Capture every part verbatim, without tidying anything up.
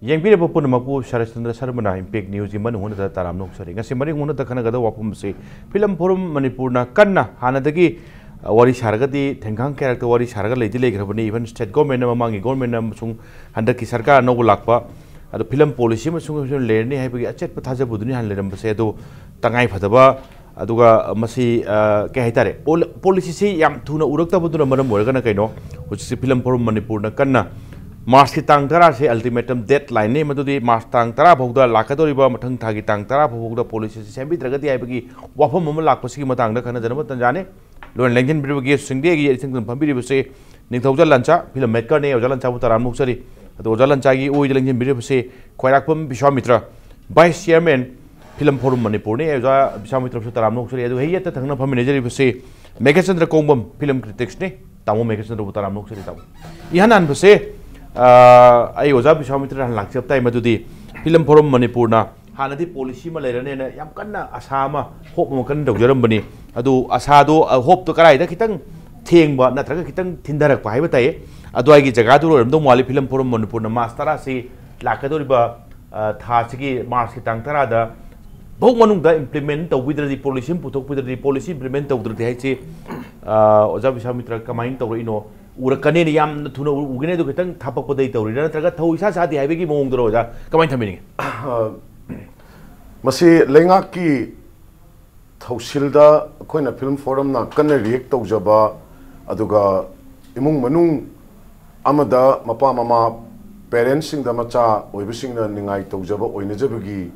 ꯌꯦꯡꯕꯤꯔꯤꯕ ꯄꯨꯝꯅꯃꯛꯄꯨ ꯁꯔꯠꯆꯟꯗ꯭ꯔ ꯁꯔꯃꯅ ꯏꯝꯄꯦꯛ ꯅ꯭ꯌꯨꯁꯀꯤ ꯃꯅꯨꯡ ꯍꯨꯠꯅꯗ ꯇꯔꯥꯝꯅ ꯑꯣꯛꯆꯔꯤ꯫ ꯉꯁꯤ ꯃꯔꯤꯛ ꯍꯨꯠꯅꯗ ꯈꯟꯅꯒꯗꯕ ꯋꯥꯐꯝ ꯑꯁꯤ ꯐꯤꯂꯝ ꯐꯣꯔꯝ ꯃꯅꯤꯄꯨꯔꯅ ꯀꯟꯅ ꯍꯥꯟꯅꯗꯒꯤ, ꯑ, ꯋꯥꯔꯤ ꯁꯥꯔꯒꯗꯤ ꯊꯦꯡꯒꯥꯡ ꯀꯌꯥꯔꯛꯇ ꯋꯥꯔꯤ ꯁꯥꯔꯒ ꯂꯩꯗꯤ ꯂꯩꯈ꯭ꯔꯕꯅꯤ꯫ Even state government, ꯃꯃꯥꯡꯒꯤ government ꯑꯃꯁꯨꯡ ꯍꯟꯗꯛꯀꯤ ꯁꯔꯀꯥꯔ ꯑꯅꯧꯕ ꯂꯥꯛꯄ, ꯑꯗꯣ ꯐꯤꯂꯝ policy ꯑꯃꯁꯨꯡ ꯐꯤꯂꯝ ꯂꯩꯔꯅꯤ ꯍꯥꯏꯕꯒꯤ ꯑꯆꯦꯠꯄ ꯊꯥꯖꯕꯗꯨꯅꯤ ꯍꯥꯟꯅ ꯂꯩꯔꯝꯕꯁꯦ꯫ ꯑꯗꯣ ꯇꯉꯥꯏ ꯐꯗꯕ ꯑꯗꯨꯒ ꯃꯁꯤ, ꯑ, ꯀꯩ ꯍꯥꯏꯇꯥꯔꯦ, ꯄꯣꯂ-, policyꯁꯤ ꯌꯥꯝ ꯊꯨꯅ ꯎꯔꯛꯇꯕꯗꯨꯅ ꯃꯔꯝ ꯑꯣꯏꯔꯒꯅ ꯀꯩꯅꯣ, ꯍꯧꯖꯤꯛꯁꯤ ꯐꯤꯂꯝ ꯐꯣꯔꯝ ꯃꯅꯤꯄꯨꯔꯅ ꯀꯟꯅ ꯃꯥꯔꯁꯀꯤ ꯇꯥꯡ ꯇꯔꯥꯁꯦ ultimatum deadlineꯅꯤ꯫ ꯃꯗꯨꯗꯤ ꯃꯥꯔꯁ ꯇꯥꯡ ꯇꯔꯥ ꯐꯥꯎꯗ, ꯂꯥꯛꯀꯗꯧꯔꯤꯕ ꯃꯊꯪ ꯊꯥꯒꯤ ꯇꯥꯡ ꯇꯔꯥ ꯐꯥꯎꯕꯗ policyꯁꯤ ꯁꯦꯝꯕꯤꯗ꯭ꯔꯒꯗꯤ ꯍꯥꯏꯕꯒꯤ ꯋꯥꯐꯝ ꯑꯃ ꯂꯥꯛꯄꯁꯤꯒꯤ ꯃꯇꯥꯡꯗ ꯈꯟꯅꯖꯅꯕ ꯇꯟꯖꯥꯅꯤ꯫ ꯂꯣꯏꯅ ꯂꯦꯡꯁꯤꯟꯕꯤꯔꯤꯕ guestꯁꯤꯡꯗꯤ ꯑꯩꯒꯤ ꯏꯊꯪ ꯐꯝꯕꯤꯔꯤꯕꯁꯤ ꯅꯤꯡꯊꯧꯖꯥ ꯂꯟꯆꯥ, ꯐꯤꯂꯝ ꯃꯦꯀꯔꯅꯤ꯫ ꯑꯣꯖꯥ ꯂꯟꯆꯥꯕꯨ ꯇꯔꯥꯝꯅ ꯑꯣꯛꯆꯔꯤ꯫ ꯑꯗꯣ ꯑꯣꯖꯥ ꯂꯟꯆꯥꯒꯤ ꯑꯣꯏꯗ ꯂꯦꯡꯁꯤꯟꯕꯤꯔꯤꯕꯁꯤ ꯈ꯭ꯋꯥꯏꯔꯥꯛꯄꯝ ꯕꯤꯁ꯭ꯋꯥꯃꯤꯇ꯭ꯔ, vice chairman, ꯐꯤꯂꯝ ꯐꯣꯔꯝ ꯃꯅꯤꯄꯨꯔꯅꯤ꯫ ꯑꯣꯖꯥ ꯕꯤꯁ꯭ꯋꯥꯃꯤꯇ꯭ꯔꯁꯨ ꯇꯔꯥꯝꯅ ꯑꯣꯛꯆꯔꯤ꯫ ꯑꯗꯨꯒ ꯍꯦꯛ ꯌꯦꯠꯇ ꯊꯪꯅ ꯐꯝꯃꯤꯟꯅꯖꯔꯤꯕꯁꯤ ꯃꯦꯘꯆꯟꯗ꯭ꯔ ꯀꯣꯡꯕꯝ, ꯐꯤꯂꯝ criticsꯅꯤ꯫ ꯇꯥꯃꯣ ꯃꯦꯘꯆꯟꯗ꯭ꯔꯕꯨ ꯇꯔꯥꯝꯅ ꯑꯣꯛꯆꯔꯤ, ꯇꯥꯃꯣ꯫ ꯏꯍꯥꯟ ꯍꯥꯟꯕꯁꯦ, ꯑ, ꯑꯩ ꯑꯣꯖꯥ ꯕꯤꯁ꯭ꯋꯥꯃꯤꯇ꯭ꯔ ꯍꯥꯟꯅ ꯂꯥꯛꯆꯕ ꯇꯥꯏ꯫ ꯃꯗꯨꯗꯤ ꯐꯤꯂꯝ ꯐꯣꯔꯝ ꯃꯅꯤꯄꯨꯔꯅ ꯍꯥꯟꯅꯗꯤ policy ꯑꯃ ꯂꯩꯔꯅꯦꯅ ꯌꯥꯝ ꯀꯟꯅ ꯑꯁꯥ ꯑꯃ, hope ꯑꯃ ꯀꯟꯅ ꯇꯧꯖꯔꯝꯕꯅꯤ꯫ ꯑꯗꯨ ꯑꯁꯥꯗꯣ, ꯑ, hopeꯇꯣ ꯀꯗꯥꯏꯗ ꯈꯤꯇꯪ ꯊꯦꯡꯕ ꯅꯠꯇ꯭ꯔꯒ ꯈꯤꯇꯪ ꯊꯤꯟꯊꯔꯛꯄ ꯍꯥꯏꯕ ꯇꯥꯏ, ꯑꯗꯨꯋꯥꯏꯒꯤ ꯖꯒꯥꯗꯨ ꯑꯣꯏꯔꯝꯗꯧ ꯃꯥꯜꯂꯤ꯫ ꯐꯤꯂꯝ ꯐꯣꯔꯝ ꯃꯅꯤꯄꯨꯔꯅ ꯃꯥꯔꯁ ꯇꯔꯥꯁꯤ ꯂꯥꯛꯀꯗꯧꯔꯤꯕ, ꯑ, ꯊꯥꯁꯤꯒꯤ ꯃꯥꯔꯁꯀꯤ ꯇꯥꯡ ꯇꯔꯥꯗ ꯐꯥꯎ ꯃꯅꯨꯡꯗ implement ꯇꯧꯕꯤꯗ꯭ꯔꯗꯤ, policy ꯑꯃ ꯄꯨꯊꯣꯛꯄꯤꯗ꯭ꯔꯗꯤ, policy implement ꯇꯧꯗ꯭ꯔꯗꯤ ꯍꯥꯏꯁꯤ, ꯑ, ꯑꯣꯖꯥ ꯕꯤꯁ꯭ꯋꯥꯃꯤꯇ꯭ꯔ, ꯀꯃꯥꯏꯅ ꯇꯧꯔꯛꯏꯅꯣ? ꯎꯔꯛꯀꯅꯦꯅ ꯌꯥꯝꯅ ꯊꯨꯅ ꯎ-, ꯎꯒꯅꯤ, ꯑꯗꯨ ꯈꯤꯇꯪ ꯊꯥꯄꯛꯄꯗꯩ ꯇꯧꯔꯤꯔꯥ, ꯅꯠꯇ꯭ꯔꯒ ꯊꯧ ꯏꯁꯥ ꯁꯥꯗꯦ ꯍꯥꯏꯕꯒꯤ ꯃꯑꯣꯡꯗꯔꯣ, ꯑꯣꯖꯥ? ꯀꯃꯥꯏꯅ ꯊꯝꯕꯤꯅꯤꯡꯉꯤ? ꯑ, ꯃꯁꯤ ꯂꯩꯉꯥꯛꯀꯤ ꯊꯧꯁꯤꯜꯗ ꯑꯩꯈꯣꯏꯅ ꯐꯤꯂꯝ ꯐꯣꯔꯝꯅ ꯀꯟꯅ react ꯇꯧꯖꯕ, ꯑꯗꯨꯒ ꯏꯃꯨꯡ ꯃꯅꯨꯡ ꯑꯃꯗ ꯃꯄꯥ ꯃꯃꯥ, parentsꯁꯤꯡꯗ ꯃꯆꯥ ꯑꯣꯏꯕꯁꯤꯡꯅ ꯅꯤꯡꯉꯥꯏ ꯇꯧꯖꯕ ꯑꯣꯏꯅꯖꯕꯒꯤ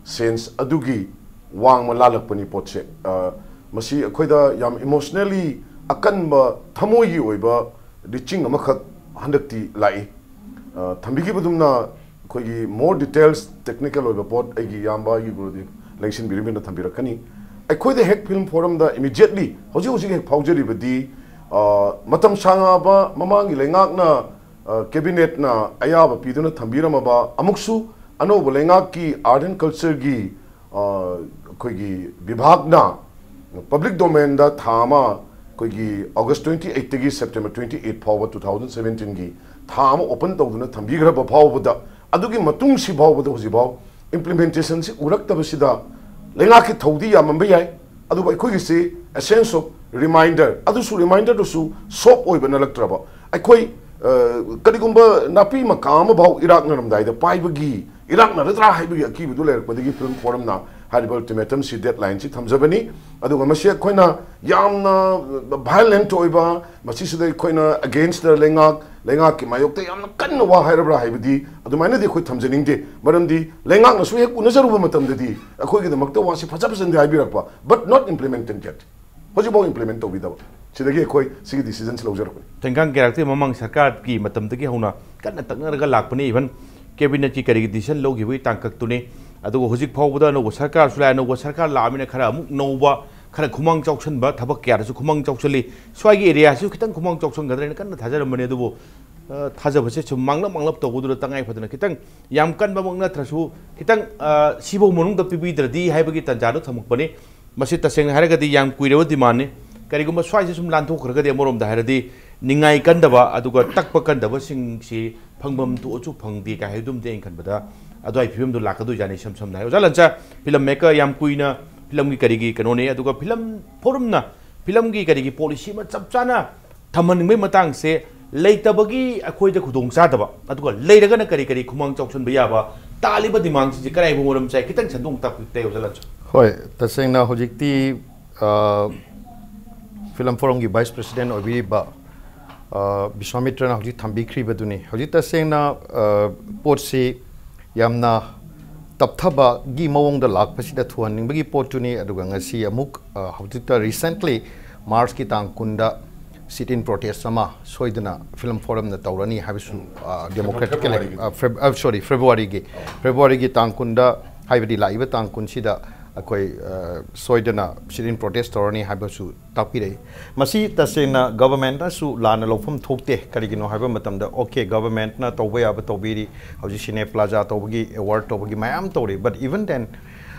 sense ꯑꯗꯨꯒꯤ ꯋꯥꯡꯃ ꯂꯥꯜꯂꯛꯄꯅꯤ ꯄꯣꯠꯁꯦ꯫ ꯑ, ꯃꯁꯤ ꯑꯩꯈꯣꯏꯗ ꯌꯥꯝ emotionally ꯑꯀꯟꯕ, ꯊꯃꯣꯏꯒꯤ ꯑꯣꯏꯕ reaching ꯑꯃꯈꯛ ꯍꯟꯗꯛꯇꯤ ꯂꯥꯛꯏ꯫ ꯑ, ꯊꯝꯕꯤꯈꯤꯕꯗꯨꯝꯅ ꯑꯩꯈꯣꯏꯒꯤ more details, technical ꯑꯣꯏꯕ ꯄꯣꯠ ꯑꯩꯒꯤ ꯏꯌꯥꯝꯕ, ꯑꯩꯒꯤ ꯒꯨꯔꯨꯗꯦꯕ ꯂꯦꯡꯁꯤꯟꯕꯤꯔꯤꯕꯅ ꯊꯝꯕꯤꯔꯛꯀꯅꯤ꯫ ꯑꯩꯈꯣꯏꯗ ꯍꯦꯛ ꯐꯤꯂꯝ ꯐꯣꯔꯝꯗ immediately ꯍꯧꯖꯤꯛ ꯍꯧꯖꯤꯛ ꯍꯦꯛ ꯐꯥꯎꯖꯔꯤꯕꯗꯤ, ꯑ, ꯃꯇꯝ ꯁꯥꯡꯉꯕ ꯃꯃꯥꯡꯒꯤ ꯂꯩꯉꯥꯛꯅ, ꯑ, cabinetꯅ ꯑꯌꯥꯕ ꯄꯤꯗꯨꯅ ꯊꯝꯕꯤꯔꯝꯃꯕ, ꯑꯃꯨꯛꯁꯨ ꯑꯅꯧꯕ ꯂꯩꯉꯥꯛꯀꯤ art and cultureꯒꯤ, ꯑ, ꯑꯩꯈꯣꯏꯒꯤ ꯕꯤꯚꯥꯒꯅ public domainꯗ ꯊꯥ ꯑꯃ, ꯑꯩꯈꯣꯏꯒꯤ August twenty eightꯇꯒꯤ September twenty eight ꯐꯥꯎꯕ two thousand seventeenꯒꯤ ꯊꯥ ꯑꯃ open ꯇꯧꯗꯨꯅ ꯊꯝꯕꯤꯈ꯭ꯔꯕ ꯐꯥꯎꯕꯗ, ꯑꯗꯨꯒꯤ ꯃꯇꯨꯡꯁꯤ ꯐꯥꯎꯕꯗ ꯍꯧꯖꯤꯛꯐꯥꯎ implementation ꯁꯤ ꯎꯔꯛꯇꯕꯁꯤꯗ ꯂꯩꯉꯥꯛꯀꯤ ꯊꯧꯗꯤ ꯌꯥꯝꯃꯝꯕ ꯌꯥꯏ, ꯑꯗꯨꯕꯨ ꯑꯩꯈꯣꯏꯒꯤꯁꯤ a sense of reminder, ꯑꯗꯨꯁꯨ reminder ꯗꯨꯁꯨ soft ꯑꯣꯏꯕ ꯅꯠꯂꯛꯇ꯭ꯔꯕ꯫ ꯑꯩꯈꯣꯏ, ꯑ, ꯀꯔꯤꯒꯨꯝꯕ ꯅꯥꯄꯤ ꯃꯀꯥ ꯑꯃꯐꯥꯎ ꯏꯔꯥꯛꯅꯔꯝꯗꯥꯏꯗ ꯄꯥꯏꯕꯒꯤ, ꯏꯔꯥꯛꯅꯔꯗ꯭ꯔꯥ ꯍꯥꯏꯕꯒꯤ ꯑꯀꯤꯕꯗꯨ ꯂꯩꯔꯛꯄꯗꯒꯤ film forum ꯅ ꯍꯥꯏꯔꯤꯕ ultimatum ꯁꯤ, deadline ꯁꯤ ꯊꯝꯖꯕꯅꯤ꯫ ꯑꯗꯨꯒ ꯃꯁꯤ ꯑꯩꯈꯣꯏꯅ ꯌꯥꯝꯅ violent ꯑꯣꯏꯕ, ꯃꯁꯤꯁꯤꯗ ꯑꯩꯈꯣꯏꯅ against the ꯂꯩꯉꯥꯛ, ꯂꯩꯉꯥꯛꯀꯤ ꯃꯥꯌꯣꯛꯇ ꯌꯥꯝꯅ ꯀꯟꯅ ꯋꯥ ꯍꯥꯏꯔꯕ꯭ꯔꯥ ꯍꯥꯏꯕꯗꯤ ꯑꯗꯨꯃꯥꯏꯅꯗꯤ ꯑꯩꯈꯣꯏ ꯊꯝꯖꯅꯤꯡꯗꯦ꯫ ꯃꯔꯝꯗꯤ ꯂꯩꯉꯥꯛꯅꯁꯨ ꯍꯦꯛ ꯎꯅꯖꯔꯨꯕ ꯃꯇꯝꯗꯗꯤ ꯑꯩꯈꯣꯏꯒꯤꯗꯃꯛꯇ ꯋꯥꯁꯤ ꯐꯖ ꯐꯖꯅꯗꯤ ꯍꯥꯏꯕꯤꯔꯛꯄ, but not implemented yet꯫ ꯍꯧꯖꯤꯛꯐꯥꯎ implement ꯇꯧꯕꯤꯗꯕ꯫ ꯁꯤꯗꯒꯤ ꯑꯩꯈꯣꯏ ꯁꯤꯒꯤ decision ꯁꯤ ꯂꯧꯖꯔꯛꯄꯅꯤ꯫ ꯇꯦꯡꯒꯥꯡ ꯀꯦꯔꯥꯛꯇꯤ ꯃꯃꯥꯡ ꯁꯔꯀꯥꯔꯒꯤ ꯃꯇꯝꯗꯒꯤ ꯍꯧꯅ ꯀꯟꯅ ꯇꯛꯅꯔꯒ ꯂꯥꯛꯄꯅꯤ, even cabinet ꯀꯤ ꯀꯔꯤꯒꯤ decision ꯂꯧꯈꯤꯕꯒꯤ ꯇꯥꯡꯀꯛꯇꯨꯅꯤ꯫ ꯑꯗꯨꯒ ꯍꯧꯖꯤꯛ ꯐꯥꯎꯕꯗ ꯑꯅꯧꯕ ꯁꯔꯀꯥꯔꯁꯨ ꯂꯥꯛꯑꯦ, ꯑꯅꯧꯕ ꯁꯔꯀꯥꯔ ꯂꯥꯛꯑꯃꯤꯅ ꯈꯔ ꯑꯃꯨꯛ ꯅꯧꯕ, ꯈꯔ ꯈꯨꯃꯥꯡ ꯆꯥꯎꯁꯟꯕ, ꯊꯕꯛ ꯀꯌꯥꯗꯁꯨ ꯈꯨꯃꯥꯡ ꯆꯥꯎꯁꯜꯂꯤ꯫ ꯁ꯭ꯋꯥꯏꯒꯤ area ꯁꯤꯁꯨ ꯈꯤꯇꯪ ꯈꯨꯃꯥꯡ ꯆꯥꯎꯁꯟꯒꯗ꯭ꯔꯥ ꯍꯥꯏꯅ ꯀꯟꯅ ꯊꯥꯖꯔꯝꯕꯅꯤ, ꯑꯗꯨꯕꯨ, ꯑ, ꯊꯥꯖꯕꯁꯦ ꯁꯨꯝ ꯃꯥꯡꯂꯞ ꯃꯥꯡꯂꯞ ꯇꯧꯕꯗꯨꯗ ꯇꯉꯥꯏ ꯐꯗꯅ ꯈꯤꯇꯪ ꯌꯥꯝ ꯀꯟꯕꯃꯛ ꯅꯠꯇ꯭ꯔꯁꯨ ꯈꯤꯇꯪ, ꯑ, ꯁꯤꯐꯧ ꯃꯅꯨꯡꯗ ꯄꯤꯕꯤꯗ꯭ꯔꯗꯤ ꯍꯥꯏꯕꯒꯤ ꯇꯥꯟꯖꯥꯗꯣ ꯊꯝꯃꯛꯄꯅꯤ꯫ ꯃꯁꯤ ꯇꯁꯦꯡꯅ ꯍꯥꯏꯔꯒꯗꯤ ꯌꯥꯝ ꯀꯨꯏꯔꯕ demand ꯅꯤ꯫ ꯀꯔꯤꯒꯨꯝꯕ ꯁ꯭ꯋꯥꯏꯁꯤ ꯁꯨꯝ ꯂꯥꯟꯊꯣꯛꯈ꯭ꯔꯒꯗꯤ, ꯑꯃꯔꯣꯝꯗ ꯍꯥꯏꯔꯗꯤ ꯅꯤꯡꯉꯥꯏ ꯀꯟꯗꯕ ꯑꯗꯨꯒ ꯇꯛꯄ ꯀꯟꯗꯕꯁꯤꯡꯁꯤ ꯐꯪꯐꯝ ꯊꯣꯛꯑꯁꯨ ꯐꯪꯗꯦ ꯀꯥꯏ ꯍꯥꯏꯕꯗꯨꯝꯗꯤ ꯑꯩꯅ ꯈꯟꯕꯗ ꯑꯗꯨꯋꯥꯏ ꯐꯤꯕꯝꯗꯨ ꯂꯥꯛꯀꯗꯣꯏꯖꯥꯠꯅꯤ, ꯏꯁꯝ ꯁꯝꯅ ꯍꯥꯏ꯫ ꯑꯣꯖꯥ ꯂꯟꯆꯥ, film maker ꯌꯥꯝ ꯀꯨꯏꯅ film ꯒꯤ ꯀꯔꯤꯒꯤ ꯀꯩꯅꯣꯅꯦ, ꯑꯗꯨꯒ film forum ꯅ film ꯒꯤ ꯀꯔꯤꯒꯤ policy ꯑꯃ ꯆꯞ ꯆꯥꯅ ꯊꯝꯍꯟꯅꯤꯡꯕꯒꯤ ꯃꯇꯥꯡꯁꯦ ꯂꯩꯇꯕꯒꯤ ꯑꯩꯈꯣꯏꯗ ꯈꯨꯗꯣꯡ ꯆꯥꯗꯕ, ꯑꯗꯨꯒ ꯂꯩꯔꯒꯅ ꯀꯔꯤ ꯀꯔꯤ ꯈꯨꯃꯥꯡ ꯆꯥꯎꯁꯟꯕ ꯌꯥꯕ, ꯇꯥꯜꯂꯤꯕ demand ꯁꯤꯡꯁꯦ ꯀꯗꯥꯏꯐꯥꯎ ꯃꯔꯝ ꯆꯥꯏ, ꯈꯤꯇꯪ ꯁꯟꯗꯣꯛꯅ ꯇꯥꯛꯄꯤꯕ ꯇꯥꯏ, ꯑꯣꯖꯥ ꯂꯟꯆꯥ꯫ ꯍꯣꯏ, ꯇꯁꯦꯡꯅ ꯍꯧꯖꯤꯛꯇꯤ, ꯑ, film forum ꯒꯤ vice president ꯑꯣꯏꯕꯤꯔꯤꯕ, ꯑ, ꯕꯤꯁ꯭ꯋꯥꯃꯤꯇ꯭ꯔꯅ ꯍꯧꯖꯤꯛ ꯊꯝꯕꯤꯈ꯭ꯔꯤꯕꯗꯨꯅꯤ꯫ ꯍꯧꯖꯤꯛ ꯇꯁꯦꯡꯅ, ꯑ, ꯄꯣꯠꯁꯤ ꯌꯥꯝꯅ ꯇꯞꯊꯕꯒꯤ ꯃꯑꯣꯡꯗ ꯂꯥꯛꯄꯁꯤꯗ ꯊꯨꯍꯟꯅꯤꯡꯕꯒꯤ ꯄꯣꯠꯇꯨꯅꯤ꯫ ꯑꯗꯨꯒ ꯉꯁꯤ ꯑꯃꯨꯛ, ꯑ, ꯍꯧꯖꯤꯛꯇ recently March ꯀꯤ ꯇꯥꯡ ꯀꯨꯟꯗ sit in protest ꯑꯃ ꯁꯣꯏꯗꯅ film forum ꯅ ꯇꯧꯔꯅꯤ ꯍꯥꯏꯕꯁꯨ, ꯑ, Democratic ꯀꯤ ꯂꯩ-, February ꯒꯤ꯫ ꯑ, Feb-, ꯑ, sorry, February ꯒꯤ, February ꯒꯤ ꯇꯥꯡ ꯀꯨꯟꯗ, ꯍꯥꯏꯕꯗꯤ ꯂꯥꯛꯏꯕ ꯇꯥꯡ ꯀꯨꯟꯁꯤꯗ ꯑꯩꯈꯣꯏ, ꯑ, ꯁꯣꯏꯗꯅ sit in protest ꯇꯧꯔꯅꯤ ꯍꯥꯏꯕꯁꯨ ꯇꯥꯛꯄꯤꯔꯛꯏ꯫ ꯃꯁꯤ ꯇꯁꯦꯡꯅ government ꯅꯁꯨ ꯂꯥꯟꯅ ꯂꯧꯐꯝ ꯊꯣꯛꯇꯦ꯫ ꯀꯔꯤꯒꯤꯅꯣ ꯍꯥꯏꯕ ꯃꯇꯝꯗ, okay, government ꯅ ꯇꯧꯕ ꯌꯥꯕ ꯇꯧꯕꯤꯔꯤ, ꯍꯧꯖꯤꯛ Cine Plaza ꯇꯧꯕꯒꯤ, award ꯇꯧꯕꯒꯤ ꯃꯌꯥꯝ ꯇꯧꯔꯤ, but even then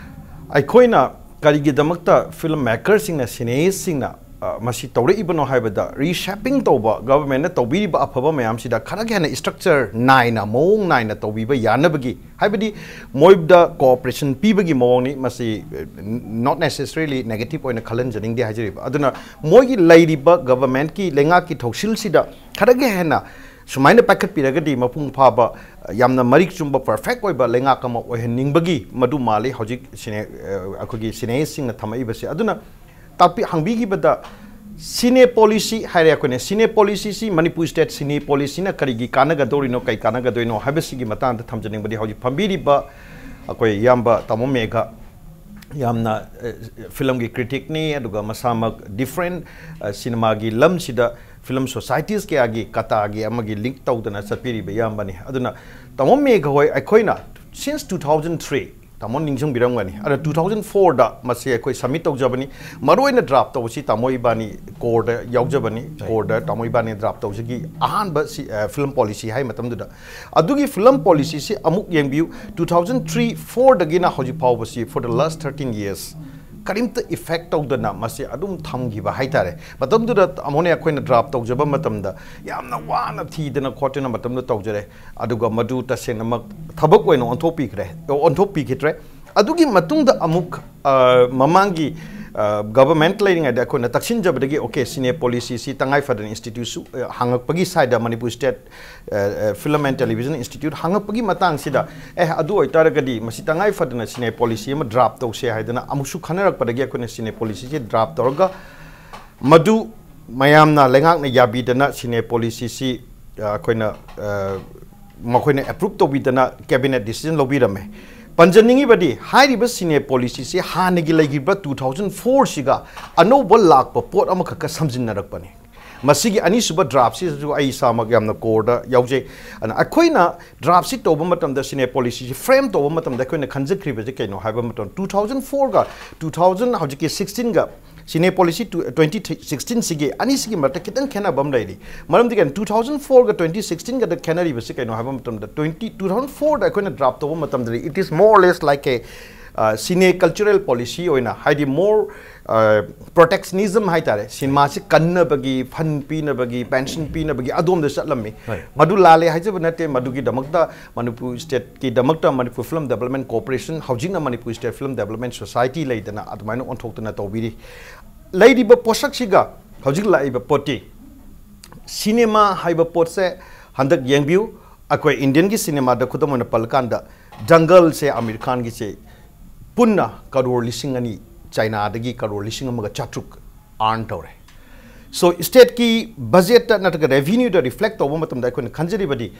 ꯑꯩꯈꯣꯏꯅ ꯀꯔꯤꯒꯤꯗꯃꯛꯇ film maker ꯁꯤꯡꯅ, cineast ꯁꯤꯡꯅ ꯑ, ꯃꯁꯤ ꯇꯧꯔꯛꯏꯕꯅꯣ ꯍꯥꯏꯕꯗ, ꯔꯤꯁꯦꯄꯤꯡ ꯇꯧꯕ, ꯒꯚꯔꯟꯃꯦꯟꯠꯅ ꯇꯧꯕꯤꯔꯤꯕ ꯑꯐꯕ ꯃꯌꯥꯝꯁꯤꯗ ꯈꯔꯒ ꯍꯦꯟꯅ ꯏꯁꯇ꯭ꯔꯛꯆꯔ ꯅꯥꯏꯅ, ꯃꯑꯣꯡ ꯅꯥꯏꯅ ꯇꯧꯕꯤꯕ ꯌꯥꯅꯕꯒꯤ, ꯍꯥꯏꯕꯗꯤ ꯃꯣꯏꯗ ꯀꯣꯑꯣꯄꯔꯦꯁꯟ ꯄꯤꯕꯒꯤ ꯃꯑꯣꯡꯅꯤ꯫ ꯃꯁꯤ, ꯑ, not necessarily negative ꯑꯣꯏꯅ ꯈꯜꯍꯟꯖꯅꯤꯡꯗꯦ ꯍꯥꯏꯖꯔꯤꯕ꯫ ꯑꯗꯨꯅ ꯃꯣꯏꯒꯤ ꯂꯩꯔꯤꯕ ꯒꯚꯔꯟꯃꯦꯟꯠꯀꯤ, ꯂꯩꯉꯥꯛꯀꯤ ꯊꯧꯁꯤꯜꯁꯤꯗ ꯈꯔꯒ ꯍꯦꯟꯅ ꯁꯨꯃꯥꯏꯅ ꯄꯥꯏꯈꯠꯄꯤꯔꯒꯗꯤ ꯃꯄꯨꯡ ꯐꯥꯕ, ꯌꯥꯝꯅ ꯃꯔꯤꯛ ꯆꯨꯝꯕ, ꯄꯔꯐꯦꯛ ꯑꯣꯏꯕ ꯂꯩꯉꯥꯛ ꯑꯃ ꯑꯣꯏꯍꯟꯅꯤꯡꯕꯒꯤ ꯃꯗꯨ ꯃꯥꯜꯂꯤ ꯍꯧꯖꯤꯛ ꯁꯤꯅꯦ-, ꯑ, ꯑꯩꯈꯣꯏꯒꯤ ꯁꯤꯅꯤꯌꯁꯁꯤꯡꯅ ꯊꯝꯃꯛꯏꯕꯁꯦ꯫ ꯑꯗꯨꯅ ꯇꯥꯛꯄꯤ-, ꯍꯪꯕꯤꯈꯤꯕꯗ, ꯁꯤꯅꯦ ꯄꯣꯂꯤꯁꯤ ꯍꯥꯏꯔꯦ ꯑꯩꯈꯣꯏꯅ꯫ ꯁꯤꯅꯦ ꯄꯣꯂꯤꯁꯤꯁꯤ, ꯃꯅꯤꯄꯨꯔ ꯁ꯭ꯇꯦꯠ ꯁꯤꯅꯦ ꯄꯣꯂꯤꯁꯤꯅ ꯀꯔꯤꯒꯤ ꯀꯥꯟꯅꯒꯗꯧꯔꯤꯅꯣ, ꯀꯩ ꯀꯥꯟꯅꯒꯗꯣꯏꯅꯣ ꯍꯥꯏꯕꯁꯤꯒꯤ ꯃꯇꯥꯡꯗ ꯊꯝꯖꯅꯤꯡꯕꯗꯤ, ꯍꯧꯖꯤꯛ ꯐꯝꯕꯤꯔꯤꯕ ꯑꯩꯈꯣꯏ ꯏꯌꯥꯝꯕ ꯇꯥꯃꯣ ꯃꯦꯘ, ꯌꯥꯝꯅ, ꯑ, ꯐꯤꯂꯝꯒꯤ ꯀ꯭ꯔꯤꯇꯤꯛꯅꯤ, ꯑꯗꯨꯒ ꯃꯁꯥꯃꯛ ꯗꯤꯐ꯭ꯔꯦꯟ, ꯑ, ꯁꯤꯅꯦꯃꯥꯒꯤ ꯂꯝꯁꯤꯗ ꯐꯤꯂꯝ ꯁꯣꯁꯥꯏꯇꯤꯁ ꯀꯌꯥꯒꯤ, ꯀꯇꯥꯒꯤ ꯑꯃꯒꯤ ꯂꯤꯡꯛ ꯇꯧꯗꯅ ꯆꯠꯄꯤꯔꯤꯕ ꯏꯌꯥꯝꯕꯅꯤ꯫ ꯑꯗꯨꯅ ꯇꯥꯃꯣ ꯃꯦꯘ ꯍꯣꯏ, ꯑꯩꯈꯣꯏꯅ since two thousand three, ꯇꯥꯃꯣ ꯅꯤꯡꯁꯤꯡꯕꯤꯔꯝꯒꯅꯤ, ꯑꯗ two thousand four ꯗ ꯃꯁꯤ ꯑꯩꯈꯣꯏ ꯁꯕꯃꯤꯠ ꯇꯧꯖꯕꯅꯤ꯫ ꯃꯔꯨꯑꯣꯏꯅ ꯗ꯭ꯔꯥꯐ ꯇꯧꯕꯁꯤ ꯇꯥꯃꯣ ꯏꯕꯥꯅꯤ ꯀꯣꯔꯗ ꯌꯥꯎꯖꯕꯅꯤ꯫ ꯀꯣꯔꯗ ꯇꯥꯃꯣ ꯏꯕꯥꯅꯤ ꯗ꯭ꯔꯥꯐ ꯇꯧꯖꯈꯤ ꯑꯍꯥꯟꯕ ꯁꯤ, ꯑ, ꯐꯤꯂꯝ ꯄꯣꯂꯤꯁꯤ ꯍꯥꯏ ꯃꯇꯝꯗꯨꯗ꯫ ꯑꯗꯨꯒꯤ ꯐꯤꯂꯝ ꯄꯣꯂꯤꯁꯤꯁꯤ ꯑꯃꯨꯛ ꯌꯦꯡꯕꯤꯌꯨ, two thousand three four ꯗꯒꯤꯅ ꯍꯧꯖꯤꯛ ꯐꯥꯎꯕꯁꯤ, for the last thirteen years, ꯀꯔꯤꯝꯇ ꯏꯐꯦꯛ ꯇꯧꯗꯅ ꯃꯁꯤ ꯑꯗꯨꯝ ꯊꯝꯈꯤꯕ ꯍꯥꯏꯇꯥꯔꯦ꯫ ꯃꯇꯝꯗꯨꯗ ꯑꯃꯨꯛꯅ ꯑꯩꯈꯣꯏꯅ ꯗ꯭ꯔꯥꯐ ꯇꯧꯖꯕ ꯃꯇꯝꯗ ꯌꯥꯝꯅ ꯋꯥꯅ ꯊꯤꯗꯅ ꯈꯣꯠꯇꯅ ꯃꯇꯝꯗꯨꯗ ꯇꯧꯖꯔꯦ꯫ ꯑꯗꯨꯒ ꯃꯗꯨ ꯇꯁꯦꯡꯅꯃꯛ ꯊꯕꯛ ꯑꯣꯏꯅ ꯑꯣꯟꯊꯣꯛꯄꯤꯈ꯭ꯔꯦ, ꯑꯣꯟꯊꯣꯛꯄꯤꯈꯤꯗ꯭ꯔꯦ꯫ ꯑꯗꯨꯒꯤ ꯃꯇꯨꯡꯗ ꯑꯃꯨꯛ, ꯑ, ꯃꯃꯥꯡꯒꯤ, ꯑ, ꯒꯚꯔꯟꯃꯦꯟꯠ ꯂꯩꯔꯤꯉꯩꯗ ꯑꯩꯈꯣꯏꯅ ꯇꯛꯁꯤꯟꯖꯕꯗꯒꯤ, ꯑꯣꯀꯦ, ꯁꯤꯅꯦ ꯄꯣꯂꯤꯁꯤꯁꯤ ꯇꯉꯥꯏ ꯐꯗꯅ ꯏꯟꯁꯇꯤꯇ꯭ꯌꯨꯠꯁꯨ, ꯑ, ꯍꯥꯡꯉꯛꯄꯒꯤ ꯁꯥꯏꯗ ꯃꯅꯤꯄꯨꯔ ꯁ꯭ꯇꯦꯠ, ꯑ, ꯑ, ꯐꯤꯂꯝ ꯑꯦꯟ ꯇꯦꯂꯤꯚꯤꯖꯟ ꯏꯟꯁꯇꯤꯇ꯭ꯌꯨꯠ ꯍꯥꯡꯉꯛꯄꯒꯤ ꯃꯇꯥꯡꯁꯤꯗ, ꯑꯦ, ꯑꯗꯨ ꯑꯣꯏꯇꯥꯔꯒꯗꯤ ꯃꯁꯤ ꯇꯉꯥꯏ ꯐꯗꯅ ꯁꯤꯅꯦ ꯄꯣꯂꯤꯁꯤ ꯑꯃ ꯗ꯭ꯔꯥꯐ ꯇꯧꯁꯦ ꯍꯥꯏꯗꯅ ꯑꯃꯨꯛꯁꯨ ꯈꯟꯅꯔꯛꯄꯗꯒꯤ ꯑꯩꯈꯣꯏꯅ ꯁꯤꯅꯦ ꯄꯣꯂꯤꯁꯤꯁꯤ ꯗ꯭ꯔꯥꯐ ꯇꯧꯔꯒ ꯃꯗꯨ ꯃꯌꯥꯝꯅ, ꯂꯩꯉꯥꯛꯅ ꯌꯥꯕꯤꯗꯅ ꯁꯤꯅꯦ ꯄꯣꯂꯤꯁꯤꯁꯤ, ꯑ, ꯑꯩꯈꯣꯏꯅ, ꯑ, ꯃꯈꯣꯏꯅ ꯑꯦꯄ꯭ꯔꯨꯞ ꯇꯧꯕꯤꯗꯅ ꯀꯦꯕꯤꯅꯦꯠ ꯗꯤꯁꯤꯖꯟ ꯂꯧꯕꯤꯔꯝꯃꯦ꯫ ꯄꯟꯖꯅꯤꯡꯉꯤꯕꯗꯤ ꯍꯥꯏꯔꯤꯕ ꯁꯤꯅꯦ ꯄꯣꯂꯤꯁꯤꯁꯤ ꯍꯥꯟꯅꯒꯤ ꯂꯩꯈꯤꯕ two thousand four ꯁꯤꯒ ꯑꯅꯧꯕ ꯂꯥꯛꯄ ꯄꯣꯠ ꯑꯃꯈꯛꯀ ꯁꯝꯖꯤꯟꯅꯔꯛꯄꯅꯤ꯫ ꯃꯁꯤꯒꯤ ꯑꯅꯤꯁꯨꯕ ꯗ꯭ꯔꯥꯐꯁꯤꯁꯨ ꯑꯩ ꯏꯁꯥꯃꯛ ꯌꯥꯝꯅ ꯀꯣꯔꯗ ꯌꯥꯎꯖꯩ꯫ ꯑꯗꯨꯅ ꯑꯩꯈꯣꯏꯅ ꯗ꯭ꯔꯥꯐꯁꯤ ꯇꯧꯕ ꯃꯇꯝꯗ, ꯁꯤꯅꯦ ꯄꯣꯂꯤꯁꯤꯁꯤ ꯐ꯭ꯔꯦꯝ ꯇꯧꯕ ꯃꯇꯝꯗ ꯑꯩꯈꯣꯏꯅ ꯈꯟꯖꯈ꯭ꯔꯤꯕꯁꯤ ꯀꯩꯅꯣ ꯍꯥꯏꯕ ꯃꯇꯝꯗ, two thousand fourꯒ two thousand ꯍꯧꯖꯤꯛꯀꯤ sixteenꯒ ꯁꯤꯅꯦ ꯄꯣꯂꯤꯁꯤ ꯇꯨ-, twenty sixteenꯁꯤꯒꯤ ꯑꯅꯤꯁꯤꯒꯤ ꯃꯔꯛꯇ ꯈꯤꯇꯪ ꯈꯦꯠꯅꯕ ꯑꯃ ꯂꯩꯔꯤ꯫ ꯃꯔꯝꯗꯤ ꯀꯩꯅꯣ, two thousand fourꯒ twenty sixteenꯒꯗ ꯈꯦꯠꯅꯔꯤꯕꯁꯤ ꯀꯩꯅꯣ ꯍꯥꯏꯕ ꯃꯇꯝꯗ, twenty, two thousand fourꯗ ꯑꯩꯈꯣꯏꯅ ꯗ꯭ꯔꯥꯐ ꯇꯧꯕ ꯃꯇꯝꯗꯗꯤ, it is more or less like a, ꯁꯤꯅꯦ ꯀꯜꯆꯔꯦꯜ ꯄꯣꯂꯤꯁꯤ ꯑꯣꯏꯅ, ꯍꯥꯏꯗꯤ more protectionism ꯍꯥꯏꯇꯥꯔꯦ, ꯁꯤꯅꯦꯃꯥꯁꯤ ꯀꯟꯅꯕꯒꯤ, ꯐꯟ ꯄꯤꯅꯕꯒꯤ, ꯄꯦꯟꯁꯟ ꯄꯤꯅꯕꯒꯤ ꯑꯗꯣꯝꯗ ꯆꯠꯂꯝꯃꯤ꯫ ꯍꯣꯏ꯫ ꯃꯗꯨ ꯂꯥꯜꯂꯦ ꯍꯥꯏꯖꯕ ꯅꯠꯇꯦ꯫ ꯃꯗꯨꯒꯤꯗꯃꯛꯇ ꯃꯅꯤꯄꯨꯔ ꯁ꯭ꯇꯦꯠꯀꯤꯗꯃꯛꯇ ꯃꯅꯤꯄꯨꯔ ꯐꯤꯂꯝ ꯗꯦꯕꯂꯞꯃꯦꯟ ꯀꯣꯔꯄꯣꯔꯦꯁꯟ, ꯍꯧꯖꯤꯛꯅ Manipur state film development society ꯂꯩꯗꯅ ꯑꯗꯨꯃꯥꯏꯅ ꯑꯣꯟꯊꯣꯛꯇꯅ ꯇꯧꯕꯤꯔꯤ꯫ ꯂꯩꯔꯤꯕ ꯄꯣꯠꯁꯛꯁꯤꯒ ꯍꯧꯖꯤꯛ ꯂꯥꯛꯏꯕ ꯄꯣꯠꯇꯤ, ꯁꯤꯅꯦꯃꯥ ꯍꯥꯏꯕ ꯄꯣꯠꯁꯦ ꯍꯟꯗꯛ ꯌꯦꯡꯕꯤꯌꯨ, ꯑꯩꯈꯣꯏ ꯏꯟꯗꯤꯌꯟꯒꯤ ꯁꯤꯅꯦꯃꯥꯗ ꯈꯨꯗꯝ ꯑꯣꯏꯅ ꯄꯜꯂꯀꯥꯟꯗ, ꯖꯪꯒꯜꯁꯦ ꯑꯃꯤꯔ ꯈꯥꯟꯒꯤꯁꯦ ꯄꯨꯟꯅ ꯀꯔꯣꯔ ꯂꯤꯁꯤꯡ ꯑꯅꯤ, ꯆꯥꯏꯅꯥꯗꯒꯤ ꯀꯔꯣꯔ ꯂꯤꯁꯤꯡ ꯑꯃꯒ ꯆꯥꯇ꯭ꯔꯨꯛ ꯑꯥꯔꯟ ꯇꯧꯔꯦ꯫ ꯁꯣ ꯁ꯭ꯇꯦꯠꯀꯤ ꯕꯖꯦꯠꯇ ꯅꯠꯇ꯭ꯔꯒ ꯔꯦꯚꯤꯅ꯭ꯌꯨꯗ ꯔꯤꯐ꯭ꯂꯦꯛ ꯇꯧꯕ ꯃꯇꯝꯗ ꯑꯩꯈꯣꯏꯅ ꯈꯟꯖꯔꯤꯕꯗꯤ,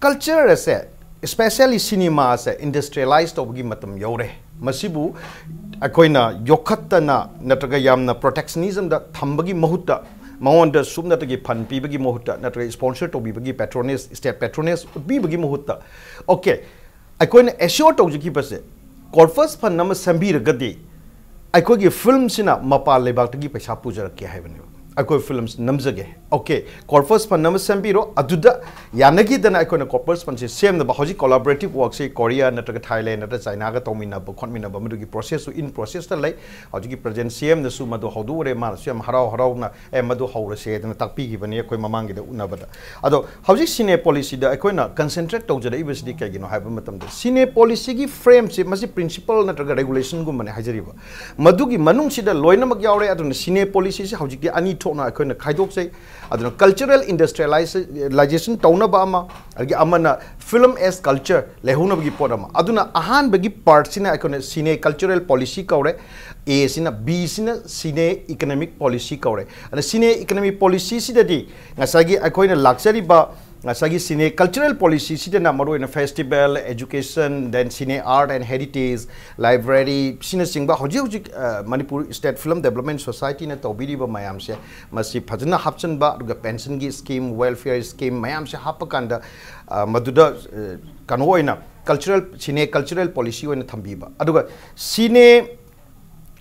ꯀꯜꯆꯔ ꯑꯁꯦ, ꯏꯁꯄꯦꯁꯦꯜꯂꯤ ꯁꯤꯅꯦꯃꯥ ꯑꯁꯦ ꯏꯟꯗꯁꯇ꯭ꯔꯤꯌꯦꯂꯥꯏꯁ ꯇꯧꯕꯒꯤ ꯃꯇꯝ ꯌꯧꯔꯦ꯫ ꯃꯁꯤꯕꯨ ꯑꯩꯈꯣꯏꯅ ꯌꯣꯛꯈꯠꯇꯅ ꯅꯠꯇ꯭ꯔꯒ ꯌꯥꯝꯅ ꯄ꯭ꯔꯣꯇꯦꯛꯁꯅꯤꯖꯝꯗ ꯊꯝꯕꯒꯤ ꯃꯍꯨꯠꯇ, ꯃꯉꯣꯟꯗ ꯁꯨꯞꯅꯇꯒꯤ ꯐꯟ ꯄꯤꯕꯒꯤ ꯃꯍꯨꯠꯇ ꯅꯠꯇ꯭ꯔꯒ ꯁ꯭ꯄꯣꯟꯁꯔ ꯇꯧꯕꯤꯕꯒꯤ, ꯄꯦꯇ꯭ꯔꯣꯅꯦꯖ, ꯁ꯭ꯇꯦꯠ ꯄꯦꯇ꯭ꯔꯣꯅꯦꯖ ꯎꯠꯄꯤꯕꯒꯤ ꯃꯍꯨꯠꯇ, ꯑꯣꯀꯦ, ꯑꯩꯈꯣꯏꯅ ꯑꯦꯁ꯭ꯌꯣꯔ ꯇꯧꯖꯈꯤꯕꯁꯦ, ꯀꯣꯔꯄꯁ ꯐꯟ ꯑꯃ ꯁꯦꯝꯕꯤꯔꯒꯗꯤ ꯑꯩꯈꯣꯏꯒꯤ ꯐꯤꯂꯝꯁꯤꯅ ꯃꯄꯥꯟ ꯂꯩꯕꯥꯛꯇꯒꯤ ꯄꯩꯁꯥ ꯄꯨꯖꯔꯛꯀꯦ ꯍꯥꯏꯕꯅꯦꯕ꯫ ꯑꯩꯈꯣꯏ ꯐꯤꯂꯝꯁꯤ ꯅꯝꯖꯒꯦ, ꯑꯣꯀꯦ, ꯀꯣꯔꯄꯁ ꯐꯟ ꯑꯃ ꯁꯦꯝꯕꯤꯔꯣ, ꯑꯗꯨꯗ ꯌꯥꯅꯈꯤꯗꯅ ꯑꯩꯈꯣꯏꯅ ꯀꯣꯔꯄꯁ ꯐꯟꯁꯤ ꯁꯦꯝꯅꯕ ꯍꯧꯖꯤꯛ ꯀꯣꯂꯥꯕꯣꯔꯦꯇꯤꯞ ꯋꯥꯔꯛꯁꯤ ꯀꯣꯔꯤꯌꯥ ꯅꯠꯇ꯭ꯔꯒ ꯊꯥꯏꯂꯦꯟ ꯅꯠꯇ꯭ꯔꯒ ꯆꯥꯏꯅꯥꯒ ꯇꯧꯃꯤꯟꯅꯕ ꯈꯣꯠꯃꯤꯟꯅꯕ ꯃꯗꯨꯒꯤ ꯄ꯭ꯔꯣꯁꯦꯁꯁꯨ ꯏꯟ ꯄ꯭ꯔꯣꯁꯦꯁꯇ ꯂꯩ꯫ ꯍꯧꯖꯤꯛꯀꯤ ꯄ꯭ꯔꯖꯦꯟ ꯁꯤ ꯑꯦꯝꯅꯁꯨ ꯃꯗꯨ ꯍꯧꯗꯣꯛꯎꯔꯦ, ꯃꯥꯅꯁꯨ ꯌꯥꯝ ꯍꯔꯥꯎ ꯍꯔꯥꯎꯅ, "ꯑꯦ, ꯃꯗꯨ ꯍꯧꯔꯁꯦ" ꯍꯥꯏꯗꯅ ꯇꯥꯛꯄꯤꯈꯤꯕꯅꯤ ꯑꯩꯈꯣꯏ ꯃꯃꯥꯡꯒꯤꯗ ꯎꯅꯕꯗ꯫ ꯑꯗꯣ ꯍꯧꯖꯤꯛ ꯁꯤꯅꯦ ꯄꯣꯂꯤꯁꯤꯗ ꯑꯩꯈꯣꯏꯅ ꯀꯟꯁꯦꯟꯇ꯭ꯔꯦꯠ ꯇꯧꯖꯔꯛꯏꯕꯁꯤꯗꯤ ꯀꯩꯒꯤꯅꯣ ꯍꯥꯏꯕ ꯃꯇꯝꯗ, ꯁꯤꯅꯦ ꯄꯣꯂꯤꯁꯤꯒꯤ ꯐ꯭ꯔꯦꯝꯁꯤ, ꯃꯁꯤ ꯄ꯭ꯔꯤꯟꯁꯤꯄꯜ ꯅꯠꯇ꯭ꯔꯒ ꯔꯦꯒꯨꯂꯦꯁꯟꯒꯨꯝꯕꯅꯦ ꯍꯥꯏꯖꯔꯤꯕ꯫ ꯃꯗꯨꯒꯤ ꯃꯅꯨꯡꯁꯤꯗ ꯂꯣꯏꯅꯃꯛ ꯌꯥꯎꯔꯦ꯫ ꯑꯗꯨꯅ ꯁꯤꯅꯦ ꯄꯣꯂꯤꯁꯤꯁꯤ ꯍꯧꯖꯤꯛꯇꯤ ꯑꯅꯤ ꯊꯣꯛꯅ ꯑꯩꯈꯣꯏꯅ ꯈꯥꯏꯗꯣꯛꯆꯩ꯫ ꯑꯗꯨꯅ ꯀꯜꯆꯔꯦꯜ ꯏꯟꯗꯁꯇ꯭ꯔꯤꯌꯦꯂꯥꯏꯖꯦꯁꯟ ꯇꯧꯅꯕ ꯑꯃ, ꯑꯗꯒꯤ ꯑꯃꯅ film as culture ꯂꯩꯍꯧꯅꯕꯒꯤ ꯄꯣꯠ ꯑꯃ꯫ ꯑꯗꯨꯅ ꯑꯍꯥꯟꯕꯒꯤ ꯄꯥꯔꯠꯁꯤꯅ ꯑꯩꯈꯣꯏꯅ ꯁꯤꯅꯦ ꯀꯜꯆꯔꯦꯜ ꯄꯣꯂꯤꯁꯤ ꯀꯧꯔꯦ, ꯑꯦꯁꯤꯅ, ꯕꯤꯁꯤꯅ ꯁꯤꯅꯦ ꯏꯀꯅꯣꯃꯤꯛ ꯄꯣꯂꯤꯁꯤ ꯀꯧꯔꯦ꯫ ꯑꯗ ꯁꯤꯅꯦ ꯏꯀꯅꯣꯃꯤꯛ ꯄꯣꯂꯤꯁꯤꯁꯤꯗꯗꯤ ꯉꯁꯥꯏꯒꯤ ꯑꯩꯈꯣꯏꯅ ꯂꯥꯛꯆꯔꯤꯕ ꯉꯁꯥꯏꯒꯤ ꯁꯤꯅꯦ ꯀꯜꯆꯔꯦꯜ ꯄꯣꯂꯤꯁꯤꯁꯤꯗꯅ ꯃꯔꯨꯑꯣꯏꯅ ꯐꯦꯁꯇꯤꯚꯦꯜ, ꯑꯦꯖꯨꯀꯦꯁꯟ, then ꯁꯤꯅꯦ ꯑꯥꯔꯠ ꯑꯦꯟ ꯍꯦꯔꯤꯇꯦꯖ, ꯂꯥꯏꯕ꯭ꯔꯦꯔꯤ, ꯁꯤꯅꯆꯤꯡꯕ ꯍꯧꯖꯤꯛ ꯍꯧꯖꯤꯛ, ꯑ, ꯃꯅꯤꯄꯨꯔ ꯁ꯭ꯇꯦꯠ ꯐꯤꯂꯝ ꯗꯦꯕꯂꯞꯃꯦꯟ ꯁꯣꯁꯥꯏꯇꯤꯅ ꯇꯧꯕꯤꯔꯤꯕ ꯃꯌꯥꯝꯁꯦ, ꯃꯁꯤ ꯐꯖꯅ ꯍꯥꯞꯆꯤꯟꯕ, ꯑꯗꯨꯒ ꯄꯦꯟꯁꯟꯒꯤ ꯁ꯭ꯀꯤꯝ, ꯋꯦꯜꯐꯤꯌꯔ ꯁ꯭ꯀꯤꯝ ꯃꯌꯥꯝꯁꯦ ꯍꯥꯞꯄꯀꯥꯟꯗ, ꯑ, ꯃꯗꯨꯗ, ꯑ, ꯀꯩꯅꯣ ꯑꯣꯏꯅ ꯀꯜꯆꯔꯦꯜ, ꯁꯤꯅꯦ ꯀꯜꯆꯔꯦꯜ ꯄꯣꯂꯤꯁꯤ ꯑꯣꯏꯅ ꯊꯝꯕꯤꯕ꯫ ꯑꯗꯨꯒ ꯁꯤꯅꯦ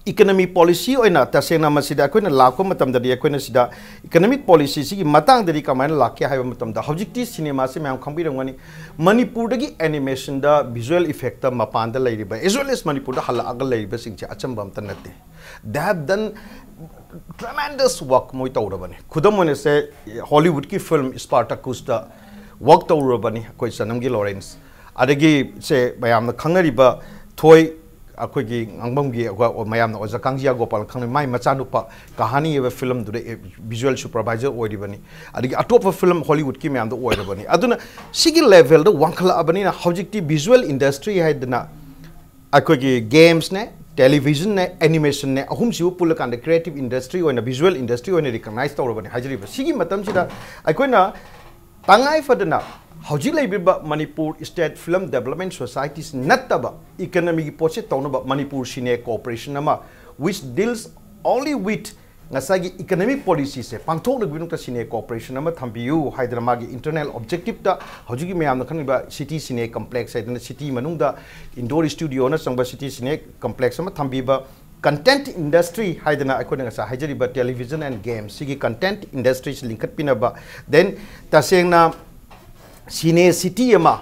Economy policy ꯑꯣꯏꯅ ꯇꯁꯦꯡꯅ ꯃꯁꯤꯗ ꯑꯩꯈꯣꯏꯅ ꯂꯥꯛꯄ ꯃꯇꯝꯗꯗꯤ, ꯑꯩꯈꯣꯏꯅ ꯁꯤꯗ economic policy ꯁꯤꯒꯤ ꯃꯇꯥꯡꯗꯗꯤ ꯀꯃꯥꯏꯅ ꯂꯥꯛꯀꯦ ꯍꯥꯏꯕ ꯃꯇꯝꯗ, ꯍꯧꯖꯤꯛꯇꯤ ꯁꯤꯅꯦꯃꯥꯁꯤ ꯃꯌꯥꯝ ꯈꯪꯕꯤꯔꯝꯒꯅꯤ, ꯃꯅꯤꯄꯨꯔꯗꯒꯤ animation ꯗ visual effect ꯇ ꯃꯄꯥꯟꯗ ꯂꯩꯔꯤꯕ, as well as ꯃꯅꯤꯄꯨꯔꯗ ꯍꯜꯂꯛꯑꯒ ꯂꯩꯔꯤꯕꯁꯤꯡꯁꯦ ꯑꯆꯝꯕ ꯑꯝꯇ ꯅꯠꯇꯦ꯫ They have done tremendous work ꯃꯣꯏ ꯇꯧꯔꯕꯅꯤ꯫ ꯈꯨꯗꯝ ꯑꯣꯏꯅ ꯁꯦ, Hollywood ꯀꯤ film Spartacus ꯇ work ꯇꯧꯔꯨꯔꯕꯅꯤ ꯑꯩꯈꯣꯏ ꯆꯅꯝꯒꯤ ꯂꯣꯔꯦꯟꯁ꯫ ꯑꯗꯒꯤ ꯁꯦ ꯃꯌꯥꯝꯅ ꯈꯪꯅꯔꯤꯕ ꯊꯣꯏ, ꯑꯩꯈꯣꯏꯒꯤ ꯉꯥꯡꯐꯝꯒꯤ ꯑꯩꯈꯣꯏ ꯃꯌꯥꯝꯅ ꯑꯣꯖꯥ ꯀꯥꯡꯖꯤꯌꯥ ꯒꯣꯄꯥꯜ ꯈꯪꯅꯩ, ꯃꯥꯏ ꯃꯆꯥꯅꯨꯄꯥ ꯀꯍꯥꯅꯤ ꯍꯥꯏꯕ film ꯗꯨꯗ visual supervisor ꯑꯣꯏꯔꯤꯕꯅꯤ꯫ ꯑꯗꯒꯤ ꯑꯇꯣꯞꯄ film Hollywood ꯀꯤ ꯃꯌꯥꯝꯗ ꯑꯣꯏꯔꯕꯅꯤ꯫ ꯑꯗꯨꯅ ꯁꯤꯒꯤ level ꯗ ꯋꯥꯡꯈꯠꯂꯛꯑꯕꯅꯤꯅ ꯍꯧꯖꯤꯛꯇꯤ visual industry ꯍꯥꯏꯗꯅ ꯑꯩꯈꯣꯏꯒꯤ games ꯅꯦ, television ꯅꯦ, animation ꯅꯦ, ꯑꯍꯨꯝꯁꯤꯕꯨ ꯄꯨꯜꯂꯀꯥꯟꯗ creative industry ꯑꯣꯏꯅ, visual industry ꯑꯣꯏꯅ recognize ꯇꯧꯔꯕꯅꯤ ꯍꯥꯏꯖꯔꯤꯕ꯫ ꯁꯤꯒꯤ ꯃꯇꯝꯁꯤꯗ ꯑꯩꯈꯣꯏꯅ ꯇꯉꯥꯏ ꯐꯗꯅ ꯍꯧꯖꯤꯛ ꯂꯩꯕꯤꯕ Manipur State Film Development Societies ꯅꯠꯇꯕ economy ꯒꯤ ꯄꯣꯠꯁꯦ ꯇꯧꯅꯕ ꯃꯅꯤꯄꯨꯔ ꯁꯤꯅꯦ corporation ꯑꯃ, which deals only with ꯉꯁꯥꯏꯒꯤ economic policy ꯁꯦ ꯄꯥꯡꯊꯣꯛꯅꯕꯒꯤꯗꯃꯛꯇ ꯁꯤꯅꯦ corporation ꯑꯃ ꯊꯝꯕꯤꯌꯨ ꯍꯥꯏꯗꯅ ꯃꯥꯒꯤ internal objective ꯇ ꯍꯧꯖꯤꯛꯀꯤ ꯃꯌꯥꯝꯅ ꯈꯪꯉꯤꯕ City Cine Complex ꯍꯥꯏꯗꯅ city ꯃꯅꯨꯡꯗ indoor studio ꯅꯆꯤꯡꯕ City Cine Complex ꯑꯃ ꯊꯝꯕꯤꯕ, content industry ꯍꯥꯏꯗꯅ ꯑꯩꯈꯣꯏꯅ ꯉꯁꯥꯏ ꯍꯥꯏꯖꯔꯤꯕ television and games ꯁꯤꯒꯤ content industry ꯁꯤ ꯂꯤꯡꯈꯠꯄꯤꯅꯕ, then ꯇꯁꯦꯡꯅ ꯁꯤꯅꯦ ꯁꯤꯇꯤ ꯑꯃ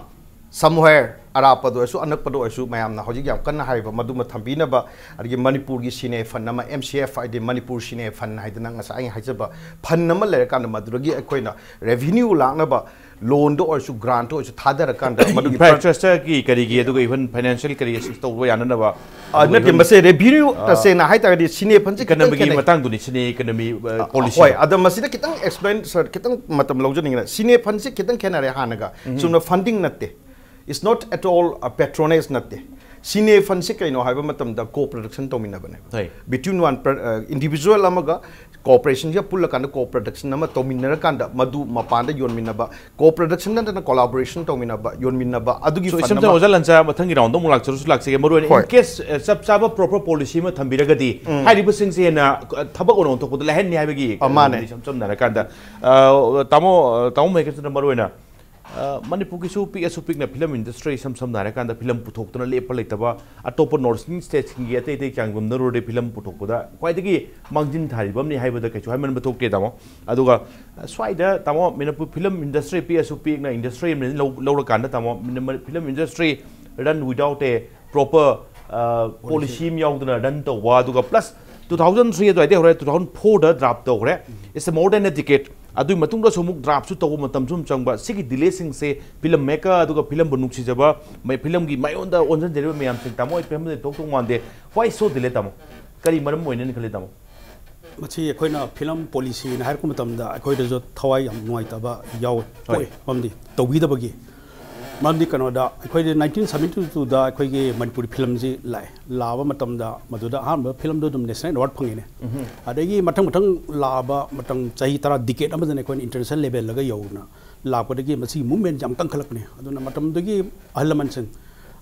somewhere ꯑꯔꯥꯞꯄꯗ ꯑꯣꯏꯔꯁꯨ ꯑꯅꯛꯄꯗ ꯑꯣꯏꯔꯁꯨ ꯃꯌꯥꯝꯅ ꯍꯧꯖꯤꯛ ꯌꯥꯝ ꯀꯟꯅ ꯍꯥꯏꯔꯤꯕ ꯃꯗꯨꯃ ꯊꯝꯕꯤꯅꯕ, ꯑꯗꯒꯤ ꯃꯅꯤꯄꯨꯔꯒꯤ ꯁꯤꯅꯦ fund ꯑꯃ, M C F ꯍꯥꯏꯗꯤ ꯃꯅꯤꯄꯨꯔ ꯁꯤꯅꯦ fund ꯍꯥꯏꯗꯅ ꯉꯁꯥꯏ ꯑꯩꯅ ꯍꯥꯏꯖꯕ fund ꯑꯃ ꯂꯩꯔꯀꯥꯟꯗ ꯃꯗꯨꯗꯒꯤ ꯑꯩꯈꯣꯏꯅ revenue ꯂꯥꯛꯅꯕ loan ꯗ ꯑꯣꯏꯔꯁꯨ grant ꯇ ꯑꯣꯏꯔꯁꯨ ꯊꯥꯗꯔꯀꯥꯟꯗ ꯃꯗꯨꯒꯤ fund ꯑꯃ infrastructure ꯒꯤ ꯀꯔꯤꯒꯤ ꯑꯗꯨꯒ even financial ꯀꯔꯤ assist ꯇꯧꯕ ꯌꯥꯅꯅꯕ ꯑ, ꯅꯠꯇꯦ, ꯃꯁꯦ revenue ꯑ, ꯇꯁꯦꯡꯅ ꯍꯥꯏꯇꯥꯔꯒꯗꯤ ꯁꯤꯅꯦ fund ꯁꯦ ꯈꯤꯇꯪ economy ꯒꯤ ꯈꯦꯠꯅꯩ꯫ ꯃꯇꯥꯡꯗꯨꯅꯤ, ꯁꯤꯅꯦ economy, ꯑ, ꯑ, policy꯫ ꯍꯣꯏ, ꯑꯗꯣ ꯃꯁꯤꯗ ꯈꯤꯇꯪ explain, sir, ꯈꯤꯇꯪ ꯃꯇꯝ ꯂꯧꯖꯅꯤꯡꯉꯦ꯫ ꯁꯤꯅꯦ fund ꯁꯦ ꯈꯤꯇꯪ ꯈꯦꯠꯅꯔꯦ ꯍꯥꯟꯅꯒ꯫ ꯎꯝ꯫ ꯆꯨꯝꯅ funding ꯅꯠꯇꯦ꯫ It's not at all a patronage ꯅꯠꯇꯦ꯫ ꯁꯤꯅꯦ fund ꯁꯦ ꯀꯩꯅꯣ ꯍꯥꯏꯕ ꯃꯇꯝꯗ co-production ꯇꯧꯃꯤꯟꯅꯕꯅꯦꯕ꯫ ꯍꯣꯏ꯫ Between one per-, ꯑ, individual ꯑꯃꯒ corporation ꯁꯤꯒ ꯄꯨꯜꯂꯀꯥꯟꯗ co-production ꯑꯃ ꯇꯧꯃꯤꯟꯅꯔꯀꯥꯟꯗ ꯃꯗꯨ ꯃꯄꯥꯟꯗ ꯌꯣꯟꯃꯤꯟꯅꯕ, co-production ꯅꯠꯇꯅ collaboration ꯇꯧꯃꯤꯟꯅꯕ, ꯌꯣꯟꯃꯤꯟꯅꯅꯕ, ꯑꯗꯨꯒꯤ So, fund ꯏꯁꯝ ꯁꯝꯅ ꯑꯃ ꯑꯣꯖꯥ ꯂꯟꯆꯥ ꯃꯊꯪꯒꯤ round ꯗ ꯑꯃꯨꯛ ꯂꯥꯛꯆꯔꯁꯨ ꯂꯥꯛꯆꯒꯦ꯫ ꯃꯔꯨ ꯑꯣꯏꯅ ꯍꯣꯏ꯫ In case, ꯑ, ꯆꯞ ꯆꯥꯕ proper policy ꯑꯃ ꯊꯝꯕꯤꯔꯒꯗꯤ ꯎꯝ꯫ ꯍꯥꯏꯔꯤꯕꯁꯤꯡꯁꯦ ꯍꯦꯟꯅ, ꯑ, ꯊꯕꯛ ꯑꯣꯏꯅ ꯑꯣꯟꯊꯣꯛꯄꯗ ꯂꯥꯏꯍꯟꯅꯤ ꯍꯥꯏꯕꯒꯤ, ꯑ, ꯃꯥꯅꯦ꯫ ꯏꯁꯝ ꯁꯝꯅ ꯍꯥꯏꯔꯀꯥꯟꯗ, ꯑ, ꯇꯥꯃꯣ, ꯑ, ꯇꯥꯃꯣ ꯃꯍꯦꯁꯅ ꯃꯔꯨ ꯑꯣꯏꯅ ꯑ, ꯃꯅꯤꯄꯨꯔꯒꯤꯁꯨ ꯄꯤꯛꯑꯁꯨ ꯄꯤꯛꯅ ꯐꯤꯂꯝ ꯏꯟꯗꯁꯇ꯭ꯔꯤ ꯏꯁꯝ ꯁꯝꯅ ꯍꯥꯏꯔꯀꯥꯟꯗ ꯐꯤꯂꯝ ꯄꯨꯊꯣꯛꯇꯨꯅ ꯂꯦꯞꯄ ꯂꯩꯇꯕ, ꯑꯇꯣꯞꯄ ꯅꯣꯔꯠ ꯏꯁꯇꯔꯟ ꯁ꯭ꯇꯦꯠꯁꯤꯡꯒꯤ ꯑꯇꯩ ꯑꯇꯩ ꯆꯥꯡꯗꯝꯅꯔꯨꯔꯗꯤ ꯐꯤꯂꯝ ꯄꯨꯊꯣꯛꯄꯗ ꯈ꯭ꯋꯥꯏꯗꯒꯤ ꯃꯥꯡꯖꯤꯟ ꯊꯥꯔꯤꯕ ꯑꯃꯅꯤ ꯍꯥꯏꯕꯗ ꯀꯩꯁꯨ ꯍꯥꯏꯃꯟꯕ ꯊꯣꯛꯇꯦ, ꯇꯥꯃꯣ꯫ ꯑꯗꯨꯒ, ꯑ, ꯁ꯭ꯋꯥꯏꯗ, ꯇꯥꯃꯣ, ꯃꯅꯤꯄꯨꯔ ꯐꯤꯂꯝ ꯏꯟꯗꯁꯇ꯭ꯔꯤ ꯄꯤꯛꯑꯁꯨ ꯄꯤꯛꯅ ꯏꯟꯗꯁꯇ꯭ꯔꯤ ꯑꯃꯅꯤ ꯂꯧ-, ꯂꯧꯔꯀꯥꯟꯗ, ꯇꯥꯃꯣ, ꯃꯅꯤ-, ꯃꯅꯤ-, film industry run without a proper, ꯑ, ꯄꯣꯂꯤꯁꯤ ꯑꯃ ꯌꯥꯎꯗꯅ ꯔꯟ ꯇꯧꯕ, ꯑꯗꯨꯒ ꯄ꯭ꯂꯁ ꯇꯨ ꯊꯥꯎꯖꯟ ꯊ꯭ꯔꯤ ꯑꯗꯨꯋꯥꯏꯗꯩ ꯍꯧꯔꯦ, ꯇꯨ ꯊꯥꯎꯖꯟ ꯐꯣꯔꯗ ꯗ꯭ꯔꯥꯐ ꯇꯧꯈ꯭ꯔꯦ꯫ It's more than a decade. ꯑꯗꯨꯒꯤ ꯃꯇꯨꯡꯗꯁꯨ ꯑꯃꯨꯛ ꯗ꯭ꯔꯥꯐꯁꯨ ꯇꯧꯕ ꯃꯇꯝꯁꯨ ꯑꯃꯨꯛ ꯆꯪꯕ꯫ ꯁꯤꯒꯤ ꯗꯤꯂꯦꯁꯤꯡꯁꯦ ꯐꯤꯂꯝ ꯃꯦꯀꯔ ꯑꯗꯨꯒ ꯐꯤꯂꯝꯕꯨ ꯅꯨꯡꯁꯤꯖꯕ, ꯃ-, ꯐꯤꯂꯝꯒꯤ ꯃꯥꯏꯌꯣꯟꯗ ꯑꯣꯟꯁꯤꯟꯖꯔꯤꯕ ꯃꯌꯥꯝꯁꯤꯡ, ꯇꯥꯃꯣ, ꯑꯩ ꯐꯤꯂꯝꯗ ꯇꯣꯛꯇꯧ ꯃꯥꯟꯗꯦ꯫ Why so delay, ꯇꯥꯃꯣ? ꯀꯔꯤ ꯃꯔꯝ ꯑꯣꯏꯅꯅꯤ ꯈꯜꯂꯤ, ꯇꯥꯃꯣ? ꯃꯁꯤ ꯑꯩꯈꯣꯏꯅ ꯐꯤꯂꯝ ꯄꯣꯂꯤꯁꯤꯅ ꯍꯥꯏꯔꯛꯄ ꯃꯇꯝꯗ ꯑꯩꯈꯣꯏꯗꯁꯨ ꯊꯋꯥꯏ ꯌꯥꯝ ꯅꯨꯡꯉꯥꯏꯇꯕ ꯌꯥꯎꯋꯦ, ꯍꯣꯏ꯫ ꯄꯣꯛꯑꯦ꯫ ꯃꯔꯝꯗꯤ ꯇꯧꯕꯤꯗꯕꯒꯤ꯫ ꯃꯔꯝꯗꯤ ꯀꯩꯅꯣꯗ, ꯑꯩꯈꯣꯏꯗꯤ ꯅꯥꯏꯟꯇꯤꯟ ꯁꯕꯦꯟꯇꯤ ꯇꯨꯗ ꯑꯩꯈꯣꯏꯒꯤ ꯃꯅꯤꯄꯨꯔꯤ ꯐꯤꯂꯝꯁꯤ ꯂꯥꯛꯑꯦ꯫ ꯂꯥꯛꯑꯕ ꯃꯇꯝꯗ ꯃꯗꯨꯗ ꯑꯍꯥꯟꯕ ꯐꯤꯂꯝꯗꯣ ꯑꯗꯨꯝ ꯅꯦꯁꯅꯦꯜ ꯑꯦꯋꯥꯔꯗ ꯐꯪꯉꯤꯅꯦ꯫ ꯎꯝꯍꯨꯝ꯫ ꯑꯗꯒꯤ ꯃꯊꯪ ꯃꯊꯪ ꯂꯥꯛꯑꯕ ꯃꯇꯝ, ꯆꯍꯤ ꯇꯔꯥ, ꯗꯤꯀꯦꯠ ꯑꯃꯗꯅ ꯑꯩꯈꯣꯏꯅ ꯏꯟꯇꯔꯅꯦꯁꯅꯦꯜ ꯂꯦꯚꯦꯜꯗꯒ ꯌꯧꯅ ꯂꯥꯛꯄꯗꯒꯤ ꯃꯁꯤꯒꯤ ꯃꯨꯞꯃꯦꯟꯁꯦ ꯌꯥꯝ ꯀꯟꯈꯠꯂꯛꯄꯅꯦ꯫ ꯑꯗꯨꯅ ꯃꯇꯝꯗꯨꯒꯤ ꯑꯍꯜ ꯂꯃꯟꯁꯤꯡ,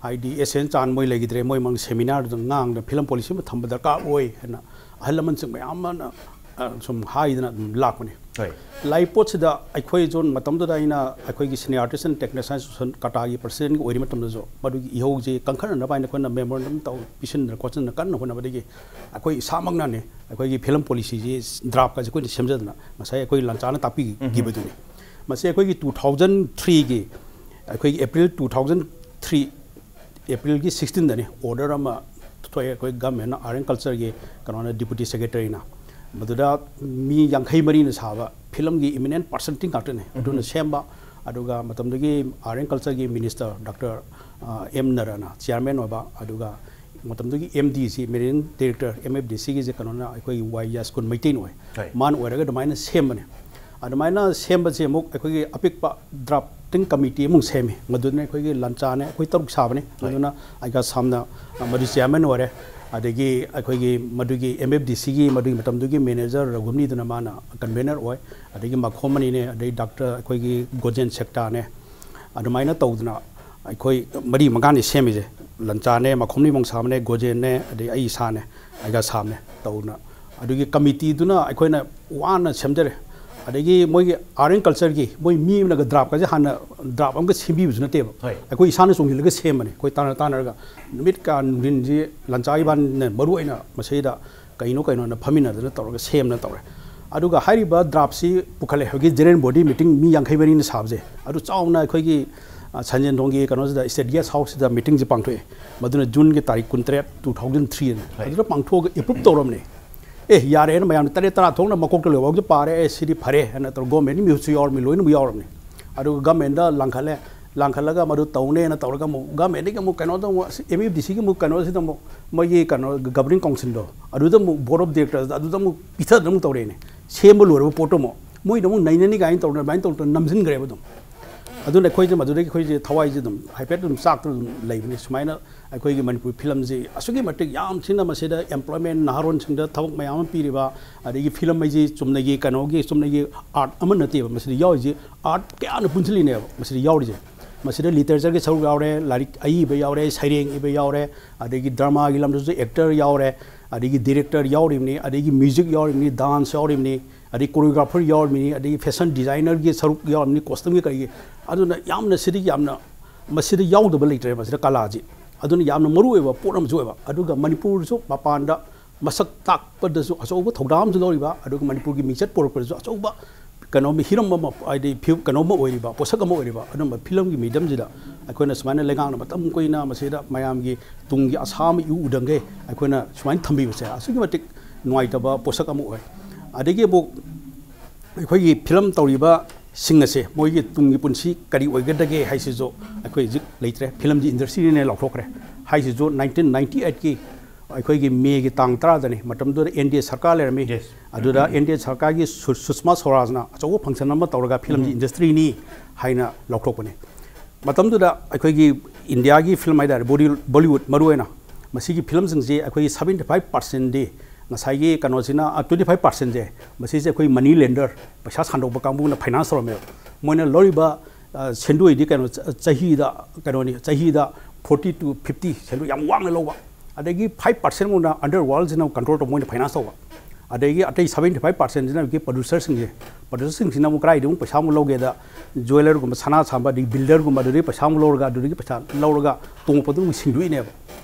ꯍꯥꯏꯗꯤ ꯑꯦꯁ ꯑꯦꯟ ꯆꯥꯟ ꯃꯣꯏ ꯂꯩꯈꯤꯗ꯭ꯔꯦ, ꯃꯣꯏ ꯃꯥꯡ ꯁꯦꯃꯤꯅꯥꯔꯗꯨꯗ ꯉꯥꯡꯗꯅ ꯐꯤꯂꯝ ꯄꯣꯂꯤꯁꯤ ꯑꯃ ꯊꯝꯕ ꯗꯔꯀꯥꯔ ꯑꯣꯏ ꯍꯥꯏꯅ ꯑꯍꯜ ꯂꯃꯟꯁꯤꯡ ꯃꯌꯥꯝ ꯑꯃꯅ, ꯑ, ꯁꯨꯝ ꯍꯥꯏꯗꯅ ꯑꯗꯨꯝ ꯂꯥꯛꯄꯅꯦ꯫ ꯍꯣꯏ꯫ ꯂꯥꯛꯏ ꯄꯣꯠꯁꯤꯗ ꯑꯩꯈꯣꯏꯁꯨ ꯃꯇꯝꯗꯨꯗ ꯑꯩꯅ ꯑꯩꯈꯣꯏꯒꯤ Cinematist and Technician Association ꯀꯇꯥꯒꯤ ꯄ꯭ꯔꯁꯤꯗꯦꯟꯒꯤ ꯑꯣꯏꯔꯤ ꯃꯇꯝꯗꯁꯨ ꯃꯗꯨꯒꯤ ꯏꯍꯧꯁꯦ ꯀꯟꯈꯠꯅꯅꯕ ꯍꯥꯏꯅ ꯑꯩꯈꯣꯏꯅ ꯃꯦꯃꯣꯔꯦꯟꯗꯝ ꯇꯧ ꯄꯤꯁꯤꯟꯗꯅ ꯈꯣꯠꯆꯤꯟꯗꯅ ꯀꯟꯅ ꯍꯣꯠꯅꯕꯗꯒꯤ ꯑꯩꯈꯣꯏ ꯏꯁꯥꯃꯛꯅꯅꯦ ꯑꯩꯈꯣꯏꯒꯤ ꯐꯤꯂꯝ ꯄꯣꯂꯤꯁꯤꯁꯤ ꯗ꯭ꯔꯥꯐꯀꯁꯦ ꯑꯩꯈꯣꯏꯅ ꯁꯦꯝꯖꯗꯅ ꯉꯁꯥꯏ ꯑꯩꯈꯣꯏ ꯂꯟꯆꯥꯅ ꯇꯥꯛꯄꯤꯈꯤꯕꯗꯨꯅꯤ꯫ ꯃꯁꯤ ꯑꯩꯈꯣꯏꯒꯤ ꯇꯨ ꯊꯥꯎꯖꯟ ꯊ꯭ꯔꯤꯒꯤ, ꯑꯩꯈꯣꯏꯒꯤ ꯑꯦꯄ꯭ꯔꯤꯜ ꯇꯨ ꯊꯥꯎꯖꯟ ꯊ꯭ꯔꯤ ꯑꯦꯄ꯭ꯔꯤꯜꯒꯤ ꯁꯤꯛꯁꯇꯤꯟꯗꯅꯤ ꯑꯣꯔꯗꯔ ꯑꯃ ꯊꯣꯛꯑꯦ ꯑꯩꯈꯣꯏ ꯒꯃꯦꯟꯅ, ꯑꯥꯔꯠ ꯑꯦꯟ ꯀꯜꯆꯔꯒꯤ ꯀꯩꯅꯣꯅ, ꯗꯤꯄꯨꯇꯤ ꯁꯦꯀ꯭ꯔꯦꯇꯔꯤꯅ꯫ ꯃꯗꯨꯗ ꯃꯤ ꯌꯥꯡꯈꯩ ꯃꯔꯤꯅ ꯁꯥꯕ ꯐꯤꯂꯝꯒꯤ ꯏꯃꯤꯅꯦꯟ ꯄꯥꯔꯁꯟꯇꯤ ꯉꯥꯛꯇꯅꯤ ꯑꯗꯨꯅ ꯁꯦꯝꯕ꯫ ꯑꯗꯨꯒ ꯃꯇꯝꯗꯨꯒꯤ ꯑꯥꯔꯠ ꯑꯦꯟ ꯀꯜꯆꯔꯒꯤ ꯃꯤꯅꯤꯁꯇꯔ ꯗꯥꯛꯇꯔ, ꯑ, ꯑꯦꯝ ꯅꯔꯅ ꯆꯤꯌꯥꯔꯃꯦꯟ ꯑꯣꯏꯕ, ꯑꯗꯨꯒ ꯃꯇꯝꯗꯨꯒꯤ ꯑꯦꯝ ꯗꯤ ꯁꯤ, managing director, M F D ꯁꯤꯒꯤꯁꯦ ꯀꯩꯅꯣꯅ, ꯑꯩꯈꯣꯏꯒꯤ ꯋꯥꯏ ꯌꯥꯁꯀꯨꯟ ꯃꯩꯇꯩꯅ ꯑꯣꯏ꯫ ꯍꯣꯏ꯫ ꯃꯥꯅ ꯑꯣꯏꯔꯒ ꯑꯗꯨꯃꯥꯏꯅ ꯁꯦꯝꯕꯅꯦ꯫ ꯑꯗꯨꯃꯥꯏꯅ ꯁꯦꯝꯕꯁꯦ ꯑꯃꯨꯛ ꯑꯩꯈꯣꯏꯒꯤ ꯑꯄꯤꯛꯄ ꯗ꯭ꯔꯥꯐꯇꯤꯡ ꯀꯃꯤꯇꯤ ꯑꯃꯨꯛ ꯁꯦꯝꯃꯤ꯫ ꯃꯗꯨꯗꯨꯅ ꯑꯩꯈꯣꯏꯒꯤ ꯂꯟꯆꯥꯅꯦ, ꯑꯩꯈꯣꯏ ꯇꯔꯨꯛ ꯁꯥꯕꯅꯤ꯫ ꯍꯣꯏ꯫ ꯃꯗꯨꯅ ꯑꯩꯒ ꯁꯥꯝꯅ, ꯑ, ꯃꯗꯨ ꯆꯤꯌꯥꯔꯃꯦꯟ ꯑꯣꯏꯔꯦ꯫ ꯑꯗꯒꯤ ꯑꯩꯈꯣꯏꯒꯤ ꯃꯗꯨꯒꯤ ꯑꯦꯝ ꯑꯦꯐ ꯗꯤ ꯁꯤꯒꯤ ꯃꯗꯨꯒꯤ ꯃꯇꯝꯗꯨꯒꯤ ꯃꯦꯅꯦꯖꯔ ꯔꯘꯨꯅꯤꯗꯨꯅ ꯃꯥꯅ ꯀꯟꯚꯦꯅꯔ ꯑꯣꯏ꯫ ꯑꯗꯒꯤ ꯃꯈꯣꯝ ꯑꯅꯤꯅꯦ, ꯑꯗꯩ ꯗꯥꯛꯇꯔ ꯑꯩꯈꯣꯏꯒꯤ ꯒꯣꯖꯦꯟ ꯁꯦꯛꯇꯥꯅꯦ꯫ ꯑꯗꯨꯃꯥꯏꯅ ꯇꯧꯗꯅ ꯑꯩꯈꯣꯏ ꯃꯔꯤ ꯃꯉꯥꯅꯤ ꯁꯦꯝꯃꯤꯁꯦ꯫ ꯂꯟꯆꯥꯅꯦ, ꯃꯈꯣꯝꯅꯤ ꯃꯣꯡꯁꯥꯕꯅꯦ, ꯒꯣꯖꯦꯟꯅꯦ, ꯑꯗꯩ ꯑꯩ ꯏꯁꯥꯅꯦ, ꯑꯩꯒ ꯁꯥꯝꯅꯦ ꯇꯧꯗꯅ꯫ ꯑꯗꯨꯒꯤ ꯀꯃꯤꯇꯤꯗꯨꯅ ꯑꯩꯈꯣꯏꯅ ꯋꯥꯅ ꯁꯦꯝꯖꯔꯦ꯫ ꯑꯗꯒꯤ ꯃꯣꯏꯒꯤ ꯑꯥꯔꯠ ꯑꯦꯟ ꯀꯜꯆꯔꯒꯤ ꯃꯣꯏ ꯃꯤ ꯑꯃꯅꯒ ꯗ꯭ꯔꯥꯐꯀꯁꯦ ꯍꯥꯟꯅ ꯗ꯭ꯔꯥꯐ ꯑꯃꯒ ꯁꯦꯝꯕꯤꯕꯁꯨ ꯅꯠꯇꯦꯕ꯫ ꯍꯣꯏ꯫ ꯑꯩꯈꯣꯏ ꯏꯁꯥꯅ ꯆꯣꯡꯁꯤꯜꯂꯒ ꯁꯦꯝꯕꯅꯦ꯫ ꯑꯩꯈꯣꯏ ꯇꯥꯟꯅ ꯇꯥꯟꯅꯔꯒ ꯅꯨꯃꯤꯠ ꯀꯌꯥ ꯅꯨꯡꯊꯤꯟꯁꯤ ꯂꯟꯆꯥ ꯏꯕꯥꯅꯤꯅ ꯃꯔꯨ ꯑꯣꯏꯅ ꯃꯁꯤꯗ ꯀꯩꯅꯣ ꯀꯩꯅꯣꯅ ꯐꯝꯃꯤꯟꯅꯗꯅ ꯇꯧꯔꯒ ꯁꯦꯝꯅ ꯇꯧꯔꯦ꯫ ꯑꯗꯨꯒ ꯍꯥꯏꯔꯤꯕ ꯗ꯭ꯔꯥꯐꯁꯤ ꯄꯨꯈꯠꯂꯦ꯫ ꯍꯧꯖꯤꯛꯀꯤ ꯖꯦꯅꯔꯦꯜ ꯕꯣꯗꯤ ꯃꯤꯇꯤꯡ ꯃꯤ ꯌꯥꯡꯈꯩ ꯃꯔꯤꯅ ꯁꯥꯕꯁꯦ, ꯑꯗꯨ ꯆꯥꯎꯅ ꯑꯩꯈꯣꯏꯒꯤ, ꯑ, ꯁꯟꯖꯦꯟꯊꯣꯡꯒꯤ ꯀꯩꯅꯣꯁꯤꯗ, ꯁ꯭ꯇꯦꯠ ꯒꯦꯁ ꯍꯥꯎꯁꯁꯤꯗ ꯃꯤꯇꯤꯡꯁꯦ ꯄꯥꯡꯊꯣꯛꯑꯦ꯫ ꯃꯗꯨꯅ ꯖꯨꯟꯒꯤ ꯇꯥꯔꯤꯛ ꯀꯨꯟꯇꯔꯦꯠ, two thousand three ꯑꯅ꯫ ꯍꯣꯏ꯫ ꯑꯗꯨꯗ ꯄꯥꯡꯊꯣꯛꯑꯒ ꯑꯦꯄ꯭ꯔꯨꯞ ꯇꯧꯔꯝꯅꯦ꯫ ꯑꯦ, ꯌꯥꯔꯦꯅ ꯃꯌꯥꯝꯅ ꯇꯔꯦꯠ ꯇꯔꯥ ꯊꯣꯛꯅ ꯃꯀꯣꯛꯇ ꯂꯣꯏꯐꯥꯎꯁꯦ ꯄꯥꯔꯦ꯫ "ꯑꯦ, ꯁꯤꯗꯤ ꯐꯔꯦ" ꯍꯥꯏꯅ ꯇꯧꯔꯒ ꯒꯣꯔꯃꯦꯟꯒꯤ ꯃꯤꯍꯨꯠꯁꯨ ꯌꯥꯎꯔꯝꯃꯤ, ꯂꯣꯏꯅꯃꯛ ꯌꯥꯎꯔꯝꯃꯤ꯫ ꯑꯗꯨꯒ ꯒꯃꯦꯟꯗ ꯂꯥꯡꯈꯠꯂꯦ꯫ ꯂꯥꯡꯈꯠꯂꯒ ꯃꯗꯨ ꯇꯧꯅꯦꯅ ꯇꯧꯔꯒ ꯑꯃꯨꯛ ꯒꯃꯦꯟꯗꯒꯤ ꯑꯃꯨꯛ ꯀꯩꯅꯣꯗ ꯑꯃꯨꯛ, ꯑꯦꯝ ꯌꯨ ꯗꯤ ꯁꯤꯒꯤ ꯑꯃꯨꯛ ꯀꯩꯅꯣꯁꯤꯗ ꯑꯃꯨꯛ ꯃꯣꯏꯒꯤ ꯀꯩꯅꯣ ꯒꯕꯔꯅꯤꯡ ꯀꯥꯎꯟꯁꯤꯜꯗꯣ, ꯑꯗꯨꯗ ꯑꯃꯨꯛ ꯕꯣꯔꯗ ꯑꯣꯐ ꯗꯤꯔꯦꯛꯇꯔꯁ ꯑꯗꯨꯗ ꯑꯃꯨꯛ ꯄꯤꯊꯗꯅ ꯑꯃꯨꯛ ꯇꯧꯔꯛꯑꯦꯅꯦ꯫ ꯁꯦꯝꯕ ꯂꯣꯏꯔꯕ ꯄꯣꯠꯇꯣ ꯑꯃꯨꯛ ꯃꯣꯏꯅ ꯑꯃꯨꯛ ꯅꯩꯅꯅꯤ ꯀꯥꯏꯅ ꯇꯧꯗꯅ ꯑꯗꯨꯃꯥꯏꯅ ꯇꯧꯗꯅ ꯅꯝꯁꯤꯟꯈ꯭ꯔꯦꯕ ꯑꯗꯨꯝ꯫ ꯑꯗꯨꯅ ꯑꯩꯈꯣꯏꯁꯦ ꯃꯗꯨꯗꯒꯤ ꯑꯩꯈꯣꯏꯁꯦ ꯊꯋꯥꯏꯁꯦ ꯑꯗꯨꯝ ꯍꯥꯏꯐꯦꯠ ꯑꯗꯨꯝ ꯆꯥꯛꯇꯅ ꯑꯗꯨꯝ ꯂꯩꯕꯅꯤ꯫ ꯁꯨꯃꯥꯏꯅ ꯑꯩꯈꯣꯏꯒꯤ ꯃꯅꯤꯄꯨꯔ ꯐꯤꯂꯝꯁꯤ ꯑꯁꯨꯛꯀꯤ ꯃꯇꯤꯛ ꯌꯥꯝ ꯊꯤꯅ ꯃꯁꯤꯗ ꯑꯦꯝꯄ꯭ꯂꯣꯏꯃꯦꯟ, ꯅꯍꯥꯔꯣꯟꯁꯤꯡꯗ ꯊꯕꯛ ꯃꯌꯥꯝ ꯑꯃ ꯄꯤꯔꯤꯕ, ꯑꯗꯒꯤ ꯐꯤꯂꯝ ꯍꯥꯏꯁꯤ ꯆꯨꯝꯅꯒꯤ ꯀꯩꯅꯣꯒꯤ, ꯆꯨꯝꯅꯒꯤ ꯑꯥꯔꯠ ꯑꯃ ꯅꯠꯇꯦꯕ ꯃꯁꯤꯗ ꯌꯥꯎꯔꯤꯁꯤ꯫ ꯑꯥꯔꯠ ꯀꯌꯥꯅ ꯄꯨꯟꯁꯤꯜꯂꯤꯅꯦꯕ ꯃꯁꯤꯗ ꯌꯥꯎꯔꯤꯁꯦ꯫ ꯃꯁꯤꯗ ꯂꯤꯇꯔꯦꯆꯔꯒꯤ ꯁꯔꯨꯛ ꯌꯥꯎꯔꯦ, ꯂꯥꯏꯔꯤꯛ ꯑꯏꯕ ꯌꯥꯎꯔꯦ, ꯁꯩꯔꯦꯡ ꯏꯕ ꯌꯥꯎꯔꯦ, ꯑꯗꯒꯤ ꯗ꯭ꯔꯃꯥꯒꯤ ꯂꯝꯗꯁꯨ ꯑꯦꯛꯇꯔ ꯌꯥꯎꯔꯦ, ꯑꯗꯒꯤ ꯗꯤꯔꯦꯛꯇꯔ ꯌꯥꯎꯔꯤꯕꯅꯤ, ꯑꯗꯒꯤ ꯃ꯭ꯌꯨꯖꯤꯛ ꯌꯥꯎꯔꯤꯕꯅꯤ, ꯗꯥꯟꯁ ꯌꯥꯎꯔꯤꯕꯅꯤ, ꯑꯗꯒꯤ ꯀꯣꯔꯤꯌꯣꯒ꯭ꯔꯥꯐꯔ ꯌꯥꯎꯔꯤꯕꯅꯤ, ꯑꯗꯒꯤ ꯐꯦꯁꯟ ꯗꯤꯖꯥꯏꯅꯔꯒꯤ ꯁꯔꯨꯛ ꯌꯥꯎꯔꯤꯕꯅꯤ, ꯀꯣꯁꯇ꯭ꯌꯨꯝꯒꯤ ꯀꯔꯤꯒꯤ꯫ ꯑꯗꯨꯅ ꯌꯥꯝꯅ ꯁꯤꯗꯤ ꯌꯥꯝꯅ, ꯃꯁꯤꯗ ꯌꯥꯎꯗꯕ ꯂꯩꯇ꯭ꯔꯦ ꯃꯁꯤꯗ ꯀꯂꯥꯁꯤ꯫ ꯑꯗꯨꯅ ꯌꯥꯝꯅ ꯃꯔꯨ ꯑꯣꯏꯕ ꯄꯣꯠ ꯑꯃꯁꯨ ꯑꯣꯏꯕ꯫ ꯑꯗꯨꯒ ꯃꯅꯤꯄꯨꯔꯁꯨ ꯃꯄꯥꯟꯗ ꯃꯁꯛ ꯇꯥꯛꯄꯗꯁꯨ ꯑꯆꯧꯕ ꯊꯧꯗꯥꯡ ꯑꯃꯁꯨ ꯂꯧꯔꯤꯕ, ꯑꯗꯨꯒ ꯃꯅꯤꯄꯨꯔꯒꯤ ꯃꯤꯡꯆꯠ ꯄꯨꯔꯛꯄꯗꯁꯨ ꯑꯆꯧꯕ ꯀꯩꯅꯣꯝ, ꯍꯤꯔꯝ ꯑꯃ, ꯍꯥꯏꯗꯤ ꯐꯤ-, ꯀꯩꯅꯣꯝ ꯑꯃ ꯑꯣꯏꯔꯤꯕ, ꯄꯣꯠꯁꯛ ꯑꯃ ꯑꯣꯏꯔꯤꯕ ꯑꯗꯨꯝꯕ ꯐꯤꯂꯝꯒꯤ mediumꯁꯤꯗ ꯑꯩꯈꯣꯏꯅ ꯁꯨꯃꯥꯏꯅ ꯂꯩꯉꯥꯛꯅ ꯃꯇꯝ ꯀꯨꯏꯅ ꯃꯁꯤꯗ ꯃꯌꯥꯝꯒꯤ ꯇꯨꯡꯒꯤ ꯑꯁꯥ ꯑꯃ ꯏꯎ ꯎꯗꯪꯒꯩ ꯑꯩꯈꯣꯏꯅ ꯁꯨꯃꯥꯏꯅ ꯊꯝꯕꯤꯕꯁꯦ ꯑꯁꯨꯛꯀꯤ ꯃꯇꯤꯛ ꯅꯨꯡꯉꯥꯏꯇꯕ ꯄꯣꯠꯁꯛ ꯑꯃ ꯑꯣꯏ꯫ ꯑꯗꯒꯤ ꯑꯃꯨꯛ ꯑꯩꯈꯣꯏꯒꯤ ꯐꯤꯂꯝ ꯇꯧꯔꯤꯕꯁꯤꯡ ꯑꯁꯦ ꯃꯣꯏꯒꯤ ꯇꯨꯡꯒꯤ ꯄꯨꯟꯁꯤ ꯀꯔꯤ ꯑꯣꯏꯒꯗꯒꯦ ꯍꯥꯏꯁꯤꯁꯨ ꯑꯩꯈꯣꯏ ꯍꯧꯖꯤꯛ ꯂꯩꯇ꯭ꯔꯦ꯫ ꯐꯤꯂꯝꯗꯤ ꯏꯟꯗꯁꯇ꯭ꯔꯤꯅꯦ ꯂꯥꯎꯊꯣꯛꯈ꯭ꯔꯦ꯫ ꯍꯥꯏꯁꯤꯁꯨ nineteen ninety eightꯀꯤ ꯑꯩꯈꯣꯏꯒꯤ ꯃꯦꯒꯤ ꯇꯥꯡ ꯇꯔꯥꯗꯅꯤ꯫ ꯃꯇꯝꯗꯨꯗ ꯑꯦꯟ ꯗꯤ ꯑꯦ ꯁꯔꯀꯥꯔ ꯂꯩꯔꯝꯃꯤ꯫ Yes. ꯑꯗꯨꯗ ꯑꯦꯟ ꯗꯤ ꯑꯦ ꯁꯔꯀꯥꯔꯒꯤ ꯁꯨ-, ꯁꯨꯁꯃꯥ ꯁ꯭ꯋꯔꯥꯖꯅ ꯑꯆꯧꯕ ꯐꯪꯁꯟ ꯑꯃ ꯇꯧꯔꯒ ꯐꯤꯂꯝꯁꯤ ꯏꯟꯗꯁꯇ꯭ꯔꯤꯅꯤ ꯍꯥꯏꯅ ꯂꯥꯎꯊꯣꯛꯄꯅꯤ꯫ ꯃꯇꯝꯗꯨꯗ ꯑꯩꯈꯣꯏꯒꯤ ꯏꯟꯗꯤꯌꯥꯒꯤ ꯐꯤꯂꯝ ꯍꯥꯏꯇꯥꯔꯦ, ꯕꯣꯂꯤ-, ꯕꯣꯂꯤꯋꯨꯗ ꯃꯔꯨꯑꯣꯏꯅ ꯃꯁꯤꯒꯤ ꯐꯤꯂꯝꯁꯤꯡꯁꯤ ꯑꯩꯈꯣꯏꯒꯤ seventy five percentꯗꯤ ꯉꯁꯥꯏꯒꯤ ꯀꯩꯅꯣꯁꯤꯅ, twenty five percentꯁꯦ ꯃꯁꯤꯁꯦ ꯑꯩꯈꯣꯏ ꯃꯅꯤ ꯂꯦꯟꯗꯔ, ꯄꯩꯁꯥ ꯁꯥꯟꯗꯣꯛꯄ ꯀꯥꯡꯕꯨꯅ ꯐꯥꯏꯅꯥꯟꯁ ꯇꯧꯔꯝꯃꯦꯕ꯫ ꯃꯣꯏꯅ ꯂꯧꯔꯤꯕ, ꯑ, ꯁꯦꯟꯗꯣꯏꯗꯤ ꯀꯩꯅꯣ, ꯆ-, ꯆꯍꯤꯗ ꯀꯩꯅꯣꯅꯤ, ꯆꯍꯤꯗ forty to fifty ꯁꯦꯟꯗꯣꯏ ꯌꯥꯝ ꯋꯥꯡꯅ ꯂꯧꯕ꯫ ꯑꯗꯒꯤ five percent ꯃꯨꯛꯅ ꯑꯟꯗꯔ ꯋꯥꯔꯜꯁꯤꯅ ꯀꯟꯇ꯭ꯔꯣꯜ ꯇꯧꯕ, ꯃꯣꯏꯅ ꯐꯥꯏꯅꯥꯟꯁ ꯇꯧꯕ꯫ ꯑꯗꯒꯤ ꯑꯇꯩ seventy five percentꯁꯤꯅ ꯍꯧꯖꯤꯛꯀꯤ ꯄ꯭ꯔꯗ꯭ꯌꯨꯁꯔꯁꯤꯡꯁꯦ, ꯄ꯭ꯔꯗ꯭ꯌꯨꯁꯔꯁꯤꯡꯁꯤꯅ ꯑꯃꯨꯛ ꯀꯗꯥꯏꯗꯒꯤ ꯑꯃꯨꯛ ꯄꯩꯁꯥ ꯑꯃꯨꯛ ꯂꯧꯒꯦꯗ, ꯖ꯭ꯋꯦꯂꯔꯒꯨꯝꯕ, ꯁꯅꯥ ꯁꯥꯕ, ꯑꯗꯒꯤ ꯕꯤꯜꯗꯔꯒꯨꯝꯕ, ꯑꯗꯨꯗꯒꯤ ꯄꯩꯁꯥ ꯂꯧꯔꯒ, ꯑꯗꯨꯗꯒꯤ ꯄꯩꯁꯥ ꯂꯧꯔꯒ ꯇꯣꯡꯉꯛꯄꯗꯨ ꯑꯃꯨꯛ ꯁꯤꯡꯗꯣꯛꯏꯅꯦꯕ꯫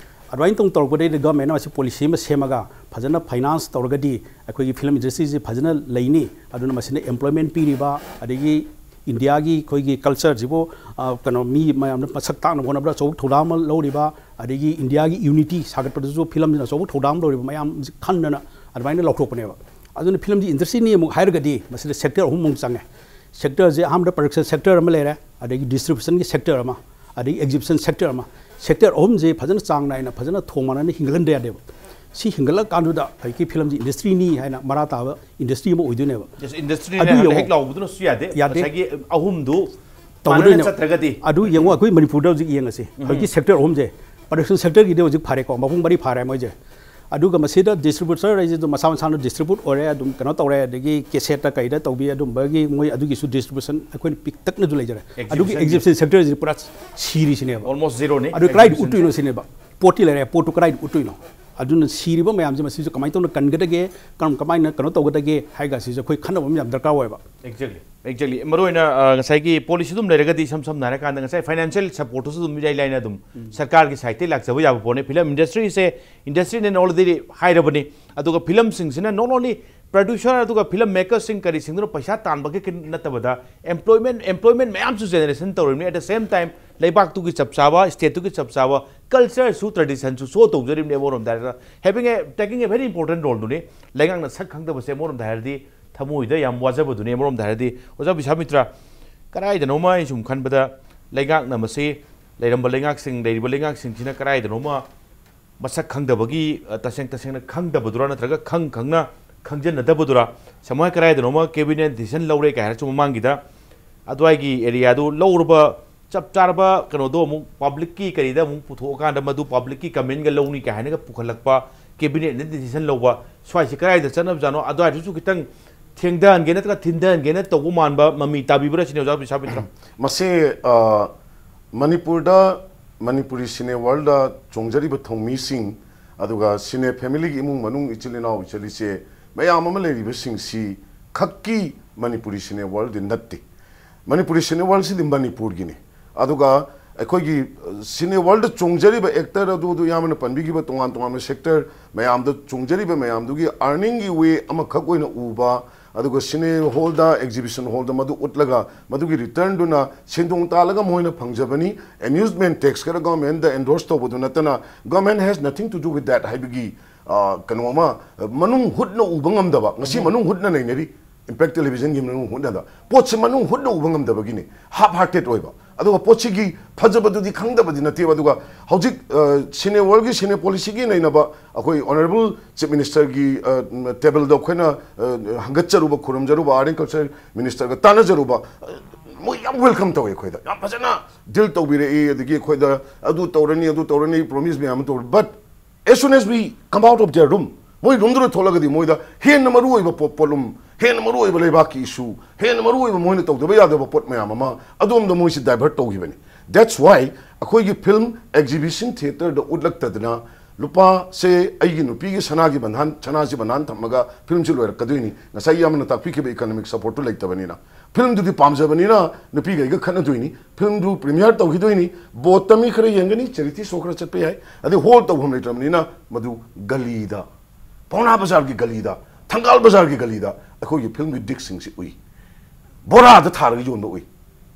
ꯑꯗꯨꯃꯥꯏꯅ ꯇꯧ ꯇꯧꯔꯛꯄꯗꯩꯗꯤ ꯒꯚꯔꯟꯃꯦꯟꯠꯅ ꯃꯁꯤ ꯄꯣꯂꯤꯁꯤ ꯑꯃ ꯁꯦꯝꯃꯒ ꯐꯖꯅ ꯐꯥꯏꯅꯥꯟꯁ ꯇꯧꯔꯒꯗꯤ ꯑꯩꯈꯣꯏꯒꯤ ꯐꯤꯂꯝ ꯏꯟꯗꯁꯇ꯭ꯔꯤꯁꯤ ꯐꯖꯅ ꯂꯩꯅꯤ꯫ ꯑꯗꯨꯅ ꯃꯁꯤꯅ ꯑꯦꯝꯄ꯭ꯂꯣꯏꯃꯦꯟꯠ ꯄꯤꯔꯤꯕ, ꯑꯗꯒꯤ ꯏꯟꯗꯤꯌꯥꯒꯤ ꯑꯩꯈꯣꯏꯒꯤ ꯀꯜꯆꯔꯁꯤꯕꯨ, ꯑ, ꯀꯩꯅꯣ, ꯃꯤ ꯃꯌꯥꯝꯅ ꯃꯁꯛ ꯇꯥꯛꯅꯕ ꯍꯣꯠꯅꯕꯗ ꯑꯆꯧꯕ ꯊꯧꯗꯥꯡ ꯑꯃ ꯂꯧꯔꯤꯕ, ꯑꯗꯒꯤ ꯏꯟꯗꯤꯌꯥꯒꯤ ꯌꯨꯅꯤꯇꯤ ꯁꯥꯒꯠꯄꯗꯁꯨ ꯐꯤꯂꯝꯁꯤꯅ ꯑꯆꯧꯕ ꯊꯧꯗꯥꯡ ꯑꯃ ꯂꯧꯔꯤꯕ ꯃꯌꯥꯝꯁꯤ ꯈꯟꯗꯅ ꯑꯗꯨꯃꯥꯏꯅ ꯂꯥꯎꯊꯣꯛꯄꯅꯦꯕ꯫ ꯑꯗꯨꯅ ꯐꯤꯂꯝꯁꯤ ꯏꯟꯗꯁꯇ꯭ꯔꯤꯅꯤ ꯑꯃꯨꯛ ꯍꯥꯏꯔꯒꯗꯤ ꯃꯁꯤꯗ ꯁꯦꯛꯇꯔ ꯑꯍꯨꯝꯃꯨꯛ ꯆꯪꯉꯦ꯫ ꯁꯦꯛꯇꯔꯁꯦ ꯑꯍꯥꯟꯕꯗ ꯄ꯭ꯔꯗꯛꯁꯟ ꯁꯦꯛꯇꯔ ꯑꯃ ꯂꯩꯔꯦ, ꯑꯗꯒꯤ ꯗꯤꯁꯇ꯭ꯔꯤꯕ꯭ꯌꯨꯁꯟꯒꯤ ꯁꯦꯛꯇꯔ ꯑꯃ, ꯑꯗꯒꯤ ꯑꯦꯛꯖꯤꯕꯤꯁꯟ ꯁꯦꯛꯇꯔ ꯑꯃ꯫ ꯁꯦꯛꯇꯔ ꯑꯍꯨꯝꯁꯦ ꯐꯖꯅ ꯆꯥꯡ ꯅꯥꯏꯅ ꯐꯖꯅ ꯊꯣꯡ ꯃꯥꯟꯅꯅ ꯍꯤꯡꯒꯠꯍꯟꯗ ꯌꯥꯗꯦꯕ꯫ ꯁꯤ ꯍꯤꯡꯒꯠꯂꯀꯥꯟꯗꯨꯗ ꯍꯧꯖꯤꯛꯀꯤ ꯐꯤꯂꯝꯁꯤ ꯏꯟꯗꯁꯇ꯭ꯔꯤꯅꯤ ꯍꯥꯏꯅ ꯃꯔꯥ ꯇꯥꯕ ꯏꯟꯗꯁꯇ꯭ꯔꯤ ꯑꯃ ꯑꯣꯏꯗꯣꯏꯅꯦꯕ꯫ ꯌꯦꯁ, ꯏꯟꯗꯁꯇ꯭ꯔꯤꯅꯦ ꯑꯗꯨ ꯍꯥꯏꯅ ꯌꯦꯡꯉꯣ꯫ ꯍꯦꯛ ꯂꯥꯎꯕꯗꯨꯅꯁꯨ ꯌꯥꯗꯦ꯫ ꯌꯥꯗꯦ꯫ ꯉꯁꯥꯏꯒꯤ ꯑꯍꯨꯝꯗꯨ ꯃꯥꯟꯅꯅ ꯇꯧꯒꯗꯣꯏꯅꯦꯕ꯫ ꯆꯠꯇ꯭ꯔꯒꯗꯤ ꯑꯗꯨ ꯌꯦꯡꯉꯣ, ꯑꯩꯈꯣꯏ ꯃꯅꯤꯄꯨꯔꯗ ꯍꯧꯖꯤꯛ ꯌꯦꯡꯉꯁꯤ꯫ ꯍꯧꯖꯤꯛꯀꯤ ꯁꯦꯛꯇꯔ ꯑꯍꯨꯝꯁꯦ, ꯄ꯭ꯔꯗꯛꯁꯟ ꯁꯦꯛꯇꯔꯒꯤꯗꯤ ꯍꯧꯖꯤꯛ ꯐꯔꯦꯀꯣ, ꯃꯄꯨꯡ ꯃꯔꯤ ꯐꯥꯔꯦ ꯃꯣꯏꯁꯦ꯫ ꯑꯗꯨꯒ ꯃꯁꯤꯗ ꯗꯤꯁꯇ꯭ꯔꯤꯕ꯭ꯌꯨꯇꯔ ꯍꯥꯏꯁꯤꯗ ꯃꯁꯥ ꯃꯁꯥꯅ ꯗꯤꯁꯇ꯭ꯔꯤꯕ꯭ꯌꯨꯠ ꯑꯣꯏꯔꯦ, ꯑꯗꯨꯝ ꯀꯩꯅꯣ ꯇꯧꯔꯦ, ꯑꯗꯒꯤ ꯀꯦꯁꯦꯠꯇ ꯀꯩꯗ ꯇꯧꯕꯤ, ꯑꯗꯨꯝꯕꯒꯤ ꯃꯣꯏ ꯑꯗꯨꯒꯤꯁꯨ ꯗꯤꯁꯇ꯭ꯔꯤꯕ꯭ꯌꯨꯁꯟ ꯑꯩꯈꯣꯏꯅ ꯄꯤꯛꯇꯛꯅꯁꯨ ꯂꯩꯖꯔꯦ꯫ ꯑꯗꯨꯒꯤ exhibition-ꯒꯤ꯫ ꯑꯦꯛꯖꯤꯕꯤꯁꯟ ꯁꯦꯛꯇꯔꯁꯤꯗꯤ ꯄꯨꯔꯥ ꯁꯤꯔꯤꯁꯤꯅꯦꯕ꯫ Almost zero-ꯅꯤ ꯑꯗꯨ ꯀꯗꯥꯏꯗ exhibition-ꯁꯦ꯫ ꯎꯠꯇꯣꯏꯅꯣ ꯁꯤꯅꯦꯕ? ꯄꯣꯠꯇꯤ ꯂꯩꯔꯦ, ꯄꯣꯠꯇꯨ ꯀꯗꯥꯏꯗ ꯎꯠꯇꯣꯏꯅꯣ? ꯑꯗꯨꯅ ꯁꯤꯔꯤꯕ ꯃꯌꯥꯝꯁꯦ ꯃꯁꯤꯁꯨ ꯀꯃꯥꯏꯅ ꯇꯧꯅ ꯀꯟꯒꯗꯒꯦ, ꯀꯔꯝ, ꯀꯃꯥꯏꯅ ꯀꯩꯅꯣ ꯇꯧꯒꯗꯒꯦ ꯍꯥꯏꯒ ꯁꯤꯁꯦ ꯑꯩꯈꯣꯏ ꯈꯟꯅꯕ ꯑꯃ ꯌꯥꯝ ꯗꯔꯀꯥꯔ ꯑꯣꯏꯌꯦꯕ꯫ Exactly, exactly꯫ ꯃꯔꯨ ꯑꯣꯏꯅ, ꯑ, ꯉꯁꯥꯏꯒꯤ ꯄꯣꯂꯤꯁꯤ ꯑꯗꯨꯝ ꯂꯩꯔꯒꯗꯤ, ꯏꯁꯝ ꯁꯝꯅ ꯍꯥꯏꯔꯀꯥꯟꯗ, ꯉꯁꯥꯏ ꯐꯥꯏꯅꯥꯟꯁꯤꯌꯦꯜ ꯁꯄꯣꯔꯠꯇꯨꯁꯨ ꯑꯗꯨꯝ ꯏꯔꯥꯏ ꯂꯥꯏꯅ ꯑꯗꯨꯝ ꯁꯔꯀꯥꯔꯒꯤ ꯁꯥꯏꯠꯇꯒꯤ ꯂꯥꯛꯆꯕ ꯌꯥꯕ ꯄꯣꯠꯅꯤ꯫ ꯐꯤꯂꯝ ꯏꯟꯗꯁꯇ꯭ꯔꯤꯁꯦ, ꯏꯟꯗꯁꯇ꯭ꯔꯤꯅꯦꯅ already ꯍꯥꯏꯔꯕꯅꯤ꯫ ꯑꯗꯨꯒ ꯐꯤꯂꯝꯁꯤꯡꯁꯤꯅ not only ꯄ꯭ꯔꯗ꯭ꯌꯨꯁꯔ ꯑꯗꯨꯒ ꯐꯤꯂꯝ ꯃꯦꯀꯔꯁꯤꯡ ꯀꯔꯤꯁꯤꯡꯗꯨꯅ ꯄꯩꯁꯥ ꯇꯥꯟꯕꯒꯤ ꯅꯠꯇꯕꯗ employment, employment ꯃꯌꯥꯝꯁꯨ generation ꯇꯧꯔꯤꯕꯅꯤ꯫ At the same time, ꯂꯩꯕꯥꯛꯇꯨꯒꯤ ꯆꯞ ꯆꯥꯕ, ꯁ꯭ꯇꯦꯠꯇꯨꯒꯤ ꯆꯞ ꯆꯥꯕ ꯀꯜꯆꯔꯁꯨ, ꯇ꯭ꯔꯦꯗꯤꯁꯟꯁꯨ ꯁꯣ ꯇꯧꯖꯔꯤꯕꯅꯤ ꯑꯃꯔꯣꯝꯗ ꯍꯥꯏꯔꯒ꯫ Having a, taking a very important role-ꯗꯨꯅꯤ꯫ ꯂꯩꯉꯥꯛꯅ ꯁꯛ ꯈꯪꯗꯕꯁꯦ ꯑꯃꯔꯣꯝꯗ ꯍꯥꯏꯔꯗꯤ ꯊꯃꯣꯏꯗ ꯌꯥꯝ ꯋꯥꯖꯕꯗꯨꯅꯤ꯫ ꯑꯃꯔꯣꯝꯗ ꯍꯥꯏꯔꯗꯤ, ꯑꯣꯖꯥ ꯕꯤꯁ꯭ꯋꯥꯃꯤꯇ꯭ꯔ, ꯀꯗꯥꯏꯗꯅꯣꯃ ꯑꯩꯅ ꯁꯨꯝ ꯈꯟꯕꯗ ꯂꯩꯉꯥꯛꯅ ꯃꯁꯤ, ꯂꯩꯔꯝꯕ ꯂꯩꯉꯥꯛꯁꯤꯡ, ꯂꯩꯔꯤꯕ ꯂꯩꯉꯥꯛꯁꯤꯡꯁꯤꯅ ꯀꯗꯥꯏꯗꯅꯣꯃ ꯃꯁꯛ ꯈꯪꯗꯕꯒꯤ, ꯑ, ꯇꯁꯦꯡ ꯇꯁꯦꯡꯅ ꯈꯪꯗꯕꯗꯨꯔꯥ ꯅꯠꯇ꯭ꯔꯒ ꯈꯪ ꯈꯪꯅ ꯈꯪꯖꯟꯅꯗꯕꯗꯨꯔꯥ, ꯁꯃꯥꯏ ꯀꯗꯥꯏꯗꯅꯣꯃ ꯀꯦꯕꯤꯅꯦꯠ ꯗꯤꯁꯤꯖꯟ ꯂꯧꯔꯦ ꯀꯥꯏ ꯍꯥꯏꯔꯁꯨ ꯃꯃꯥꯡꯒꯤꯗ ꯑꯗꯨꯋꯥꯏꯒꯤ ꯑꯦꯔꯤꯌꯥꯗꯨ ꯂꯧꯔꯕ ꯆꯞ ꯆꯥꯔꯕ ꯀꯩꯅꯣꯗꯣ ꯑꯃꯨꯛ ꯄꯕ꯭ꯂꯤꯛꯀꯤ ꯀꯔꯤꯗ ꯑꯃꯨꯛ ꯄꯨꯊꯣꯛꯑꯀꯥꯟꯗ ꯃꯗꯨ ꯄꯕ꯭ꯂꯤꯛꯀꯤ ꯀꯃꯦꯟꯒ ꯂꯧꯅꯤ ꯀꯥꯏ ꯍꯥꯏꯅꯒ ꯄꯨꯈꯠꯂꯛꯄ, ꯀꯦꯕꯤꯅꯦꯠꯅ ꯗꯤꯁꯤꯖꯟ ꯂꯧꯕ, ꯁ꯭ꯋꯥꯏꯁꯤ ꯀꯗꯥꯏꯗ ꯆꯠꯅꯕꯖꯥꯠꯅꯣ? ꯑꯗꯨꯋꯥꯏꯗꯨꯁꯨ ꯈꯤꯇꯪ ꯊꯦꯡꯊꯍꯟꯒꯦ ꯅꯠꯇ꯭ꯔꯒ ꯊꯤꯟꯊꯍꯟꯒꯦꯅ ꯇꯧꯕ ꯃꯥꯟꯕ ꯃꯃꯤ ꯇꯥꯕꯤꯕ꯭ꯔꯥ ꯁꯤꯅꯤ, ꯑꯣꯖꯥ ꯕꯤꯁ꯭ꯋꯥꯃꯤꯇ꯭ꯔ? ꯃꯁꯤ, ꯑ, ꯃꯅꯤꯄꯨꯔꯗ, ꯃꯅꯤꯄꯨꯔꯤ ꯁꯤꯅꯦ ꯋꯥꯔꯜꯗ ꯆꯣꯡꯖꯔꯤꯕ ꯊꯧꯃꯤꯁꯤꯡ, ꯑꯗꯨꯒ ꯁꯤꯅꯦ ꯐꯦꯃꯤꯂꯤꯒꯤ ꯏꯃꯨꯡ ꯃꯅꯨꯡ, ꯏꯆꯤꯜ ꯏꯅꯥꯎ, ꯏꯆꯜ ꯏꯆꯦ ꯃꯌꯥꯝ ꯑꯃ ꯂꯩꯔꯤꯕꯁꯤꯡꯁꯤ ꯈꯛꯀꯤ ꯃꯅꯤꯄꯨꯔꯤ ꯁꯤꯅꯦ ꯋꯥꯔꯜꯗꯤ ꯅꯠꯇꯦ꯫ ꯃꯅꯤꯄꯨꯔꯤ ꯁꯤꯅꯦ ꯋꯥꯔꯜꯁꯤꯗꯤ ꯃꯅꯤꯄꯨꯔꯒꯤꯅꯤ꯫ ꯑꯗꯨꯒ ꯑꯩꯈꯣꯏꯒꯤ ꯁꯤꯅꯦ ꯋꯥꯔꯜꯗ ꯆꯣꯡꯖꯔꯤꯕ ꯑꯦꯛꯇꯔ ꯑꯗꯨ ꯑꯗꯨ ꯏꯌꯥꯝꯕꯅ ꯄꯟꯕꯤꯈꯤꯕ ꯇꯣꯉꯥꯟ ꯇꯣꯉꯥꯟꯕ ꯁꯦꯛꯇꯔ ꯃꯌꯥꯝꯗ ꯆꯣꯡꯖꯔꯤꯕ ꯃꯌꯥꯝꯗꯨꯒꯤ ꯑꯥꯔꯅꯤꯡꯒꯤ ꯋꯦ ꯑꯃꯈꯛ ꯑꯣꯏꯅ ꯎꯕ, ꯑꯗꯨꯒ ꯁꯤꯅꯦ ꯍꯣꯜꯗ, ꯑꯦꯛꯖꯤꯕꯤꯁꯟ ꯍꯣꯜꯗ ꯃꯗꯨ ꯎꯠꯂꯒ ꯃꯗꯨꯒꯤ ꯔꯤꯇꯔꯟꯗꯨꯅ ꯁꯦꯟꯗꯣꯡ ꯇꯥꯜꯂꯒ ꯃꯣꯏꯅ ꯐꯪꯖꯕꯅꯤ꯫ ꯑꯦꯃ꯭ꯌꯨꯁꯃꯦꯟ ꯇꯦꯛꯁ ꯈꯔ ꯒꯣꯔꯃꯦꯟꯗ ꯑꯦꯟꯗꯣꯔꯁ ꯇꯧꯕꯗꯨ ꯅꯠꯇꯅ, government has nothing to do with that ꯍꯥꯏꯕꯒꯤ, ꯑ, ꯀꯩꯅꯣ ꯑꯃ, ꯑ, ꯃꯅꯨꯡ ꯍꯨꯠꯅ ꯎꯕ ꯉꯝꯗꯕ, ꯉꯁꯤ ꯃꯅꯨꯡ ꯍꯨꯠꯅ ꯅꯩꯅꯔꯤ꯫ ꯏꯝꯄꯦꯛ ꯇꯦꯂꯤꯚꯤꯖꯟꯒꯤ ꯃꯅꯨꯡ ꯍꯨꯠꯅꯗ ꯄꯣꯠꯁꯦ ꯃꯅꯨꯡ ꯍꯨꯠꯅ ꯎꯕ ꯉꯝꯗꯕꯒꯤꯅꯤ, ꯍꯥꯐ ꯍꯥꯔꯇꯦꯠ ꯑꯣꯏꯕ꯫ ꯑꯗꯨꯒ ꯄꯣꯠꯁꯤꯒꯤ ꯐꯖꯕꯗꯨꯗꯤ ꯈꯪꯗꯕꯗꯤ ꯅꯠꯇꯦꯕ꯫ ꯑꯗꯨꯒ ꯍꯧꯖꯤꯛ, ꯑ, ꯁꯤꯅꯦ ꯋꯥꯔꯜꯒꯤ ꯁꯤꯅꯦ ꯄꯣꯂꯤꯁꯤꯒꯤ ꯅꯩꯅꯕ ꯑꯩꯈꯣꯏ ꯑꯣꯅꯔꯦꯕꯜ ꯆꯤꯐ ꯃꯤꯅꯤꯁꯇꯔꯒꯤ, ꯑ, ꯇꯦꯕꯜꯗ ꯑꯩꯈꯣꯏꯅ, ꯑ, ꯍꯪꯒꯠꯆꯔꯨꯕ, ꯈꯨꯔꯨꯝꯖꯔꯨꯕ, ꯑꯥꯔꯠ ꯑꯦꯟ ꯀꯜꯆꯔ ꯃꯤꯅꯤꯁꯇꯔꯒ ꯇꯥꯟꯅꯖꯔꯨꯕ, ꯑ, ꯃꯣꯏ ꯌꯥꯝ ꯋꯦꯜꯀꯝ ꯇꯧꯋꯦ ꯑꯩꯈꯣꯏꯗ, ꯌꯥꯝ ꯐꯖꯅ ꯗꯤꯜ ꯇꯧꯕꯤꯔꯛꯏ꯫ ꯑꯗꯒꯤ ꯑꯩꯈꯣꯏꯗ ꯑꯗꯨ ꯇꯧꯔꯅꯤ, ꯑꯗꯨ ꯇꯧꯔꯅꯤ, ꯄ꯭ꯔꯣꯃꯤꯁ ꯃꯌꯥꯝ ꯑꯃ ꯇꯧꯔꯦ꯫ But as soon as we come out of their room, ꯃꯣꯏ ꯔꯨꯝꯗꯨꯗ ꯊꯣꯛꯂꯒꯗꯤ ꯃꯣꯏꯗ ꯍꯦꯟꯅ ꯃꯔꯨ ꯑꯣꯏꯕ ꯄꯣ-, ꯄꯣꯠꯂꯨꯝ, ꯍꯦꯟꯅ ꯃꯔꯨ ꯑꯣꯏꯕ ꯂꯩꯕꯥꯛꯀꯤ ꯏꯁꯨ, ꯍꯦꯟꯅ ꯃꯔꯨ ꯑꯣꯏꯕ ꯃꯣꯏꯅ ꯇꯧꯗꯕ ꯌꯥꯗꯕ ꯄꯣꯠ ꯃꯌꯥꯝ ꯑꯃ ꯑꯗꯣꯝꯗ ꯃꯣꯏꯁꯤ ꯗꯥꯏꯚꯔꯠ ꯇꯧꯈꯤꯕꯅꯤ꯫ That's why ꯑꯩꯈꯣꯏꯒꯤ ꯐꯤꯜꯝ ꯑꯦꯛꯖꯤꯕꯤꯁꯟ ꯊꯤꯌꯦꯇꯔꯗ ꯎꯠꯂꯛꯇꯗꯅ, ꯂꯨꯄꯥꯁꯦ ꯑꯩꯒꯤ ꯅꯨꯄꯤꯒꯤ ꯁꯅꯥꯒꯤ ꯕꯟꯙꯥꯟ, ꯁꯅꯥꯁꯤ ꯕꯟꯙꯥꯟ ꯊꯝꯃꯒ ꯐꯤꯜꯝꯁꯤ ꯂꯣꯏꯔꯛꯀꯗꯣꯏꯅꯤ꯫ ꯉꯁꯥꯏ ꯏꯌꯥꯝꯕꯅ ꯇꯥꯛꯄꯤꯈꯤꯕ ꯏꯀꯣꯅꯣꯃꯤꯛ ꯁꯄꯣꯔꯠꯇꯨ ꯂꯩꯇꯕꯅꯤꯅ꯫ ꯐꯤꯜꯝꯗꯨꯗꯤ ꯄꯥꯝꯖꯕꯅꯤꯅ ꯅꯨꯄꯤꯒ ꯑꯩꯒ ꯈꯠꯅꯗꯣꯏꯅꯤ, ꯐꯤꯜꯝꯗꯨ ꯄ꯭ꯔꯤꯃꯤꯌꯔ ꯇꯧꯈꯤꯗꯣꯏꯅꯤ, ꯕꯣꯠꯇ ꯃꯤ ꯈꯔ ꯌꯦꯡꯒꯅꯤ, ꯆꯦꯔꯤꯇꯤ ꯁꯣ ꯈꯔ ꯆꯠꯄ ꯌꯥꯏ, ꯑꯗꯩ ꯍꯣꯜ ꯇꯧꯐꯝ ꯂꯩꯇ꯭ꯔꯕꯅꯤꯅ ꯃꯗꯨ ꯒꯂꯤꯗ, ꯄꯥꯎꯅꯥ ꯕꯖꯥꯔꯒꯤ ꯒꯂꯤꯗ, ꯊꯪꯒꯥꯜ ꯕꯖꯥꯔꯒꯤ ꯒꯂꯤꯗ ꯑꯩꯈꯣꯏꯒꯤ ꯐꯤꯜꯝꯒꯤ ꯗꯤꯛꯁꯤꯡꯁꯤ ꯎꯏ, ꯕꯣꯔꯥꯗ ꯊꯥꯔꯒ ꯌꯣꯟꯕ ꯎꯏ꯫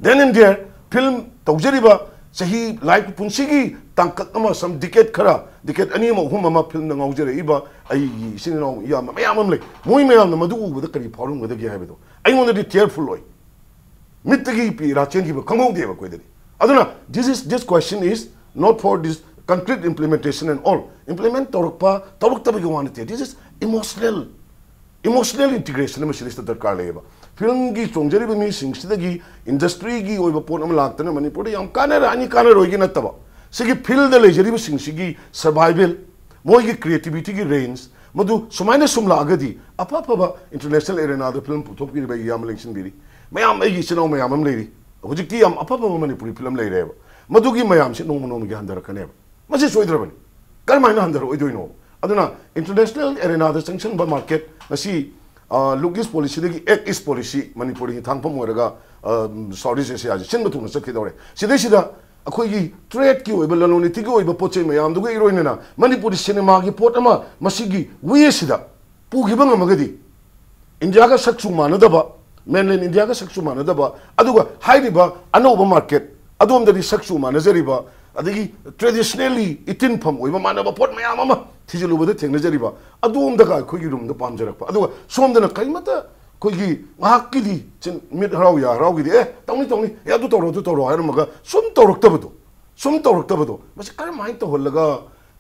Then and there, ꯐꯤꯜꯝ ꯇꯧꯖꯔꯤꯕ ꯆꯍꯤ ꯂꯥꯏꯐ ꯄꯨꯟꯁꯤꯒꯤ ꯇꯥꯡꯀꯛ ꯑꯃ, ꯁꯝ ꯗꯤꯀꯦꯠ ꯈꯔ, ꯗꯤꯀꯦꯠ ꯑꯅꯤ ꯑꯃ ꯑꯍꯨꯝ ꯑꯃ ꯐꯤꯜꯝꯗ ꯉꯥꯎꯖꯔꯛꯏꯕ ꯑꯩꯒꯤ ꯏꯆꯤꯟ ꯏꯅꯥꯎ ꯏꯌꯥꯝꯕ ꯃꯌꯥꯝ ꯑꯃ ꯂꯩ꯫ ꯃꯣꯏ ꯃꯌꯥꯝꯅ ꯃꯗꯨ ꯎꯕꯗ ꯀꯔꯤ ꯐꯥꯎꯔꯝꯒꯗꯒꯦ ꯍꯥꯏꯕꯗꯣ ꯑꯩꯉꯣꯟꯗꯗꯤ ꯇꯤꯌꯔꯐꯨꯜ ꯑꯣꯏ꯫ ꯃꯤꯠꯇꯒꯤ ꯄꯤ ꯏꯔꯥ ꯆꯦꯟꯈꯤꯕ ꯈꯪꯍꯧꯗꯦꯕ ꯑꯩꯈꯣꯏꯗꯗꯤ꯫ ꯑꯗꯨꯅ this is, this question is not for this concrete implementation and all. Implement ꯇꯧꯔꯛꯄ ꯇꯧꯔꯛꯇꯕꯒꯤ ꯋꯥ ꯅꯠꯇꯦ, this is emotional, emotional integration ꯑꯃ ꯁꯤꯗꯩꯁꯤꯗ ꯗꯔꯀꯥꯔ ꯂꯩꯌꯦꯕ꯫ ꯐꯤꯜꯝꯒꯤ ꯆꯣꯡꯖꯔꯤꯕ ꯃꯤꯁꯤꯡꯁꯤꯗꯒꯤ ꯏꯟꯗꯁꯇ꯭ꯔꯤꯒꯤ ꯑꯣꯏꯕ ꯄꯣꯠ ꯑꯃ ꯂꯥꯛꯇꯅ ꯃꯅꯤꯄꯨꯔꯗ ꯌꯥꯝ ꯀꯥꯟꯅꯔꯛꯑꯅꯤ, ꯀꯥꯟꯅꯔꯣꯏꯒꯤ ꯅꯠꯇꯕ, ꯁꯤꯒꯤ ꯐꯤꯜꯗ ꯂꯩꯖꯔꯤꯕꯁꯤꯡꯁꯤꯒꯤ ꯁꯔꯚꯥꯏꯚꯦꯜ, ꯃꯣꯏꯒꯤ ꯀ꯭ꯔꯤꯌꯦꯇꯤꯚꯤꯇꯤꯒꯤ ꯔꯦꯟꯖ, ꯃꯗꯨ ꯁꯨꯃꯥꯏꯅ ꯁꯨꯝ ꯂꯥꯛꯑꯒꯗꯤ ꯑꯐ ꯑꯐꯕ ꯏꯟꯇꯔꯅꯦꯁꯅꯦꯜ ꯑꯦꯔꯦꯅꯥꯗ ꯐꯤꯂꯝ ꯄꯨꯊꯣꯛꯄꯤꯔꯤꯕ ꯑꯩꯒꯤ ꯏꯌꯥꯝꯕ ꯂꯦꯡꯁꯤꯟꯕꯤꯔꯤ ꯃꯌꯥꯝ, ꯑꯩꯒꯤ ꯏꯆꯤꯟ ꯏꯅꯥꯎ ꯃꯌꯥꯝ ꯑꯃ ꯂꯩꯔꯤ꯫ ꯍꯧꯖꯤꯛꯇꯤ ꯌꯥꯝ ꯑꯐ ꯑꯐꯕ ꯃꯅꯤꯄꯨꯔꯤ ꯐꯤꯂꯝ ꯂꯩꯔꯦꯕ꯫ ꯃꯗꯨꯒꯤ ꯃꯌꯥꯝꯁꯤ ꯅꯣꯡꯃ ꯅꯣꯡꯃꯒꯤ ꯍꯟꯊꯔꯛꯀꯅꯦꯕ꯫ ꯃꯁꯤ ꯁꯣꯏꯗ꯭ꯔꯕꯅꯤ꯫ ꯀꯔꯝꯍꯥꯏꯅ ꯍꯟꯊꯔꯛꯑꯣꯏꯗꯣꯏꯅꯣ? ꯑꯗꯨꯅ ꯏꯟꯇꯔꯅꯦꯁꯅꯦꯜ ꯑꯦꯔꯦꯅꯥꯗ ꯆꯪꯁꯤꯟꯕ ꯃꯥꯔꯀꯦꯠ ꯉꯁꯤ, ꯂꯨꯛ ꯏꯁ ꯄꯣꯂꯤꯁꯤꯗꯒꯤ ꯑꯦꯛ ꯏꯁ ꯄꯣꯂꯤꯁꯤ ꯃꯅꯤꯄꯨꯔꯗ ꯍꯤꯊꯥꯡꯐꯝ ꯑꯣꯏꯔꯒ ꯁꯥꯎꯠ ꯏꯁ ꯑꯦꯁꯤꯌꯥꯁꯦ ꯁꯤꯟꯕ ꯊꯨꯡꯅ ꯆꯠꯈꯤꯗꯧꯔꯦ꯫ ꯁꯤꯗꯩꯁꯤꯗ ꯑꯩꯈꯣꯏꯒꯤ ꯇ꯭ꯔꯦꯗꯀꯤ ꯑꯣꯏꯕ, ꯂꯂꯣꯟ ꯏꯇꯤꯛꯀꯤ ꯑꯣꯏꯕ ꯄꯣꯠ ꯆꯩ ꯃꯌꯥꯝꯗꯨꯒ ꯏꯔꯣꯏꯅꯅ ꯃꯅꯤꯄꯨꯔꯤ ꯁꯤꯅꯦꯃꯥꯒꯤ ꯄꯣꯠ ꯑꯃ ꯃꯁꯤꯒꯤ ꯋꯦꯁꯤꯗ ꯄꯨꯈꯤꯕ ꯉꯝꯃꯒꯗꯤ, ꯏꯟꯗꯤꯌꯥꯒ ꯁꯛꯆꯨ ꯃꯥꯟꯅꯗꯕ, ꯃꯦꯟꯂꯦꯟ ꯏꯟꯗꯤꯌꯥꯒ ꯁꯛꯆꯨ ꯃꯥꯟꯅꯗꯕ, ꯑꯗꯨꯒ ꯍꯥꯏꯔꯤꯕ ꯑꯅꯧꯕ ꯃꯥꯔꯀꯦꯠ ꯑꯗꯣꯝꯗꯗꯤ ꯁꯛꯆꯨ ꯃꯥꯟꯅꯖꯔꯤꯕ, ꯑꯗꯒꯤ ꯇ꯭ꯔꯦꯗꯤꯁꯅꯦꯜꯂꯤ ꯏꯇꯤꯟꯐꯝ ꯑꯣꯏꯕ ꯃꯥꯟꯅꯕ ꯄꯣꯠ ꯃꯌꯥꯝ ꯑꯃ ꯊꯤꯖꯤꯜꯂꯨꯕꯗ ꯊꯦꯡꯅꯖꯔꯤꯕ, ꯑꯗꯣꯝꯗꯒ ꯑꯩꯈꯣꯏꯒꯤ ꯔꯨꯝꯗ ꯄꯥꯝꯖꯔꯛꯄ, ꯑꯗꯨꯒ ꯁꯣꯝꯗꯅ ꯀꯔꯤꯃꯠꯇ ꯑꯩꯈꯣꯏꯒꯤ ꯉꯥꯏꯍꯥꯛꯀꯤꯗꯤ ꯆꯤꯟ, ꯃꯤꯠ ꯍꯔꯥꯎ ꯌꯥ ꯍꯔꯥꯎꯒꯤꯗꯤ, "ꯑꯦ, ꯇꯧꯅꯤ, ꯇꯧꯅꯤ, ꯑꯦ, ꯑꯗꯨ ꯇꯧꯔꯣ, ꯑꯗꯨ ꯇꯧꯔꯣ" ꯍꯥꯏꯔꯝꯃꯒ ꯁꯨꯝ ꯇꯧꯔꯛꯇꯕꯗꯣ, ꯁꯨꯝ ꯇꯧꯔꯛꯇꯕꯗꯣ, ꯃꯁꯤ ꯀꯔꯝꯍꯥꯏꯅ ꯇꯧꯍꯜꯂꯒ,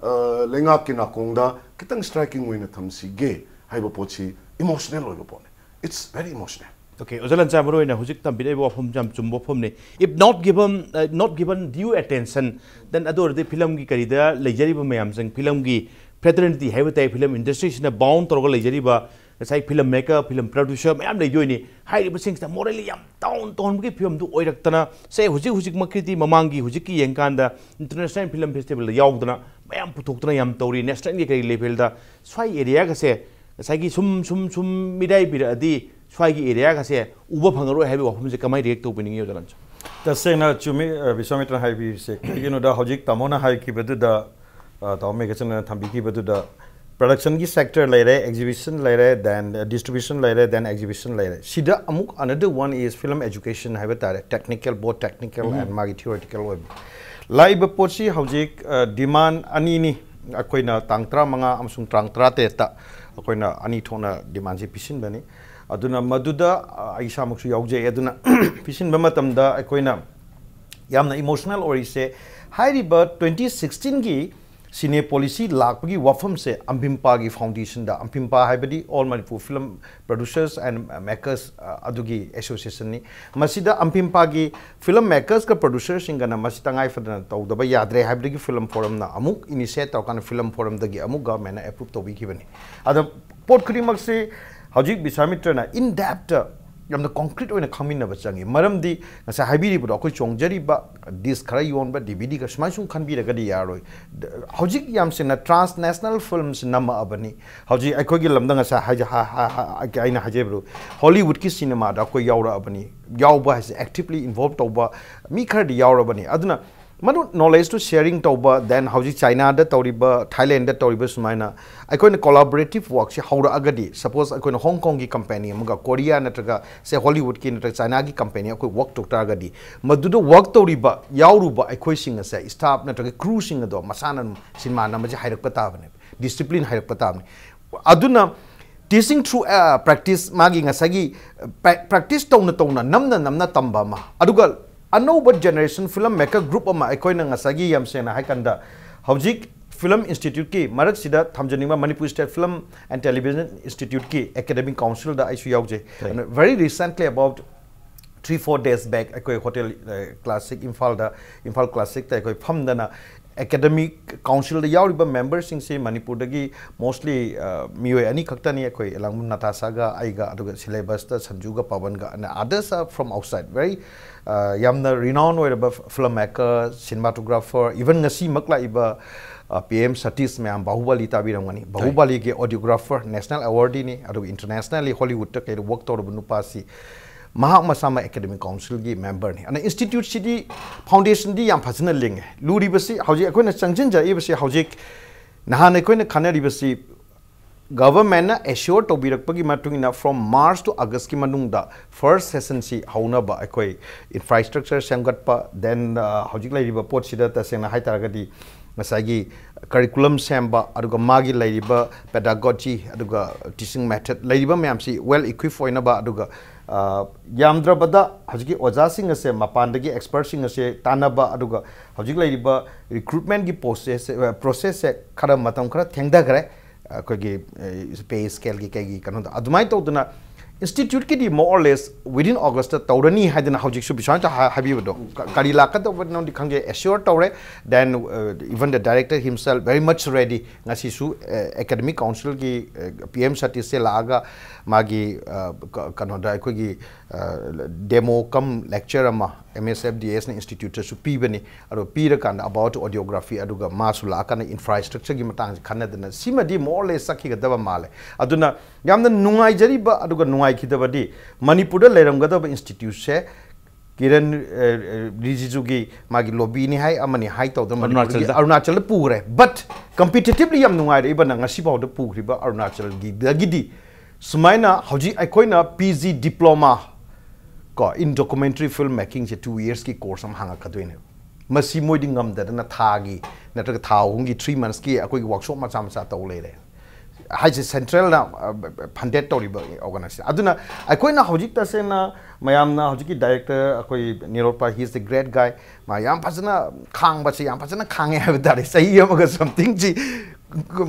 ꯑ, ꯂꯩꯉꯥꯛꯀꯤ ꯅꯥꯀꯣꯡꯗ ꯈꯤꯇꯪ ꯁ꯭ꯇ꯭ꯔꯥꯏꯀꯤꯡ ꯑꯣꯏꯅ ꯊꯝꯁꯤꯒꯦ ꯍꯥꯏꯕ ꯄꯣꯠꯁꯤ ꯏꯃꯣꯁꯅꯦꯜ ꯑꯣꯏꯕ ꯄꯣꯠꯅꯤ꯫ It's very emotional. Okay, ꯑꯣꯖꯥ ꯂꯟꯆꯥ ꯃꯔꯨ ꯑꯣꯏꯅ ꯍꯧꯖꯤꯛ ꯇꯝꯕꯤꯔꯛꯏꯕ ꯋꯥꯐꯝꯁꯦ ꯌꯥꯝ ꯆꯨꯝꯕ ꯋꯥꯐꯝꯅꯤ꯫ If not given, uh, not given due attention, then ꯑꯗꯨ ꯑꯣꯏꯔꯗꯤ ꯐꯤꯂꯝꯒꯤ ꯀꯔꯤꯗ ꯂꯩꯖꯔꯤꯕ ꯃꯌꯥꯝꯁꯤꯡ, ꯐꯤꯂꯝꯒꯤ ꯐ꯭ꯔꯦꯇꯔꯅꯤꯇꯤ ꯍꯥꯏꯕ ꯇꯥꯏ, ꯐꯤꯂꯝ ꯏꯟꯗꯁꯇ꯭ꯔꯤꯁꯤꯅ ꯕꯥꯎꯟ ꯇꯧꯔꯒ ꯂꯩꯖꯔꯤꯕ ꯉꯁꯥꯏ ꯐꯤꯂꯝ ꯃꯦꯀꯔ, ꯐꯤꯂꯝ ꯄ꯭ꯔꯗ꯭ꯌꯨꯁꯔ ꯃꯌꯥꯝ ꯂꯩꯗꯣꯏꯅꯤ꯫ ꯍꯥꯏꯔꯤꯕꯁꯤꯡꯁꯤꯗ ꯃꯣꯔꯦꯜꯂꯤ ꯌꯥꯝ ꯗꯥꯎꯟ ꯇꯧꯍꯟꯕꯒꯤ ꯐꯤꯕꯝꯗꯨ ꯑꯣꯏꯔꯛꯇꯅ, ꯁꯦ, ꯍꯧꯖꯤꯛ ꯍꯧꯖꯤꯛꯃꯛꯀꯤꯗꯤ ꯃꯃꯥꯡꯒꯤ ꯍꯧꯖꯤꯛꯀꯤ ꯌꯦꯡꯀꯥꯟꯗ ꯏꯟꯇꯔꯅꯦꯁꯅꯦꯜ ꯐꯤꯂꯝ ꯐꯦꯁꯇꯤꯚꯦꯜꯗ ꯌꯥꯎꯗꯅ ꯃꯌꯥꯝ ꯄꯨꯊꯣꯛꯇꯅ ꯌꯥꯝ ꯇꯧꯔꯤ꯫ ꯅꯦꯁꯅꯦꯜꯒꯤ ꯀꯔꯤ ꯂꯦꯚꯦꯜꯗ ꯁ꯭ꯋꯥꯏ ꯑꯦꯔꯤꯌꯥꯒꯁꯦ ꯉꯁꯥꯏꯒꯤ ꯁꯨꯝ ꯁꯨꯝ ꯁꯨꯝ ꯃꯤꯔꯥꯏꯕꯤꯔꯛꯑꯗꯤ ꯁ꯭ꯋꯥꯏꯒꯤ ꯑꯦꯔꯤꯌꯥꯒꯁꯦ ꯎꯕ ꯐꯪꯉꯔꯣꯏ ꯍꯥꯏꯕꯒꯤ ꯋꯥꯐꯝꯁꯦ ꯀꯃꯥꯏꯅ ꯔꯤꯌꯦꯛ ꯇꯧꯕꯤꯅꯤꯡꯉꯤ, ꯑꯣꯖꯥ ꯂꯟꯆꯥ? ꯇꯁꯦꯡꯅ ꯆꯨꯝꯃꯤ, ꯑ, ꯕꯤꯁ꯭ꯋꯥꯃꯤꯇ꯭ꯔꯅ ꯍꯥꯏꯕꯤꯔꯤꯁꯦ꯫ ꯀꯩꯒꯤꯅꯣꯗ ꯍꯧꯖꯤꯛ ꯇꯥꯃꯣꯅ ꯍꯥꯏꯈꯤꯕꯗꯨꯗ, ꯑ, ꯇꯥꯃꯣ ꯃꯦꯘꯆꯟꯗ꯭ꯔꯅ ꯊꯝꯕꯤꯈꯤꯕꯗꯨꯗ, ꯄ꯭ꯔꯗꯛꯁꯟꯒꯤ ꯁꯦꯛꯇꯔ ꯂꯩꯔꯦ, ꯑꯦꯛꯖꯤꯕꯤꯁꯟ ꯂꯩꯔꯦ, ꯗꯦꯟ ꯗꯤꯁꯇ꯭ꯔꯤꯕ꯭ꯌꯨꯁꯟ ꯂꯩꯔꯦ, ꯗꯦꯟ ꯑꯦꯛꯖꯤꯕꯤꯁꯟ ꯂꯩꯔꯦ꯫ ꯁꯤꯗ ꯑꯃꯨꯛ another one is film education ꯍꯥꯏꯕ ꯇꯥꯔꯦ, technical, both technical and ꯃꯥꯒꯤ theoretical ꯑꯣꯏꯕ꯫ ꯂꯥꯛꯏꯕ ꯄꯣꯠꯁꯤ ꯍꯧꯖꯤꯛ, ꯑ, ꯗꯤꯃꯥꯟ ꯑꯅꯤꯅꯤ꯫ ꯑꯩꯈꯣꯏꯅ ꯇꯥꯡ ꯇꯔꯥꯃꯉꯥ ꯑꯃꯁꯨꯡ ꯇꯥꯡ ꯇꯔꯥꯇꯔꯦꯠꯇ ꯑꯩꯈꯣꯏꯅ ꯑꯅꯤ ꯊꯣꯛꯅ ꯗꯤꯃꯥꯟꯁꯤ ꯄꯤꯁꯤꯟꯕꯅꯤ꯫ ꯑꯗꯨꯅ ꯃꯗꯨꯗ, ꯑ, ꯑꯩ ꯏꯁꯥꯃꯛꯁꯨ ꯌꯥꯎꯖꯩ꯫ ꯑꯗꯨꯅ ꯄꯤꯁꯤꯟꯕ ꯃꯇꯝꯗ ꯑꯩꯈꯣꯏꯅ ꯌꯥꯝꯅ ꯏꯃꯣꯁꯅꯦꯜ ꯑꯣꯏꯔꯤꯁꯦ, ꯍꯥꯏꯔꯤꯕ ꯇ꯭ꯋꯦꯟꯇꯤ ꯁꯤꯛꯁꯇꯤꯟꯒꯤ ꯁꯤꯅꯦ ꯄꯣꯂꯤꯁꯤ ꯂꯥꯛꯄꯒꯤ ꯋꯥꯐꯝꯁꯦ ꯑꯝꯐꯤꯝꯄꯥꯒꯤ ꯐꯥꯎꯟꯗꯦꯁꯟꯗ, ꯑꯝꯐꯤꯝꯄꯥ ꯍꯥꯏꯕꯗꯤ All Manipur Film Producers and Makers, ꯑ, ꯑꯗꯨꯒꯤ ꯑꯦꯁꯣꯁꯤꯌꯦꯁꯟꯅꯤ꯫ ꯃꯁꯤꯗ ꯑꯝꯐꯤꯝꯄꯥꯒꯤ ꯐꯤꯂꯝ ꯃꯦꯀꯔꯁꯀ ꯄ꯭ꯔꯗ꯭ꯌꯨꯁꯔꯁꯤꯡꯒꯅ ꯃꯁꯤ ꯇꯉꯥꯏ ꯐꯗꯅ ꯇꯧꯗꯕ ꯌꯥꯗ꯭ꯔꯦ ꯍꯥꯏꯕꯗꯒꯤ ꯐꯤꯂꯝ ꯐꯣꯔꯝꯅ ꯑꯃꯨꯛ ꯏꯅꯤꯁꯤꯌꯦꯠ ꯇꯧꯔꯀꯥꯟꯗ ꯐꯤꯂꯝ ꯐꯣꯔꯝꯗꯒꯤ ꯑꯃꯨꯛ ꯒꯚꯔꯟꯃꯦꯟꯠꯅ ꯑꯦꯄ꯭ꯔꯨꯞ ꯇꯧꯕꯤꯈꯤꯕꯅꯤ꯫ ꯑꯗ ꯄꯣꯠ ꯈꯨꯗꯤꯡꯃꯛꯁꯤ ꯍꯧꯖꯤꯛ ꯕꯤꯁ꯭ꯋꯥꯃꯤꯇ꯭ꯔꯅ in depth ꯌꯥꯝꯅ concrete ꯑꯣꯏꯅ ꯈꯪꯃꯤꯟꯅꯕ ꯆꯪꯉꯤ꯫ ꯃꯔꯝꯗꯤ ꯉꯁꯥꯏ ꯍꯥꯏꯕꯤꯔꯤꯕꯗꯣ, ꯑꯩꯈꯣꯏ ꯆꯣꯡꯖꯔꯤꯕ disc ꯈꯔ ꯌꯣꯟꯕ, DVD ꯈꯔ, ꯁꯨꯃꯥꯏꯅ ꯁꯨꯝ ꯈꯟꯕꯤꯔꯒꯗꯤ ꯌꯥꯔꯣꯏ꯫ ꯍꯧꯖꯤꯛ ꯌꯥꯝ ꯁꯦꯡꯅ transnational films ꯅꯝꯃꯛꯑꯕꯅꯤ꯫ ꯍꯧꯖꯤꯛ ꯑꯩꯈꯣꯏꯒꯤ ꯂꯝꯗ ꯉꯁꯥꯏ ꯍꯥꯏꯖ-, ꯍꯥ-, ꯍꯥ-, ꯍꯥ-, ꯑꯩꯅ ꯍꯥꯏꯖꯕꯗꯣ, Hollywoodꯀꯤ cinemaꯗ ꯑꯩꯈꯣꯏ ꯌꯥꯎꯔꯛꯑꯕꯅꯤ꯫ ꯌꯥꯎꯕ ꯍꯥꯏꯁꯦ actively involve ꯇꯧꯕ ꯃꯤ ꯈꯔꯗꯤ ꯌꯥꯎꯔꯕꯅꯤ꯫ ꯑꯗꯨꯅ ꯃꯗꯨ knowledgeꯇꯨ sharing ꯇꯧꯕ, then ꯍꯧꯖꯤꯛ Chinaꯗ ꯇꯧꯔꯤꯕ, Thailandꯗ ꯇꯧꯔꯤꯕ ꯁꯨꯃꯥꯏꯅ ꯑꯩꯈꯣꯏꯅ collaborative workꯁꯤ ꯍꯧꯔꯛꯑꯒꯗꯤ, suppose ꯑꯩꯈꯣꯏꯅ Hong Kongꯒꯤ company ꯑꯃꯒ, Korea ꯅꯠꯇ꯭ꯔꯒ say Hollywoodꯀꯤ ꯅꯠꯇ꯭ꯔꯒ Chinaꯒꯤ company ꯑꯩꯈꯣꯏ work ꯇꯧ ꯇꯥꯔꯒꯗꯤ, ꯃꯗꯨꯗ work ꯇꯧꯔꯤꯕ, ꯌꯥꯎꯔꯨꯕ ꯑꯩꯈꯣꯏꯁꯤꯡ ꯑꯁꯦ, staff ꯅꯠꯇ꯭ꯔꯒ crewꯁꯤꯡ ꯑꯗꯣ ꯃꯁꯥꯅ ꯑꯗꯨꯝ cinema ꯅꯝꯕꯁꯦ ꯍꯩꯔꯛꯄ ꯇꯥꯕꯅꯦꯕ, discipline ꯍꯩꯔꯛꯄ ꯇꯥꯕꯅꯤ꯫ ꯑꯗꯨꯅ teaching through, ꯑ, practice, ꯃꯥꯒꯤ ꯉꯁꯥꯏꯒꯤ, ꯑ, pra-, practice ꯇꯧꯅ ꯇꯧꯅ, ꯅꯝꯅ ꯅꯝꯅ ꯇꯝꯕ ꯑꯃ, ꯑꯗꯨꯒ ꯑꯅꯧꯕ generation film maker group ꯑꯃ ꯑꯩꯈꯣꯏꯅ ꯉꯁꯥꯏꯒꯤ, ꯌꯥꯝ ꯁꯦꯡꯅ ꯍꯥꯏꯀꯥꯟꯗ, ꯍꯧꯖꯤꯛ Film Instituteꯀꯤ ꯃꯔꯛꯁꯤꯗ ꯊꯝꯖꯅꯤꯡꯕ, Manipur State Film and Television Instituteꯀꯤ Academic Councilꯗ ꯑꯩꯁꯨ ꯌꯥꯎꯖꯩ꯫ Right. ꯑꯗꯨꯅ very recently, about three four days back, ꯑꯩꯈꯣꯏ hotel, ꯑ, Classic ꯏꯝꯐꯥꯜꯗ, ꯏꯝꯐꯥꯜ Classicꯇ ꯑꯩꯈꯣꯏ ꯐꯝꯗꯅ Academic Councilꯗ ꯌꯥꯎꯔꯤꯕ memberꯁꯤꯡꯁꯤ ꯃꯅꯤꯄꯨꯔꯗꯒꯤ mostly, ꯑ, ꯃꯤꯑꯣꯏ ꯑꯅꯤ ꯈꯛꯇꯅꯤ, ꯑꯩꯈꯣꯏ ꯏꯂꯥꯡꯕꯝ ꯅꯇꯥꯁꯥꯒ ꯑꯩꯒ, ꯑꯗꯨꯒ syllabusꯇ ꯁꯟꯖꯨꯒ ꯄꯕꯟꯒ, and others are from outside, very, ꯑ, ꯌꯥꯝꯅ renowned ꯑꯣꯏꯔꯕ film maker, cinematographer, even ꯉꯁꯤꯃꯛ ꯂꯥꯛꯏꯕ, ꯑ, P M Satish, ꯃꯌꯥꯝ ꯕꯥꯍꯨꯕꯂꯤ ꯇꯥꯕꯤꯔꯝꯒꯅꯤ, ꯕꯥꯍꯨꯕꯂꯤꯒꯤ audiographer, national awardꯅꯤ, ꯑꯗꯨꯒ internationally Hollywoodꯇ ꯀꯩꯗ work ꯇꯧꯔꯕ ꯅꯨꯄꯥꯁꯤ, ꯃꯍꯥꯛ ꯃꯁꯥꯃꯛ Academic Councilꯒꯤ memberꯅꯤ꯫ ꯑꯗꯨꯅ instituteꯁꯤꯗꯤ, foundationꯗꯤ ꯌꯥꯝ ꯐꯖꯅ ꯂꯤꯡꯉꯦ꯫ ꯂꯨꯔꯤꯕꯁꯤ, ꯍꯧꯖꯤꯛ ꯑꯩꯈꯣꯏꯅ ꯆꯪꯁꯤꯟꯖꯔꯤꯕꯁꯤ, ꯍꯧꯖꯤꯛ ꯅꯍꯥꯟ ꯑꯩꯈꯣꯏꯅ ꯈꯟꯅꯔꯤꯕꯁꯤ, governmentꯅ assure ꯇꯧꯕꯤꯔꯛꯄꯒꯤ ꯃꯇꯨꯡ ꯏꯟꯅ from March to Augustꯀꯤ ꯃꯅꯨꯡꯗ first sessionꯁꯤ ꯍꯧꯅꯕ ꯑꯩꯈꯣꯏ infrastructure ꯁꯦꯝꯒꯠꯄ, then, ꯑ, ꯍꯧꯖꯤꯛ ꯂꯩꯔꯤꯕ ꯄꯣꯠꯁꯤꯗ ꯇꯁꯦꯡꯅ ꯍꯥꯏꯇꯥꯔꯒꯗꯤ ꯉꯁꯥꯏꯒꯤ curriculum ꯁꯦꯝꯕ, ꯑꯗꯨꯒ ꯃꯥꯒꯤ ꯂꯩꯔꯤꯕ pedagogy, ꯑꯗꯨꯒ teaching method ꯂꯩꯔꯤꯕ ꯃꯌꯥꯝꯁꯤ well equip ꯑꯣꯏꯅꯕ, ꯑꯗꯨꯒ, ꯑ, ꯌꯥꯝꯗ꯭ꯔꯕꯗ ꯍꯧꯖꯤꯛꯀꯤ ꯑꯣꯖꯥꯁꯤꯡ ꯑꯁꯦ, ꯃꯄꯥꯟꯗꯒꯤ expertꯁꯤꯡ ꯑꯁꯦ ꯇꯥꯟꯅꯕ, ꯑꯗꯨꯒ ꯍꯧꯖꯤꯛ ꯂꯩꯔꯤꯕ recruitmentꯀꯤ process, ꯑ, processꯁꯦ ꯈꯔ, ꯃꯇꯝ ꯈꯔ ꯊꯦꯡꯊꯈ꯭ꯔꯦ꯫ ꯑꯩꯈꯣꯏꯒꯤ, ꯑ, pay scaleꯒꯤ ꯀꯩꯒꯤ ꯀꯩꯅꯣꯗ꯫ ꯑꯗꯨꯃꯥꯏꯅ ꯇꯧꯗꯅ Institute ꯀꯤꯗꯤ more or less within August ꯇ ꯇꯧꯔꯅꯤ ꯍꯥꯏꯗꯅ ꯍꯧꯖꯤꯛꯁꯨ ꯕꯤꯁ꯭ꯋꯥꯟꯇ ꯍꯥꯏ-, ꯍꯥꯏꯕꯤꯕꯗꯣ ꯀ-, ꯀꯔꯤ ꯂꯥꯛꯀꯗꯧꯕꯅꯣꯗꯤ ꯈꯪꯗꯦ, assure ꯇꯧꯔꯦ꯫ Then, uh, even the director himself very much ready꯫ ꯉꯁꯤꯁꯨ, uh, Academic Council ꯒꯤ, uh, P M Satish ꯁꯦ ꯂꯥꯛꯑꯒ ꯃꯥꯒꯤ, uh, ꯀ-, ꯀꯩꯅꯣꯗ ꯑꯩꯈꯣꯏꯒꯤ, uh, demo cum lecture ꯑꯃ M S F D S ꯅ institute ꯇꯁꯨ ꯄꯤꯕꯅꯤ꯫ ꯑꯗꯣ ꯄꯤꯔꯀꯥꯟꯗ about audiography, ꯑꯗꯨꯒ ꯃꯥꯁꯨ ꯂꯥꯛꯑꯀꯥꯟꯗ infrastructure ꯒꯤ ꯃꯇꯥꯡꯁꯦ ꯈꯟꯅꯗꯅ ꯁꯤꯃꯗꯤ more or less ꯆꯠꯈꯤꯒꯗꯕ ꯃꯥꯜꯂꯦ꯫ ꯑꯗꯨꯅ ꯌꯥꯝꯅ ꯅꯨꯡꯉꯥꯏꯖꯔꯤꯕ ꯑꯗꯨꯒ ꯅꯨꯡꯉꯥꯏꯈꯤꯗꯕꯗꯤ ꯃꯅꯤꯄꯨꯔꯗ ꯂꯩꯔꯝꯒꯗꯕ institute ꯁꯦ ꯀꯤꯔꯟ, ꯑ, ꯑ, ꯔꯤꯖꯤꯖꯨꯒꯤ ꯃꯥꯒꯤ lobby ꯅꯤ ꯍꯥꯏ, ꯑꯃꯅꯤ ꯍꯥꯏ ꯇꯧꯗꯅ ꯃꯅꯤꯄꯨꯔꯒꯤ ꯑꯔꯨꯅꯥꯆꯜꯗ꯫ ꯑꯔꯨꯅꯥꯆꯜꯗ ꯄꯨꯈ꯭ꯔꯦ꯫ But competitively ꯌꯥꯝ ꯅꯨꯡꯉꯥꯏꯔꯛꯏꯕꯅ ꯉꯁꯤ ꯐꯥꯎꯗ ꯄꯨꯈ꯭ꯔꯤꯕ ꯑꯔꯨꯅꯥꯆꯜꯒꯤꯗꯒꯤꯗꯤ ꯁꯨꯃꯥꯏꯅ ꯍꯧꯖꯤꯛ ꯑꯩꯈꯣꯏꯅ P G diploma ꯀꯣ, in documentary film making say two years ꯀꯤ course ꯑꯃ ꯍꯥꯡꯉꯛꯀꯗꯣꯏꯅꯦꯕ꯫ ꯃꯁꯤ ꯃꯣꯏꯗꯤ ꯉꯝꯗꯗꯅ ꯊꯥꯒꯤ ꯅꯠꯇ꯭ꯔꯒ ꯊꯥ ꯑꯍꯨꯝꯒꯤ, three months ꯀꯤ ꯑꯩꯈꯣꯏꯒꯤ workshop ꯃꯆꯥ ꯃꯆꯥ ꯇꯧ ꯂꯩꯔꯦ꯫ ꯍꯥꯏꯁꯦ central ꯅ, ꯑ, funded ꯇꯧꯔꯤꯕ organization꯫ ꯑꯗꯨꯅ ꯑꯩꯈꯣꯏꯅ ꯍꯧꯖꯤꯛ ꯇꯁꯦꯡꯅ ꯃꯌꯥꯝꯅ ꯍꯧꯖꯤꯛꯀꯤ director ꯑꯩꯈꯣꯏ ꯅꯤꯔꯣꯠꯄ, he is the great guy꯫ ꯃꯥ ꯌꯥꯝ ꯐꯖꯅ ꯈꯥꯡꯕꯁꯦ, ꯌꯥꯝ ꯐꯖꯅ ꯈꯥꯡꯉꯦ ꯍꯥꯏꯕ ꯇꯥꯔꯦ꯫ ꯆꯍꯤ ꯑꯃꯒ something ꯁꯤ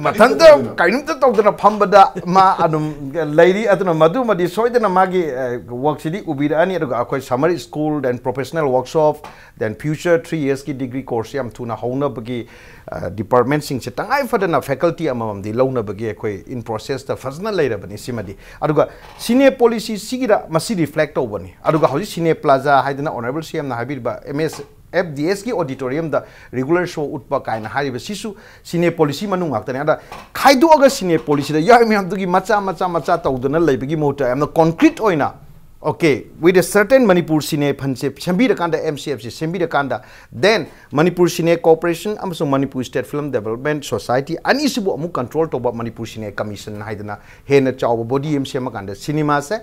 ꯃꯊꯟꯇ ꯀꯔꯤꯝꯇ ꯇꯧꯗꯅ ꯐꯝꯕꯗ ꯃꯥ ꯑꯗꯨꯝ ꯂꯩꯔꯤ꯫ ꯑꯗꯨꯅ ꯃꯗꯨꯃꯗꯤ ꯁꯣꯏꯗꯅ ꯃꯥꯒꯤ, ꯑ, work ꯁꯤꯗꯤ ꯎꯕꯤꯔꯛꯑꯅꯤ꯫ ꯑꯗꯨꯒ ꯑꯩꯈꯣꯏ summer school, then professional workshop, then future three years ꯀꯤ degree course ꯌꯥꯝ ꯊꯨꯅ ꯍꯧꯅꯕꯒꯤ, ꯑ, department ꯁꯤꯡꯁꯦ ꯇꯉꯥꯏ ꯐꯗꯅ faculty ꯑꯃꯃꯝꯗꯤ ꯂꯧꯅꯕꯒꯤ ꯑꯩꯈꯣꯏ in process ꯇ ꯐꯖꯅ ꯂꯩꯔꯕꯅꯤ ꯁꯤꯃꯗꯤ꯫ ꯑꯗꯨꯒ Cine Policy ꯁꯤꯒꯤꯗ ꯃꯁꯤ reflect ꯇꯧꯕꯅꯤ꯫ ꯑꯗꯨꯒ ꯍꯧꯖꯤꯛ Cine Plaza ꯍꯥꯏꯗꯅ Honourable C M ꯅ ꯍꯥꯏꯕꯤꯔꯤꯕ M S F D S ꯀꯤ auditorium ꯗ regular show ꯎꯠꯄ ꯀꯥꯏꯅ ꯍꯥꯏꯔꯤꯕ ꯁꯤꯁꯨ Cine Policy ꯃꯅꯨꯡ ꯉꯥꯛꯇꯅꯦ꯫ ꯑꯗ ꯈꯥꯏꯗꯣꯛꯑꯒ Cine Policy ꯗ ꯌꯥꯎꯔꯤ ꯃꯌꯥꯝꯗꯨꯒꯤ ꯃꯆꯥ ꯃꯆꯥ ꯃꯆꯥ ꯇꯧꯗꯅ ꯂꯩꯕꯒꯤ ꯃꯍꯨꯠꯇ ꯌꯥꯝꯅ concrete ꯑꯣꯏꯅ, okay, with a certain Manipur Cine Fund say ꯁꯦꯝꯕꯤꯔꯀꯥꯟꯗ, M C F say ꯁꯦꯝꯕꯤꯔꯀꯥꯟꯗ, then Manipur Cine Corporation ꯑꯃꯁꯨꯡ Manipur State Film Development Society ꯑꯅꯤꯁꯤꯕꯨ ꯑꯃꯨꯛ control ꯇꯧꯕ Manipur Cine Commission ꯍꯥꯏꯗꯅ ꯍꯦꯟꯅ ꯆꯥꯎꯕ body ꯑꯃ ꯁꯦꯝꯃꯀꯥꯟꯗ cinema ꯁꯦ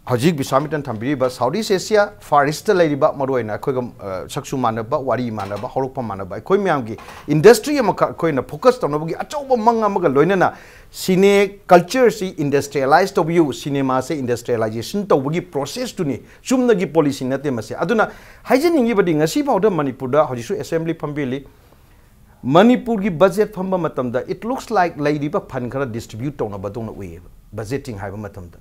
ꯍꯧꯖꯤꯛ ꯕꯤꯁ꯭ꯋꯥꯃꯤꯇ꯭ꯔꯟ ꯊꯝꯕꯤꯔꯤꯕ South East Asia, Far East ꯇ ꯂꯩꯔꯤꯕ ꯃꯔꯨꯑꯣꯏꯅ ꯑꯩꯈꯣꯏꯒ, ꯑ, ꯁꯛꯁꯨ ꯃꯥꯟꯅꯕ, ꯋꯥꯔꯤ ꯃꯥꯟꯅꯕ, ꯍꯧꯔꯛꯐꯝ ꯃꯥꯟꯅꯕ ꯑꯩꯈꯣꯏ ꯃꯌꯥꯝꯒꯤ industry ꯑꯃꯈꯛ ꯑꯩꯈꯣꯏꯅ focus ꯇꯧꯅꯕꯒꯤ ꯑꯆꯧꯕ ꯃꯪ ꯑꯃꯒ ꯂꯣꯏꯅꯅ cine culture ꯁꯤ industrialize ꯇꯧꯕꯤꯌꯨ, cinema ꯁꯦ industrialization ꯇꯧꯕꯒꯤ process ꯇꯨꯅꯤ, ꯆꯨꯝꯅꯒꯤ policy ꯅꯠꯇꯦ ꯃꯁꯤ꯫ ꯑꯗꯨꯅ ꯍꯥꯏꯖꯅꯤꯡꯉꯤꯕꯗꯤ ꯉꯁꯤ ꯐꯥꯎꯗ ꯃꯅꯤꯄꯨꯔꯗ ꯍꯧꯖꯤꯛꯁꯨ assembly ꯐꯝꯕꯤꯜꯂꯤ, ꯃꯅꯤꯄꯨꯔꯒꯤ budget ꯐꯝꯕ ꯃꯇꯝꯗ it looks like ꯂꯩꯔꯤꯕ fund ꯈꯔ distribute ꯇꯧꯅꯕꯗꯧꯅ ꯎꯏꯌꯦꯕ꯫ Budgeting ꯍꯥꯏꯕ ꯃꯇꯝꯗ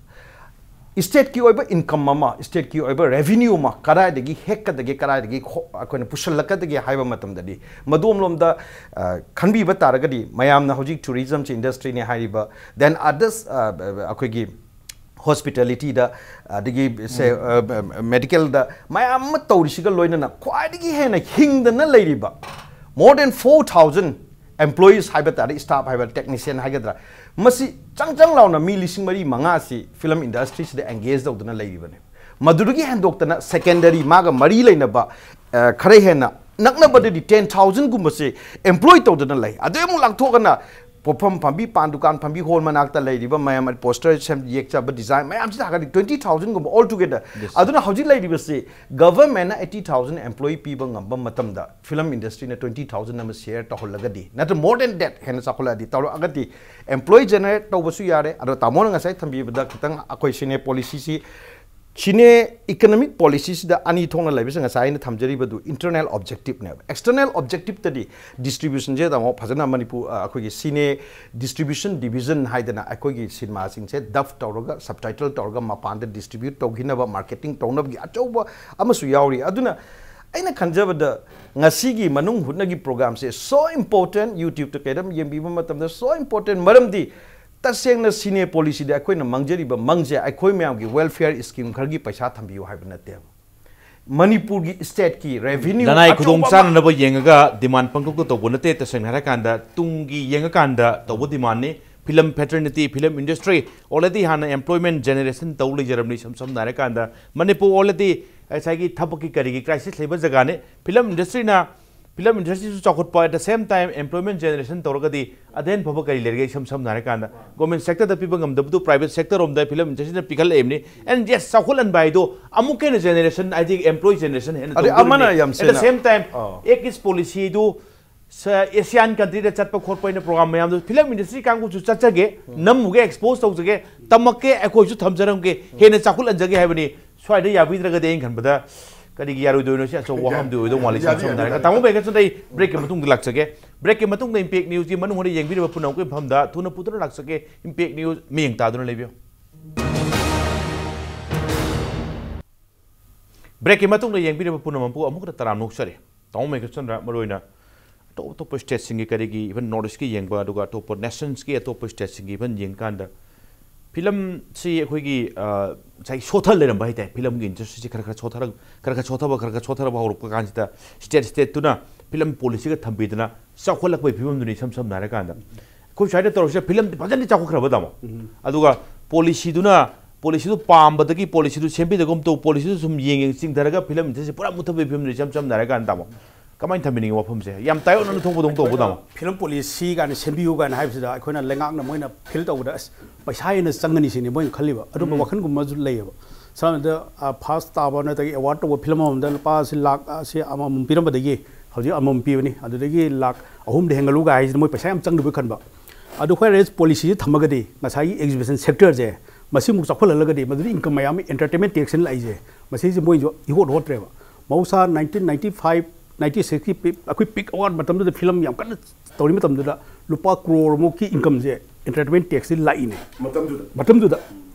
ꯏꯁꯇꯦꯠꯀꯤ ꯑꯣꯏꯕ ꯏꯟꯀꯝ ꯑꯃ, ꯏꯁꯇꯦꯠꯀꯤ ꯑꯣꯏꯕ ꯔꯦꯚꯤꯅ꯭ꯌꯨ ꯑꯃ ꯀꯗꯥꯏꯗꯒꯤ ꯍꯦꯛꯀꯗꯒꯦ, ꯀꯗꯥꯏꯗꯒꯤ ꯈꯣ-, ꯑꯩꯈꯣꯏꯅ ꯄꯨꯁꯤꯜꯂꯛꯀꯗꯒꯦ ꯍꯥꯏꯕ ꯃꯇꯝꯗꯗꯤ, ꯃꯗꯣꯝꯂꯣꯝꯗ ꯑ, ꯈꯟꯕꯤꯕ ꯇꯥꯔꯒꯗꯤ, ꯃꯌꯥꯝꯅ ꯍꯧꯖꯤꯛ ꯇꯨꯔꯤꯖꯝꯁꯤ ꯏꯟꯗꯁꯇ꯭ꯔꯤꯅꯦ ꯍꯥꯏꯔꯤꯕ, then others, ꯑ, ꯑꯩꯈꯣꯏꯒꯤ ꯍꯣꯁꯄꯤꯇꯥꯂꯤꯇꯤꯗ, ꯑꯗꯒꯤ ꯁꯦ, ꯑ, ꯃꯦꯗꯤꯀꯦꯜꯗ ꯃꯌꯥꯝ ꯑꯃ ꯇꯧꯔꯤꯁꯤꯒ ꯂꯣꯏꯅꯅ ꯈ꯭ꯋꯥꯏꯗꯒꯤ ꯍꯦꯟꯅ ꯍꯤꯡꯗꯅ ꯂꯩꯔꯤꯕ more than four thousand employees ꯍꯥꯏꯕ ꯇꯥꯔꯦ, ꯁ꯭ꯇꯥꯐ ꯍꯥꯏꯕ, ꯇꯦꯛꯅꯤꯁꯤꯌꯟ ꯍꯥꯏꯒꯗ꯭ꯔꯥ, ꯃꯁꯤ ꯆꯪ ꯆꯪ ꯂꯥꯎꯅ ꯃꯤ ꯂꯤꯁꯤꯡ ꯃꯔꯤ ꯃꯉꯥꯁꯤ ꯐꯤꯂꯝ ꯏꯟꯗꯁꯇ꯭ꯔꯤꯁꯤꯗ ꯑꯦꯡꯒꯦꯖ ꯇꯧꯗꯨꯅ ꯂꯩꯔꯤꯕꯅꯤ꯫ ꯃꯗꯨꯗꯒꯤ ꯍꯦꯟꯗꯣꯛꯇꯅ ꯁꯦꯀꯦꯟꯗꯔꯤ, ꯃꯥꯒ ꯃꯔꯤ ꯂꯩꯅꯕ, ꯑ, ꯈꯔ ꯍꯦꯟꯅ ꯅꯛꯅꯕꯗꯗꯤ ꯇꯦꯟ ꯊꯥꯎꯖꯟꯒꯨꯝꯕꯁꯤ ꯑꯦꯝꯄ꯭ꯂꯣꯏ ꯇꯧꯗꯨꯅ ꯂꯩ꯫ ꯑꯗꯩ ꯑꯃꯨꯛ ꯂꯥꯛꯊꯣꯛꯑꯒꯅ ꯄꯣꯠꯐꯝ ꯐꯝꯕꯤ, ꯄꯥꯟ ꯗꯨꯀꯥꯟ ꯐꯝꯕꯤ, ꯍꯣꯜ ꯃꯅꯥꯛꯇ ꯂꯩꯔꯤꯕ ꯃꯌꯥꯝ, ꯄꯣꯁꯇꯔ ꯁꯦꯝ, ꯌꯦꯛꯆꯕ, ꯗꯤꯖꯥꯏꯟ ꯃꯌꯥꯝꯁꯤ ꯊꯥꯒꯠꯂꯤ, ꯇ꯭ꯋꯦꯟꯇꯤ ꯊꯥꯎꯖꯟꯒꯨꯝꯕ ꯑꯣꯜ ꯇꯨꯒꯦꯗꯔ꯫ Yes. ꯑꯗꯨꯅ ꯍꯧꯖꯤꯛ ꯂꯩꯔꯤꯕꯁꯤ ꯒꯚꯔꯟꯃꯦꯟꯠꯅ ꯑꯩꯠꯇꯤ ꯊꯥꯎꯖꯟ ꯑꯦꯝꯄ꯭ꯂꯣꯏ ꯄꯤꯕ ꯉꯝꯕ ꯃꯇꯝꯗ, ꯐꯤꯂꯝ ꯏꯟꯗꯁꯇ꯭ꯔꯤꯅ ꯇ꯭ꯋꯦꯟꯇꯤ ꯊꯥꯎꯖꯟ ꯑꯃ ꯁꯤꯌꯔ ꯇꯧꯍꯜꯂꯒꯗꯤ, ꯅꯠꯇ꯭ꯔ more than that, ꯍꯦꯟꯅ ꯆꯥꯎꯈꯠꯂꯛꯑꯗꯤ, ꯇꯧꯔꯛꯑꯒꯗꯤ, ꯑꯦꯝꯄ꯭ꯂꯣꯏ ꯖꯦꯅꯦꯔꯦꯠ ꯇꯧꯕꯁꯨ ꯌꯥꯔꯦ꯫ ꯑꯗꯣ ꯇꯥꯃꯣꯅ ꯉꯁꯥꯏ ꯊꯝꯕꯤꯕꯗ ꯈꯤꯇꯪ, ꯑꯩꯈꯣꯏ ꯁꯤꯅꯦ ꯄꯣꯂꯤꯁꯤꯁꯤ, ꯁꯤꯅꯦ ꯏꯀꯅꯣꯃꯤꯛ ꯄꯣꯂꯤꯁꯤꯁꯤꯗ ꯑꯅꯤ ꯊꯣꯛꯅ ꯂꯩꯕꯁꯦ, ꯉꯁꯥꯏ ꯑꯩꯅ ꯊꯝꯖꯔꯤꯕꯗꯨ ꯏꯟꯇꯔꯅꯦꯜ ꯑꯣꯕꯖꯦꯛꯇꯤꯞꯅꯦꯕ꯫ ꯑꯦꯛꯁꯇꯔꯅꯦꯜ ꯑꯣꯕꯖꯦꯛꯇꯤꯞꯇꯗꯤ ꯗꯤꯁꯇ꯭ꯔꯤꯕ꯭ꯌꯨꯁꯟꯁꯦ ꯇꯥꯃꯣ ꯐꯖꯅ ꯃꯅꯤꯄꯨꯔ, ꯑ, ꯑꯩꯈꯣꯏꯒꯤ ꯁꯤꯅꯦ ꯗꯤꯁꯇ꯭ꯔꯤꯕ꯭ꯌꯨꯁꯟ ꯗꯤꯕꯤꯖꯟ ꯍꯥꯏꯗꯅ ꯑꯩꯈꯣꯏꯒꯤ ꯁꯤꯅꯦꯃꯥꯁꯤꯡꯁꯦ ꯗꯕ ꯇꯧꯔꯒ, ꯁꯕꯇꯥꯏꯇꯜ ꯇꯧꯔꯒ ꯃꯄꯥꯟꯗ ꯗꯤꯁꯇ꯭ꯔꯤꯕ꯭ꯌꯨꯠ ꯇꯧꯈꯤꯅꯕ, ꯃꯥꯔꯀꯦꯇꯤꯡ ꯇꯧꯅꯕꯒꯤ ꯑꯆꯧꯕ ꯑꯃꯁꯨ ꯌꯥꯎꯔꯤ꯫ ꯑꯗꯨꯅ ꯑꯩꯅ ꯈꯟꯖꯕꯗ ꯉꯁꯤꯒꯤ ꯃꯅꯨꯡ ꯍꯨꯠꯅꯒꯤ ꯄ꯭ꯔꯣꯒ꯭ꯔꯥꯝꯁꯦ so important, YouTube-ꯇ ꯀꯩꯗꯝ ꯌꯦꯡꯕꯤꯕ ꯃꯇꯝꯗ so important, ꯃꯔꯝꯗꯤ ꯇꯁꯦꯡꯅ ꯁꯤꯅꯦ ꯄꯣꯂꯤꯁꯤꯗ ꯑꯩꯈꯣꯏꯅ ꯃꯥꯡꯖꯔꯤꯕ ꯃꯪꯁꯦ ꯑꯩꯈꯣꯏ ꯃꯌꯥꯝꯒꯤ ꯋꯦꯜꯐꯤꯌꯔ ꯁ꯭ꯀꯤꯝ ꯈꯔꯒꯤ ꯄꯩꯁꯥ ꯊꯝꯕꯤꯌꯨ ꯍꯥꯏꯕ ꯅꯠꯇꯦꯕ꯫ ꯃꯅꯤꯄꯨꯔꯒꯤ ꯁ꯭ꯇꯦꯠꯀꯤ ꯔꯦꯚꯤꯅ꯭ꯌꯨ ꯂꯅꯥꯏ ꯑꯆꯧꯕ ꯑꯃ ꯈꯨꯗꯣꯡꯆꯥꯅꯅꯕ ꯌꯦꯡꯉꯒ ꯗꯤꯃꯥꯟ ꯄꯪꯊꯣꯛꯇ ꯇꯧꯕ ꯅꯠꯇꯦ꯫ ꯇꯁꯦꯡꯅ ꯍꯥꯏꯔꯀꯥꯟꯗ, ꯇꯨꯡꯒꯤ ꯌꯦꯡꯉꯀꯥꯟꯗ ꯇꯧꯕ ꯗꯤꯃꯥꯟꯅꯤ꯫ ꯐꯤꯂꯝ ꯐꯦꯇꯔꯅꯤꯇꯤ, ꯐꯤꯂꯝ ꯏꯟꯗꯁꯇ꯭ꯔꯤ already ꯍꯥꯟꯅ ꯑꯦꯝꯄ꯭ꯂꯣꯏꯃꯦꯟ ꯖꯦꯅꯦꯔꯦꯁꯟ ꯇꯧ ꯂꯩꯖꯔꯕꯅꯤ꯫ ꯏꯁꯝ ꯁꯝꯅ ꯍꯥꯏꯔꯀꯥꯟꯗ, ꯃꯅꯤꯄꯨꯔ already ꯉꯁꯥꯏꯒꯤ ꯊꯕꯛꯀꯤ ꯀꯔꯤꯒꯤ ꯀ꯭ꯔꯥꯏꯁꯤꯁ ꯂꯩꯕ ꯖꯒꯥꯅꯤ꯫ ꯐꯤꯂꯝ ꯏꯟꯗꯁꯇ꯭ꯔꯤꯅ, ꯐꯤꯂꯝ ꯏꯟꯗꯁꯇ꯭ꯔꯤꯁꯨ ꯆꯥꯎꯈꯠꯄ, at the same time employment generation ꯇꯧꯔꯒꯗꯤ ꯑꯗꯩ ꯍꯦꯟꯅ ꯐꯕ ꯀꯔꯤ ꯂꯩꯔꯤꯒꯦ? ꯏꯁꯝ ꯁꯝꯅ ꯍꯥꯏꯔꯀꯥꯟꯗ, ꯒꯣꯔꯃꯦꯟ ꯁꯦꯛꯇꯔꯗ ꯄꯤꯕ ꯉꯝꯗꯕꯗꯨ ꯄ꯭ꯔꯥꯏꯚꯦꯠ ꯁꯦꯛꯇꯔ ꯔꯣꯝꯗ ꯐꯤꯂꯝ ꯏꯟꯗꯁꯇ꯭ꯔꯤꯅ ꯄꯤꯈꯠꯂꯛꯏꯕꯅꯤ꯫ And yes, ꯆꯥꯎꯈꯠꯍꯟꯕ ꯍꯥꯏꯗꯣ ꯑꯃꯨꯛꯀ ꯍꯦꯟꯅ ꯖꯦꯅꯦꯔꯦꯁꯟ, ꯍꯥꯏꯗꯤ ꯑꯦꯝꯄ꯭ꯂꯣꯏ ꯖꯦꯅꯦꯔꯦꯁꯟ ꯍꯦꯟꯅ ꯑꯗꯩ ꯇꯧꯗꯣꯔꯤꯕꯅꯤ꯫ ꯑꯃꯅ ꯌꯥꯝ At the ꯁꯦꯡꯅ same time, ꯑꯥ꯫ ꯑꯦꯛ ꯏꯁ ꯄꯣꯂꯤꯁꯤꯗꯨ ꯁ-, ꯑꯦꯁꯤꯌꯥꯟ ꯀꯟꯇ꯭ꯔꯤꯗ ꯆꯠꯄ ꯈꯣꯠꯄ ꯑꯩꯅ ꯄ꯭ꯔꯣꯒ꯭ꯔꯥꯝ ꯃꯌꯥꯝꯗꯣ, ꯐꯤꯂꯝ ꯏꯟꯗꯁꯇ꯭ꯔꯤ ꯀꯥꯡꯕꯨꯁꯨ ꯆꯠꯆꯒꯦ, ꯅꯝꯃꯨꯒꯦ, ꯑꯦꯛꯁꯄꯣꯖ ꯇꯧꯖꯒꯦ, ꯇꯝꯃꯛꯀꯦ, ꯑꯩꯈꯣꯏꯁꯨ ꯊꯝꯖꯔꯝꯒꯦ, ꯍꯦꯟꯅ ꯆꯥꯎꯈꯠꯍꯟꯖꯒꯦ ꯍꯥꯏꯕꯅꯤ꯫ ꯁ꯭ꯋꯥꯏꯗ ꯌꯥꯕꯤꯗ꯭ꯔꯒꯗꯤ ꯑꯩꯅ ꯈꯟꯕꯗ ꯀꯔꯤꯒꯤ ꯌꯥꯔꯣꯏꯗꯣꯏꯅꯣ? ꯁꯤ ꯑꯆꯧꯕ ꯋꯥꯐꯝꯗꯤ ꯑꯣꯏꯗꯧ ꯃꯥꯜꯂꯤ꯫ ꯌꯥꯅꯤ, ꯁꯝ ꯁꯝꯅ ꯌꯥꯅꯤ, ꯍꯥꯏꯔꯒ ꯌꯥꯅꯤ꯫ ꯇꯥꯃꯣ ꯕꯦꯡꯀꯦꯁꯟꯗ ꯑꯩ ꯕ꯭ꯔꯦꯛꯀꯤ ꯃꯇꯨꯡꯗ ꯂꯥꯛꯆꯒꯦ꯫ ꯕ꯭ꯔꯦꯛꯀꯤ ꯃꯇꯨꯡꯗ ꯏꯝꯄꯦꯛ ꯅ꯭ꯌꯨꯁꯀꯤ ꯃꯅꯨꯡ ꯍꯨꯠꯅ ꯌꯦꯡꯕꯤꯔꯤꯕ ꯄꯨꯝꯅꯃꯛꯀꯤ ꯃꯐꯝꯗ ꯊꯨꯅ ꯄꯨꯗꯨꯅ ꯂꯥꯛꯆꯒꯦ꯫ ꯏꯝꯄꯦꯛ ꯅ꯭ꯌꯨꯁ ꯃꯤꯠꯌꯦꯡ ꯇꯥꯗꯨꯅ ꯂꯩꯕꯤꯌꯨ꯫ ꯕ꯭ꯔꯦꯛꯀꯤ ꯃꯇꯨꯡꯗ ꯌꯦꯡꯕꯤꯔꯤꯕ ꯄꯨꯝꯅꯃꯛꯄꯨ ꯑꯃꯨꯛ ꯍꯟꯅ ꯇꯔꯥꯝꯅ ꯑꯣꯛꯆꯔꯤ꯫ ꯇꯥꯃꯣ ꯃꯦꯘꯆꯟꯗ꯭ꯔ, ꯃꯔꯨꯑꯣꯏꯅ ꯑꯇꯣꯞ ꯑꯇꯣꯞꯄ ꯁ꯭ꯇꯦꯠꯁꯤꯡꯒꯤ, ꯀꯔꯤꯒꯤ, ꯏꯚꯟ ꯅꯣꯔꯠ ꯏꯁ꯭ꯠꯀꯤ ꯌꯦꯡꯕ, ꯑꯗꯨꯒ ꯑꯇꯣꯞꯄ ꯅꯦꯁꯟꯁꯀꯤ ꯑꯇꯣꯞꯄ ꯁ꯭ꯇꯦꯠꯁꯤꯡꯒꯤ ꯏꯚꯟ ꯌꯦꯡꯀꯥꯟꯗ, ꯐꯤꯂꯝꯁꯤ ꯑꯩꯈꯣꯏꯒꯤ, ꯑ, ꯉꯁꯥꯏ ꯁꯣꯊ ꯂꯩꯔꯝꯕ ꯍꯥꯏꯇꯥꯔꯦ꯫ ꯐꯤꯂꯝꯒꯤ ꯏꯟꯗꯁꯇ꯭ꯔꯤꯁꯤ ꯈꯔ ꯈꯔ ꯁꯣꯊꯔꯛ-, ꯈꯔ ꯈꯔ ꯁꯣꯊꯕ, ꯈꯔ ꯈꯔ ꯁꯣꯊꯔꯕ ꯍꯧꯔꯛꯄ ꯀꯥꯟꯁꯤꯗ, ꯁ꯭ꯇꯦꯠ ꯁ꯭ꯇꯦꯠꯇꯨꯅ ꯐꯤꯂꯝ ꯄꯣꯂꯤꯁꯤꯒ ꯊꯝꯕꯤꯗꯅ ꯆꯥꯎꯈꯠꯂꯛꯄꯒꯤ ꯐꯤꯕꯝꯗꯨꯅꯤ, ꯏꯁꯝ ꯁꯝꯅ ꯍꯥꯏꯔꯀꯥꯟꯗ꯫ ꯑꯩꯈꯣꯏ ꯁ꯭ꯋꯥꯏꯗ ꯇꯧꯔꯤꯁꯤꯅ ꯐꯤꯂꯝꯗꯤ ꯐꯖꯅ ꯆꯥꯎꯈꯠꯈ꯭ꯔꯕ, ꯇꯥꯃꯣ꯫ ꯎꯝ꯫ ꯑꯗꯨꯒ ꯄꯣꯂꯤꯁꯤꯗꯨꯅ, ꯄꯣꯂꯤꯁꯤꯗꯨ ꯄꯥꯝꯕꯗꯒꯤ ꯄꯣꯂꯤꯁꯤꯗꯨ ꯁꯦꯝꯕꯤꯗꯒꯨꯝ ꯇꯧ, ꯄꯣꯂꯤꯁꯤꯗꯨ ꯁꯨꯝ ꯌꯦꯡ ꯌꯦꯡ ꯆꯤꯡꯊꯔꯒ ꯐꯤꯂꯝ ꯏꯟꯗꯁꯇ꯭ꯔꯤꯁꯤ ꯄꯨꯔꯥ ꯃꯨꯠꯊꯕꯒꯤ ꯐꯤꯕꯝꯗꯨꯅꯤ, ꯏꯁꯝ ꯁꯝꯅ ꯍꯥꯏꯔꯀꯥꯟꯗ, ꯇꯥꯃꯣ꯫ ꯀꯃꯥꯏꯅ ꯊꯝꯕꯤꯅꯤꯡꯉꯤ ꯋꯥꯐꯝꯁꯦ? ꯌꯥꯝ ꯇꯥꯏꯌꯣꯟꯅꯅ ꯊꯣꯛꯄꯗꯧꯅ ꯇꯧꯕ, ꯇꯥꯃꯣ꯫ ꯐꯤꯂꯝ ꯄꯣꯂꯤꯁꯤ ꯀꯥꯏꯅ ꯁꯦꯝꯕꯤꯌꯨ ꯀꯥꯏꯅ ꯍꯥꯏꯕꯁꯤꯗ ꯑꯩꯈꯣꯏꯅ ꯂꯩꯉꯥꯛꯅ ꯃꯣꯏꯅ ꯐꯤꯜ ꯇꯧꯕꯗ, "ꯑꯁ, ꯄꯩꯁꯥ ꯍꯦꯟꯅ ꯆꯪꯒꯅꯤ," ꯁꯤꯅꯤ ꯃꯣꯏꯅ ꯈꯜꯂꯤꯕ꯫ ꯑꯗꯨꯝꯕ ꯎꯝ꯫ ꯋꯥꯈꯜꯒꯨꯝꯕꯁꯨ ꯂꯩꯌꯦꯕ꯫ ꯁꯝꯅ ꯍꯥꯏꯔꯕꯗ, ꯑ, ꯐꯥꯔꯁ ꯇꯥꯕ ꯅꯠꯇ꯭ꯔꯒ ꯑꯦꯋꯥꯔꯗ ꯇꯧꯕ ꯐꯤꯂꯝ ꯑꯃꯃꯝꯗ ꯂꯨꯄꯥ ꯁꯤ ꯂꯥꯛ, ꯑ, ꯁꯤ ꯑꯃꯃꯝ ꯄꯤꯔꯝꯕꯗꯒꯤ ꯍꯧꯖꯤꯛ ꯑꯃꯃꯝ ꯄꯤꯕꯅꯤ꯫ ꯑꯗꯨꯗꯒꯤ ꯂꯥꯛ ꯑꯍꯨꯝꯗ ꯍꯦꯟꯒꯠꯂꯨꯒ ꯍꯥꯏꯁꯤꯗ ꯃꯣꯏ ꯄꯩꯁꯥ ꯌꯥꯝ ꯆꯪꯗꯕꯩ ꯈꯟꯕ꯫ ꯑꯗꯨ ꯑꯩꯈꯣꯏ ꯔꯦꯁ ꯄꯣꯂꯤꯁꯤꯁꯤ ꯊꯝꯃꯒꯗꯤ ꯉꯁꯥꯏꯒꯤ ꯑꯦꯛꯖꯤꯕꯤꯁꯟ ꯁꯦꯛꯇꯔꯁꯦ ꯃꯁꯤꯃꯨꯛ ꯆꯥꯎꯈꯠꯍꯜꯂꯒꯗꯤ ꯃꯗꯨꯗꯤ ꯏꯟꯀꯝ ꯃꯌꯥꯝ ꯑꯃ, ꯑꯦꯟꯇꯔꯇꯦꯟꯃꯦꯟ ꯇꯦꯛꯁꯅ ꯂꯥꯛꯏꯁꯦ, ꯃꯁꯤꯁꯦ ꯃꯣꯏꯁꯨ ꯏꯍꯣꯠ ꯍꯣꯠꯇ꯭ꯔꯦꯕ꯫ ꯃꯍꯧꯁꯥ ꯅꯥꯏꯟꯇꯤꯟ ꯅꯥꯏꯟꯇꯤ ꯐꯥꯏꯚ, ꯅꯥꯏꯟꯇꯤ ꯁꯤꯛꯁꯀꯤ ꯄꯤꯛ, ꯑꯩꯈꯣꯏ ꯄꯤꯛ ꯑꯋꯥꯔ ꯃꯇꯝꯗꯨꯗ ꯐꯤꯂꯝ ꯌꯥꯝ ꯀꯟꯅ ꯇꯧꯔꯤ ꯃꯇꯝꯗꯨꯗ ꯂꯨꯄꯥ ꯀ꯭ꯔꯣꯔ ꯃꯨꯛꯀꯤ ꯏꯟꯀꯝꯁꯦ ꯑꯦꯟꯇꯔꯇꯦꯟꯃꯦꯟ ꯇꯦꯛꯁꯁꯤ ꯂꯥꯛꯏꯅꯦ꯫ ꯃꯇꯝꯗꯨꯗ꯫ ꯃꯇꯝꯗꯨꯗ꯫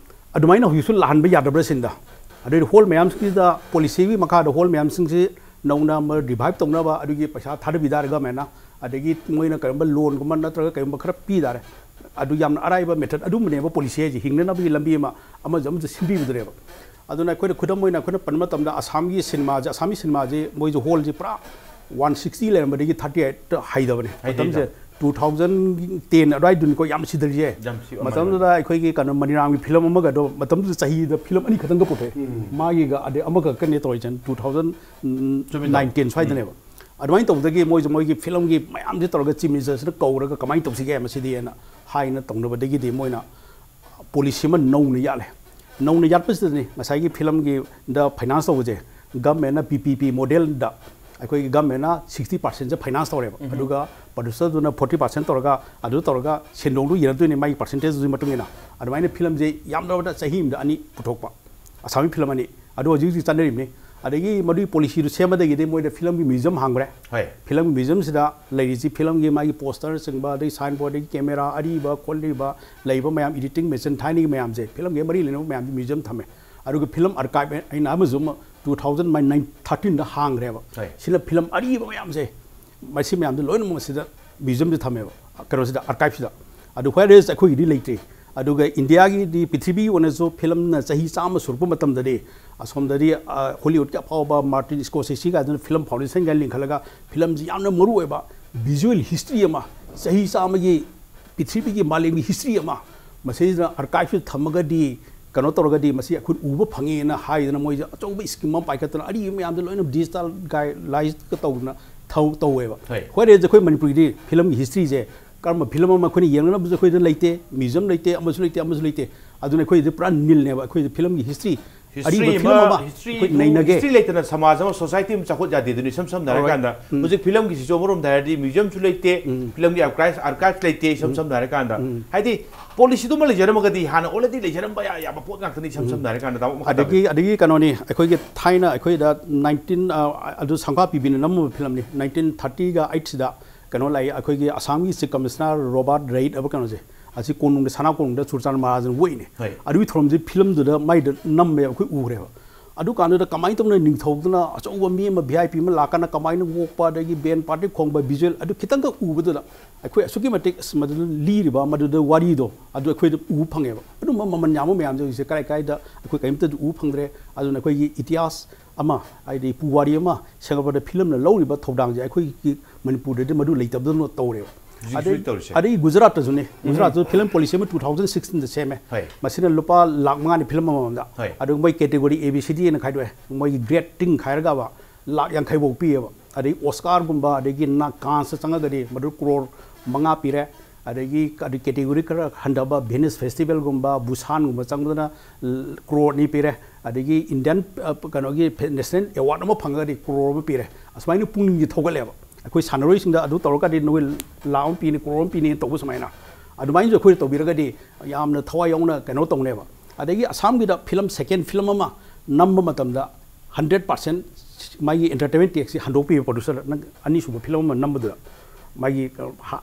ꯑꯗꯨꯃꯥꯏꯅ ꯍꯧꯖꯤꯛꯁꯨ ꯂꯥꯛꯍꯟꯕ ꯌꯥꯗꯕ꯭ꯔꯥ ꯁꯤꯅꯤꯗ꯫ ꯑꯗꯩꯗꯤ ꯍꯣꯜ ꯃꯌꯥꯝꯁꯤꯗ, ꯄꯣꯂꯤꯁꯤꯒꯤ ꯃꯈꯥꯗ ꯍꯣꯜ ꯃꯌꯥꯝꯁꯤꯡꯁꯤ ꯅꯧꯅ ꯑꯃ ꯔꯤꯚꯥꯏꯚ ꯇꯧꯅꯕ ꯑꯗꯨꯒꯤ ꯄꯩꯁꯥ ꯊꯥꯗꯕꯤ ꯇꯥꯔꯦ ꯒꯃꯦꯟꯅ꯫ ꯑꯗꯒꯤ ꯃꯣꯏꯅ ꯀꯔꯤꯒꯨꯝꯕ ꯂꯣꯟꯒꯨꯝꯕ ꯅꯠꯇ꯭ꯔꯒ ꯀꯔꯤꯒꯨꯝꯕ ꯈꯔ ꯄꯤ ꯇꯥꯔꯦ꯫ ꯑꯗꯨ ꯌꯥꯝꯅ ꯑꯔꯥꯏꯕ ꯃꯦꯊꯠ ꯑꯗꯨꯝꯕꯅꯦꯕ, ꯄꯣꯂꯤꯁꯤ ꯍꯥꯏꯁꯦ ꯍꯤꯡꯅꯅꯕꯒꯤ ꯂꯝꯕꯤ ꯑꯃ, ꯑꯃꯁꯨ ꯑꯃꯁꯨ ꯁꯤꯟꯕꯤꯕꯗꯨꯅꯦꯕ꯫ ꯑꯗꯨꯅ ꯑꯩꯈꯣꯏꯅ ꯈꯨꯗꯝ ꯑꯣꯏꯅ ꯑꯩꯈꯣꯏꯅ ꯄꯟꯕ ꯃꯇꯝꯗ ꯑꯁꯥꯝꯒꯤ ꯁꯤꯅꯦꯃꯥꯁꯦ, ꯑꯁꯥꯃꯤ ꯁꯤꯅꯦꯃꯥꯁꯦ ꯃꯣꯏꯁꯨ ꯍꯣꯜꯁꯦ ꯄꯨꯔꯥ ꯋꯥꯟ ꯁꯤꯛꯁꯇꯤ ꯂꯩꯔꯝꯕꯗꯒꯤ ꯊꯥꯔꯇꯤ ꯑꯩꯠꯇ ꯍꯩꯗꯕꯅꯦ꯫ ꯍꯩꯗꯩꯗ꯫ ꯃꯇꯝꯁꯦ ꯇꯨ ꯊꯥꯎꯖꯟ ꯇꯦꯟ ꯑꯗꯨꯋꯥꯏꯗꯨꯅꯤꯀꯣ ꯌꯥꯝ ꯁꯤꯊꯔꯤꯁꯦ꯫ ꯌꯥꯝ ꯁꯤ-, ꯃꯇꯝꯗꯨꯗ ꯑꯩꯈꯣꯏꯒꯤ ꯀꯩꯅꯣ ꯃꯅꯤꯔꯥꯝꯒꯤ ꯐꯤꯂꯝ ꯑꯃꯒꯗꯣ ꯃꯇꯝꯗꯨꯗ ꯆꯍꯤꯗ ꯐꯤꯂꯝ ꯑꯅꯤꯈꯛꯇꯪꯒ ꯄꯨꯊꯣꯛꯑꯦ꯫ ꯎꯝ꯫ ꯃꯥꯒꯤꯒ ꯑꯗꯩ ꯑꯃꯈꯛꯀꯅꯦ ꯇꯧꯔꯤꯁꯦ, ꯇꯨ ꯊꯥꯎꯖꯟ ꯆꯨꯝꯃꯤꯗ꯫ ꯅꯥꯏꯟꯇꯤꯟ ꯁ꯭ꯋꯥꯏꯗꯅꯦꯕ꯫ ꯎꯝ꯫ ꯑꯗꯨꯃꯥꯏꯅ ꯇꯧꯕꯗꯒꯤ ꯃꯣꯏꯁꯨ ꯃꯣꯏꯒꯤ ꯐꯤꯂꯝꯒꯤ ꯃꯌꯥꯝꯁꯦ ꯇꯧꯔꯒ ꯆꯤꯐ ꯃꯤꯅꯤꯁꯇꯔꯁꯤꯅ ꯀꯧꯔꯒ ꯀꯃꯥꯏꯅ ꯇꯧꯁꯤꯒꯦ ꯃꯁꯤꯗꯤ ꯍꯥꯏꯅ ꯍꯥꯏꯅ ꯇꯧꯅꯕꯗꯒꯤꯗꯤ ꯃꯣꯏꯅ ꯄꯣꯂꯤꯁꯤ ꯑꯃ ꯅꯧꯅ ꯌꯥꯠꯂꯦ꯫ ꯅꯧꯅ ꯌꯥꯠꯄꯁꯤꯗꯅꯤ ꯉꯁꯥꯏꯒꯤ ꯐꯤꯂꯝꯒꯤꯗ ꯐꯥꯏꯅꯥꯟꯁ ꯇꯧꯕꯁꯦ ꯒꯃꯦꯟꯅ ꯄꯤ ꯄꯤ ꯄꯤ ꯃꯣꯗꯦꯜꯗ ꯑꯩꯈꯣꯏꯒꯤ ꯒꯃꯦꯟꯅ ꯁꯤꯛꯁꯇꯤ ꯄꯥꯔꯁꯦꯟꯁꯦ ꯐꯥꯏꯅꯥꯟꯁ ꯇꯧꯔꯦꯕ꯫ ꯎꯝ꯫ ꯑꯗꯨꯒ ꯄ꯭ꯔꯣꯗ꯭ꯌꯨꯁꯔꯗꯨꯅ ꯐꯣꯔꯇꯤ ꯄꯥꯔꯁꯦꯟ ꯇꯧꯔꯒ ꯑꯗꯨ ꯇꯧꯔꯒ ꯁꯦꯟꯗꯣꯡꯗꯨ ꯌꯦꯟꯅꯗꯣꯏꯅꯤ ꯃꯥꯒꯤ ꯄꯥꯔꯁꯦꯟꯇꯦꯖꯇꯨꯒꯤ ꯃꯇꯨꯡ ꯏꯟꯅ꯫ ꯑꯗꯨꯃꯥꯏꯅ ꯐꯤꯂꯝꯁꯦ ꯌꯥꯝꯗ꯭ꯔꯕꯗ ꯆꯍꯤ ꯑꯃꯗ ꯑꯅꯤ ꯄꯨꯊꯣꯛꯄ, ꯑꯁꯥꯃꯤ ꯐꯤꯂꯝ ꯑꯅꯤ꯫ ꯑꯗꯨ ꯍꯧꯖꯤꯛ ꯍꯧꯖꯤꯛ ꯆꯠꯅꯔꯤꯕꯅꯤ꯫ ꯑꯗꯒꯤ ꯃꯗꯨꯒꯤ ꯄꯣꯂꯤꯁꯤꯗꯨ ꯁꯦꯝꯕꯗꯒꯤꯗꯤ ꯃꯣꯏꯗ ꯐꯤꯂꯝꯒꯤ ꯃ꯭ꯌꯨꯖꯤꯌꯝ ꯍꯥꯡꯈ꯭ꯔꯦ꯫ ꯍꯣꯏ꯫ ꯐꯤꯂꯝꯒꯤ ꯃ꯭ꯌꯨꯖꯤꯌꯝꯁꯤꯗ ꯂꯩꯔꯤꯁꯤ ꯐꯤꯂꯝꯒꯤ ꯃꯥꯒꯤ ꯄꯣꯁꯇꯔꯅꯆꯤꯡꯕ, ꯑꯗꯒꯤ ꯁꯥꯏꯟ ꯕꯣꯔꯗ, ꯑꯗꯒꯤ ꯀꯦꯃꯦꯔꯥ ꯑꯔꯤꯕ ꯈꯣꯠꯂꯤꯕ ꯂꯩꯕ ꯃꯌꯥꯝ, ꯏꯗꯤꯇꯤꯡ ꯃꯦꯆꯤꯟ ꯊꯥꯏꯅꯒꯤ ꯃꯌꯥꯝꯁꯦ, ꯐꯤꯂꯝꯒꯤ ꯃꯔꯤ ꯂꯩꯅꯕ ꯃꯌꯥꯝꯁꯦ ꯃ꯭ꯌꯨꯖꯤꯌꯝ ꯊꯝꯃꯦ꯫ ꯑꯗꯨꯒ ꯐꯤꯂꯝ ꯑꯥꯔꯀꯥꯏꯚ ꯑꯩꯅ ꯑꯃꯁꯨ ꯑꯃ ꯇꯨ ꯊꯥꯎꯖꯟ ꯅꯥꯏꯟ ꯊꯥꯔꯇꯤꯟꯗ ꯍꯥꯡꯈ꯭ꯔꯦꯕ꯫ ꯍꯣꯏ꯫ ꯁꯤꯅ ꯐꯤꯂꯝ ꯑꯔꯤꯕ ꯃꯌꯥꯝꯁꯦ, ꯃꯁꯤ ꯃꯌꯥꯝꯁꯦ ꯂꯣꯏꯅꯃꯛ ꯃꯁꯤꯗ ꯃ꯭ꯌꯨꯖꯤꯌꯝꯗ ꯊꯝꯃꯦꯕ, ꯀꯩꯅꯣꯁꯤꯗ, ꯑꯥꯔꯀꯥꯏꯞꯁꯤꯗ꯫ ꯑꯗꯨ whereas ꯑꯩꯈꯣꯏꯒꯤꯗꯤ ꯂꯩꯇ꯭ꯔꯤ꯫ ꯑꯗꯨꯒ ꯏꯟꯗꯤꯌꯥꯒꯤꯗꯤ, ꯄ꯭ꯔꯤꯊꯤꯕꯤꯒꯤ ꯑꯣꯏꯅꯁꯨ ꯐꯤꯂꯝꯅ ꯆꯍꯤ ꯆꯥꯝꯃ ꯁꯨꯔꯛꯄ ꯃꯇꯝꯗꯗꯤ, ꯑꯁꯣꯝꯗꯗꯤ, ꯑ, ꯍꯣꯂꯤꯋꯨꯗꯀꯤ ꯑꯐꯥꯎꯕ ꯃꯥꯔꯇꯤꯟ ꯁ꯭ꯀꯣꯔꯁꯦꯁꯤ ꯀꯥꯏꯗꯅ ꯐꯤꯂꯝ ꯐꯥꯎꯟꯗꯦꯁꯟ ꯀꯥꯏꯅ ꯂꯤꯡꯈꯠꯂꯒ ꯐꯤꯂꯝꯁꯤ ꯌꯥꯝꯅ ꯃꯔꯨ ꯑꯣꯏꯕ ꯚꯤꯖꯨꯋꯦꯜ ꯍꯤꯁꯇ꯭ꯔꯤ ꯑꯃ, ꯆꯍꯤ ꯆꯥꯝꯃꯒꯤ ꯄ꯭ꯔꯤꯊꯤꯕꯤꯒꯤ ꯃꯥꯂꯦꯝꯒꯤ ꯍꯤꯁꯇ꯭ꯔꯤ ꯑꯃ ꯃꯁꯤꯗ ꯑꯥꯔꯀꯥꯏꯞꯁꯤꯗ ꯊꯝꯃꯒꯗꯤ, ꯀꯩꯅꯣ ꯇꯧꯔꯒꯗꯤ, ꯃꯁꯤ ꯑꯩꯈꯣꯏ ꯎꯕ ꯐꯪꯉꯦꯅ ꯍꯥꯏꯗꯅ ꯃꯣꯏꯁꯦ ꯑꯆꯧꯕ ꯁ꯭ꯀꯤꯝ ꯑꯃ ꯄꯥꯏꯈꯠꯇꯅ ꯑꯔꯤꯕ ꯃꯌꯥꯝꯗꯣ ꯂꯣꯏꯅ ꯗꯤꯖꯤꯇꯦꯜꯒꯥꯏꯂꯥꯏꯁꯀ ꯇꯧꯗꯅ ꯊꯧ ꯇꯧꯋꯦꯕ꯫ ꯍꯣꯏ꯫ Whereas ꯑꯩꯈꯣꯏ ꯃꯅꯤꯄꯨꯔꯒꯤꯗꯤ ꯐꯤꯂꯝꯒꯤ ꯍꯤꯁꯇ꯭ꯔꯤꯁꯦ, ꯀꯔꯝꯕ ꯐꯤꯂꯝ ꯑꯃ ꯑꯩꯈꯣꯏꯅ ꯌꯦꯡꯅꯕꯁꯨ ꯑꯩꯈꯣꯏꯗ ꯂꯩꯇꯦ, ꯃ꯭ꯌꯨꯖꯤꯌꯝ ꯂꯩꯇꯦ, ꯑꯃꯁꯨ ꯂꯩꯇꯦ, ꯑꯃꯁꯨ ꯂꯩꯇꯦ꯫ ꯑꯗꯨꯅ ꯑꯩꯈꯣꯏꯗꯤ ꯄꯨꯔꯥ ꯅꯤꯜꯅꯦꯕ꯫ ꯑꯩꯈꯣꯏꯗꯤ ꯐꯤꯂꯝꯒꯤ ꯍꯤꯁꯇ꯭ꯔꯤ, ꯍꯤꯁꯇ꯭ꯔꯤ ꯑꯔꯤꯕ ꯑꯃ, ꯐꯤꯂꯝ ꯑꯃ ꯍꯤꯁꯇ꯭ꯔꯤ, ꯑꯩꯈꯣꯏ ꯅꯩꯅꯒꯦ꯫ ꯍꯤꯁꯇ꯭ꯔꯤ ꯂꯩꯇꯅ ꯁꯃꯥꯖ ꯑꯃ, ꯁꯣꯁꯥꯏꯇꯤ ꯑꯃ ꯆꯥꯎꯈꯠ ꯌꯥꯗꯦ꯫ ꯑꯗꯨꯅ ꯏꯁꯝ ꯁꯝꯅ ꯍꯣꯏ꯫ ꯍꯥꯏꯔꯀꯥꯟꯗ ꯎꯝ꯫ ꯍꯧꯖꯤꯛ ꯐꯤꯂꯝꯒꯤꯁꯤꯁꯨ ꯑꯃꯔꯣꯝꯗ ꯍꯥꯏꯔꯗꯤ ꯃ꯭ꯌꯨꯖꯤꯌꯝꯁꯨ ꯂꯩꯇꯦ, ꯎꯝ꯫ ꯐꯤꯂꯝꯒꯤ ꯑꯥꯔꯀꯥꯏꯞ, ꯑꯥꯔꯀꯥꯏꯞ ꯂꯩꯇꯦ, ꯏꯁꯝ ꯁꯝꯅ ꯍꯥꯏꯔꯀꯥꯟꯗ꯫ ꯎꯝ꯫ ꯍꯥꯏꯗꯤ ꯄꯣꯂꯤꯁꯤꯗꯨꯃ ꯂꯩꯖꯔꯝꯃꯒꯗꯤ ꯍꯥꯟꯅ already ꯂꯩꯖꯔꯝꯕ ꯌꯥ-, ꯌꯥꯕ ꯄꯣꯠ ꯉꯥꯛꯇꯅꯤ, ꯏꯁꯝ ꯁꯝꯅ ꯍꯥꯏꯔꯀꯥꯟꯗ꯫ ꯇꯥꯃꯣ, ꯃꯈꯥ ꯇꯥꯕꯤꯌꯨ꯫ ꯑꯗꯒꯤ, ꯑꯗꯒꯤ ꯀꯩꯅꯣꯅꯤ, ꯑꯩꯈꯣꯏꯒꯤ ꯊꯥꯏꯅ ꯑꯩꯈꯣꯏꯗ ꯅꯥꯏꯟꯇꯤꯟ, ꯑ, ꯑꯗꯨ ꯁꯪꯐꯥ ꯄꯤꯕꯤꯅ ꯅꯝꯃꯕ ꯐꯤꯂꯝꯅꯤ, ꯅꯥꯏꯟꯇꯤꯟ ꯊꯥꯔꯇꯤꯒ ꯑꯩꯠꯁꯤꯗ꯫ ꯀꯩꯅꯣ ꯂꯥꯛꯏ, ꯑꯩꯈꯣꯏꯒꯤ ꯑꯁꯥꯝꯒꯤ ꯆꯤꯐ ꯀꯃꯤꯁꯅꯔ ꯔꯣꯕꯥꯔꯠ ꯔꯦꯏꯠ ꯍꯥꯏꯕ ꯀꯩꯅꯣꯁꯦ, ꯑꯁꯤ ꯀꯣꯅꯨꯡꯗ, ꯁꯅꯥ ꯀꯣꯅꯨꯡꯗ ꯆꯨꯔꯆꯥꯟ ꯃꯍꯥꯔꯥꯖꯅ ꯑꯣꯛꯏꯅꯦ꯫ ꯍꯣꯏ꯫ ꯑꯗꯨꯒꯤ ꯊꯧꯔꯝꯁꯤ ꯐꯤꯂꯝꯗꯨꯗ ꯃꯥꯏꯗ ꯅꯝꯃꯦ, ꯑꯩꯈꯣꯏ ꯎꯈ꯭ꯔꯦꯕ꯫ ꯑꯗꯨꯀꯥꯟꯗꯨꯗ ꯀꯃꯥꯏꯅ ꯇꯧꯅ ꯅꯤꯡꯊꯧꯗꯨꯅ ꯑꯆꯧꯕ ꯃꯤ ꯑꯃ, ꯚꯤ ꯑꯥꯏ ꯄꯤ ꯑꯃ ꯂꯥꯛꯀꯥꯟꯗ ꯀꯃꯥꯏꯅ ꯑꯣꯛꯄ, ꯑꯗꯒꯤ ꯕꯦꯟ ꯄꯥꯔꯇꯤ ꯈꯣꯡꯕ ꯚꯤꯖꯨꯋꯦꯜ ꯑꯗꯨ ꯈꯤꯇꯪꯈꯛ ꯎꯕꯗꯨꯗ ꯑꯩꯈꯣꯏ ꯑꯁꯨꯛꯀꯤ ꯃꯇꯤꯛ, ꯑꯁ, ꯃꯗꯨꯗ ꯂꯤꯔꯤꯕ ꯃꯗꯨꯗ ꯋꯥꯔꯤꯗꯣ ꯑꯗꯨ ꯑꯩꯈꯣꯏꯗ ꯎꯕ ꯐꯪꯉꯦꯕ꯫ ꯑꯗꯨꯝꯕ ꯃꯃꯜ ꯌꯥꯝꯕ ꯃꯌꯥꯝꯁꯦ ꯍꯧꯖꯤꯛꯁꯦ ꯀꯔꯥꯏ ꯀꯔꯥꯏꯗ ꯑꯩꯈꯣꯏ ꯀꯔꯤꯝꯇꯗꯤ ꯎꯕ ꯐꯪꯗ꯭ꯔꯦ꯫ ꯑꯗꯨꯅ ꯑꯩꯈꯣꯏꯒꯤ ꯏꯇꯤꯍꯥꯁ ꯑꯃ, ꯍꯥꯏꯗꯤ ꯄꯨꯋꯥꯔꯤ ꯑꯃ ꯁꯦꯝꯒꯠꯄꯗ ꯐꯤꯂꯝꯅ ꯂꯧꯔꯤꯕ ꯊꯧꯗꯥꯡꯁꯦ ꯑꯩꯈꯣꯏꯒꯤ ꯃꯅꯤꯄꯨꯔꯗꯗꯤ ꯃꯗꯨ ꯂꯩꯇꯕꯗꯧꯅ ꯇꯧꯔꯦꯕ꯫ ꯍꯧꯖꯤꯛ ꯑꯗꯩ, ꯍꯧꯖꯤꯛ ꯇꯧꯔꯤꯁꯦ꯫ ꯑꯗꯒꯤ ꯒꯨꯖꯔꯥꯠꯇꯁꯨꯅꯦ, ꯒꯨꯖꯔꯥꯠꯇꯁꯨ ꯐꯤꯂꯝ ꯄꯣꯂꯤꯁꯤ ꯑꯃ ꯇꯨ ꯊꯥꯎꯖꯟ ꯁꯤꯛꯁꯇꯤꯟꯗ ꯁꯦꯝꯃꯦ꯫ ꯍꯣꯏ꯫ ꯃꯁꯤꯅ ꯂꯨꯄꯥ ꯂꯥꯛ ꯃꯉꯥꯅꯤ ꯐꯤꯂꯝ ꯑꯃꯃꯝꯗ꯫ ꯍꯣꯏ꯫ ꯑꯗꯨ ꯃꯣꯏ ꯀꯦꯇꯦꯒꯣꯔꯤ ꯑꯦ ꯕꯤ ꯁꯤ ꯗꯤ ꯍꯥꯏꯅ ꯈꯥꯏꯗꯣꯛꯑꯦ꯫ ꯃꯣꯏꯒꯤ ꯒ꯭ꯔꯦꯠ ꯇꯤꯡ ꯈꯥꯏꯔꯒꯕ ꯂꯥꯛ ꯌꯥꯡꯈꯩ ꯐꯥꯎ ꯄꯤꯌꯦꯕ꯫ ꯑꯗꯩ ꯑꯣꯁꯀꯥꯔꯒꯨꯝꯕ, ꯑꯗꯒꯤ ꯅꯥ-, ꯀꯥꯟꯁꯇ ꯆꯪꯉꯒꯗꯤ ꯃꯗꯨ ꯀ꯭ꯔꯣꯔ ꯃꯉꯥ ꯄꯤꯔꯦ꯫ ꯑꯗꯒꯤ ꯑꯗꯨ ꯀꯦꯇꯦꯒꯣꯔꯤ ꯈꯔ ꯍꯟꯊꯕ ꯚꯦꯅꯤꯁ ꯐꯦꯁꯇꯤꯚꯦꯜꯒꯨꯝꯕ, ꯕꯨꯁꯥꯟꯒꯨꯝꯕ ꯆꯪꯕꯗꯅ ꯀ꯭ꯔꯣꯔ ꯑꯅꯤ ꯄꯤꯔꯦ꯫ ꯑꯗꯒꯤ ꯏꯟꯗꯤꯌꯟ, ꯑ, ꯀꯩꯅꯣꯒꯤ ꯐꯦ-, ꯅꯦꯁꯅꯦꯜ ꯑꯦꯋꯥꯔꯗ ꯑꯃ ꯐꯪꯉꯒꯗꯤ ꯀ꯭ꯔꯣꯔ ꯑꯃ ꯄꯤꯔꯦ꯫ ꯑꯁꯨꯃꯥꯏꯅ ꯄꯨꯛꯅꯤꯡꯁꯦ ꯊꯧꯒꯠꯂꯦꯕ꯫ ꯑꯩꯈꯣꯏ ꯁꯥꯟꯅꯔꯣꯏꯁꯤꯡꯗ ꯑꯗꯨ ꯇꯧꯔꯒꯗꯤ ꯅꯣꯏ ꯂꯥꯛ ꯑꯃ ꯄꯤꯅꯤ, ꯀ꯭ꯔꯣꯔ ꯑꯃ ꯄꯤꯅꯤ ꯇꯧꯕ ꯁꯨꯃꯥꯏꯅ꯫ ꯑꯗꯨꯃꯥꯏꯅꯁꯨ ꯑꯩꯈꯣꯏꯅ ꯇꯧꯕꯤꯔꯒꯗꯤ ꯌꯥꯝꯅ ꯊꯋꯥꯏ ꯌꯥꯎꯅ ꯀꯩꯅꯣ ꯇꯧꯅꯦꯕ꯫ ꯑꯗꯒꯤ ꯑꯁꯥꯝꯒꯤꯗ ꯐꯤꯂꯝ, ꯁꯦꯀꯦꯟ ꯐꯤꯂꯝ ꯑꯃ ꯅꯝꯕ ꯃꯇꯝꯗ ꯍꯟꯗ꯭ꯔꯦꯠ ꯄꯥꯔꯁꯦꯟ ꯃꯥꯒꯤ ꯑꯦꯟꯇꯔꯇꯦꯟꯃꯦꯟ ꯇꯦꯛꯁꯁꯤ ꯍꯟꯗꯣꯛꯄꯤꯕ ꯄ꯭ꯔꯣꯗ꯭ꯌꯨꯁꯔꯗ, ꯅꯪ ꯑꯅꯤꯁꯨꯕ ꯐꯤꯂꯝ ꯑꯃ ꯅꯝꯕꯗꯨꯗ ꯃꯥꯒꯤ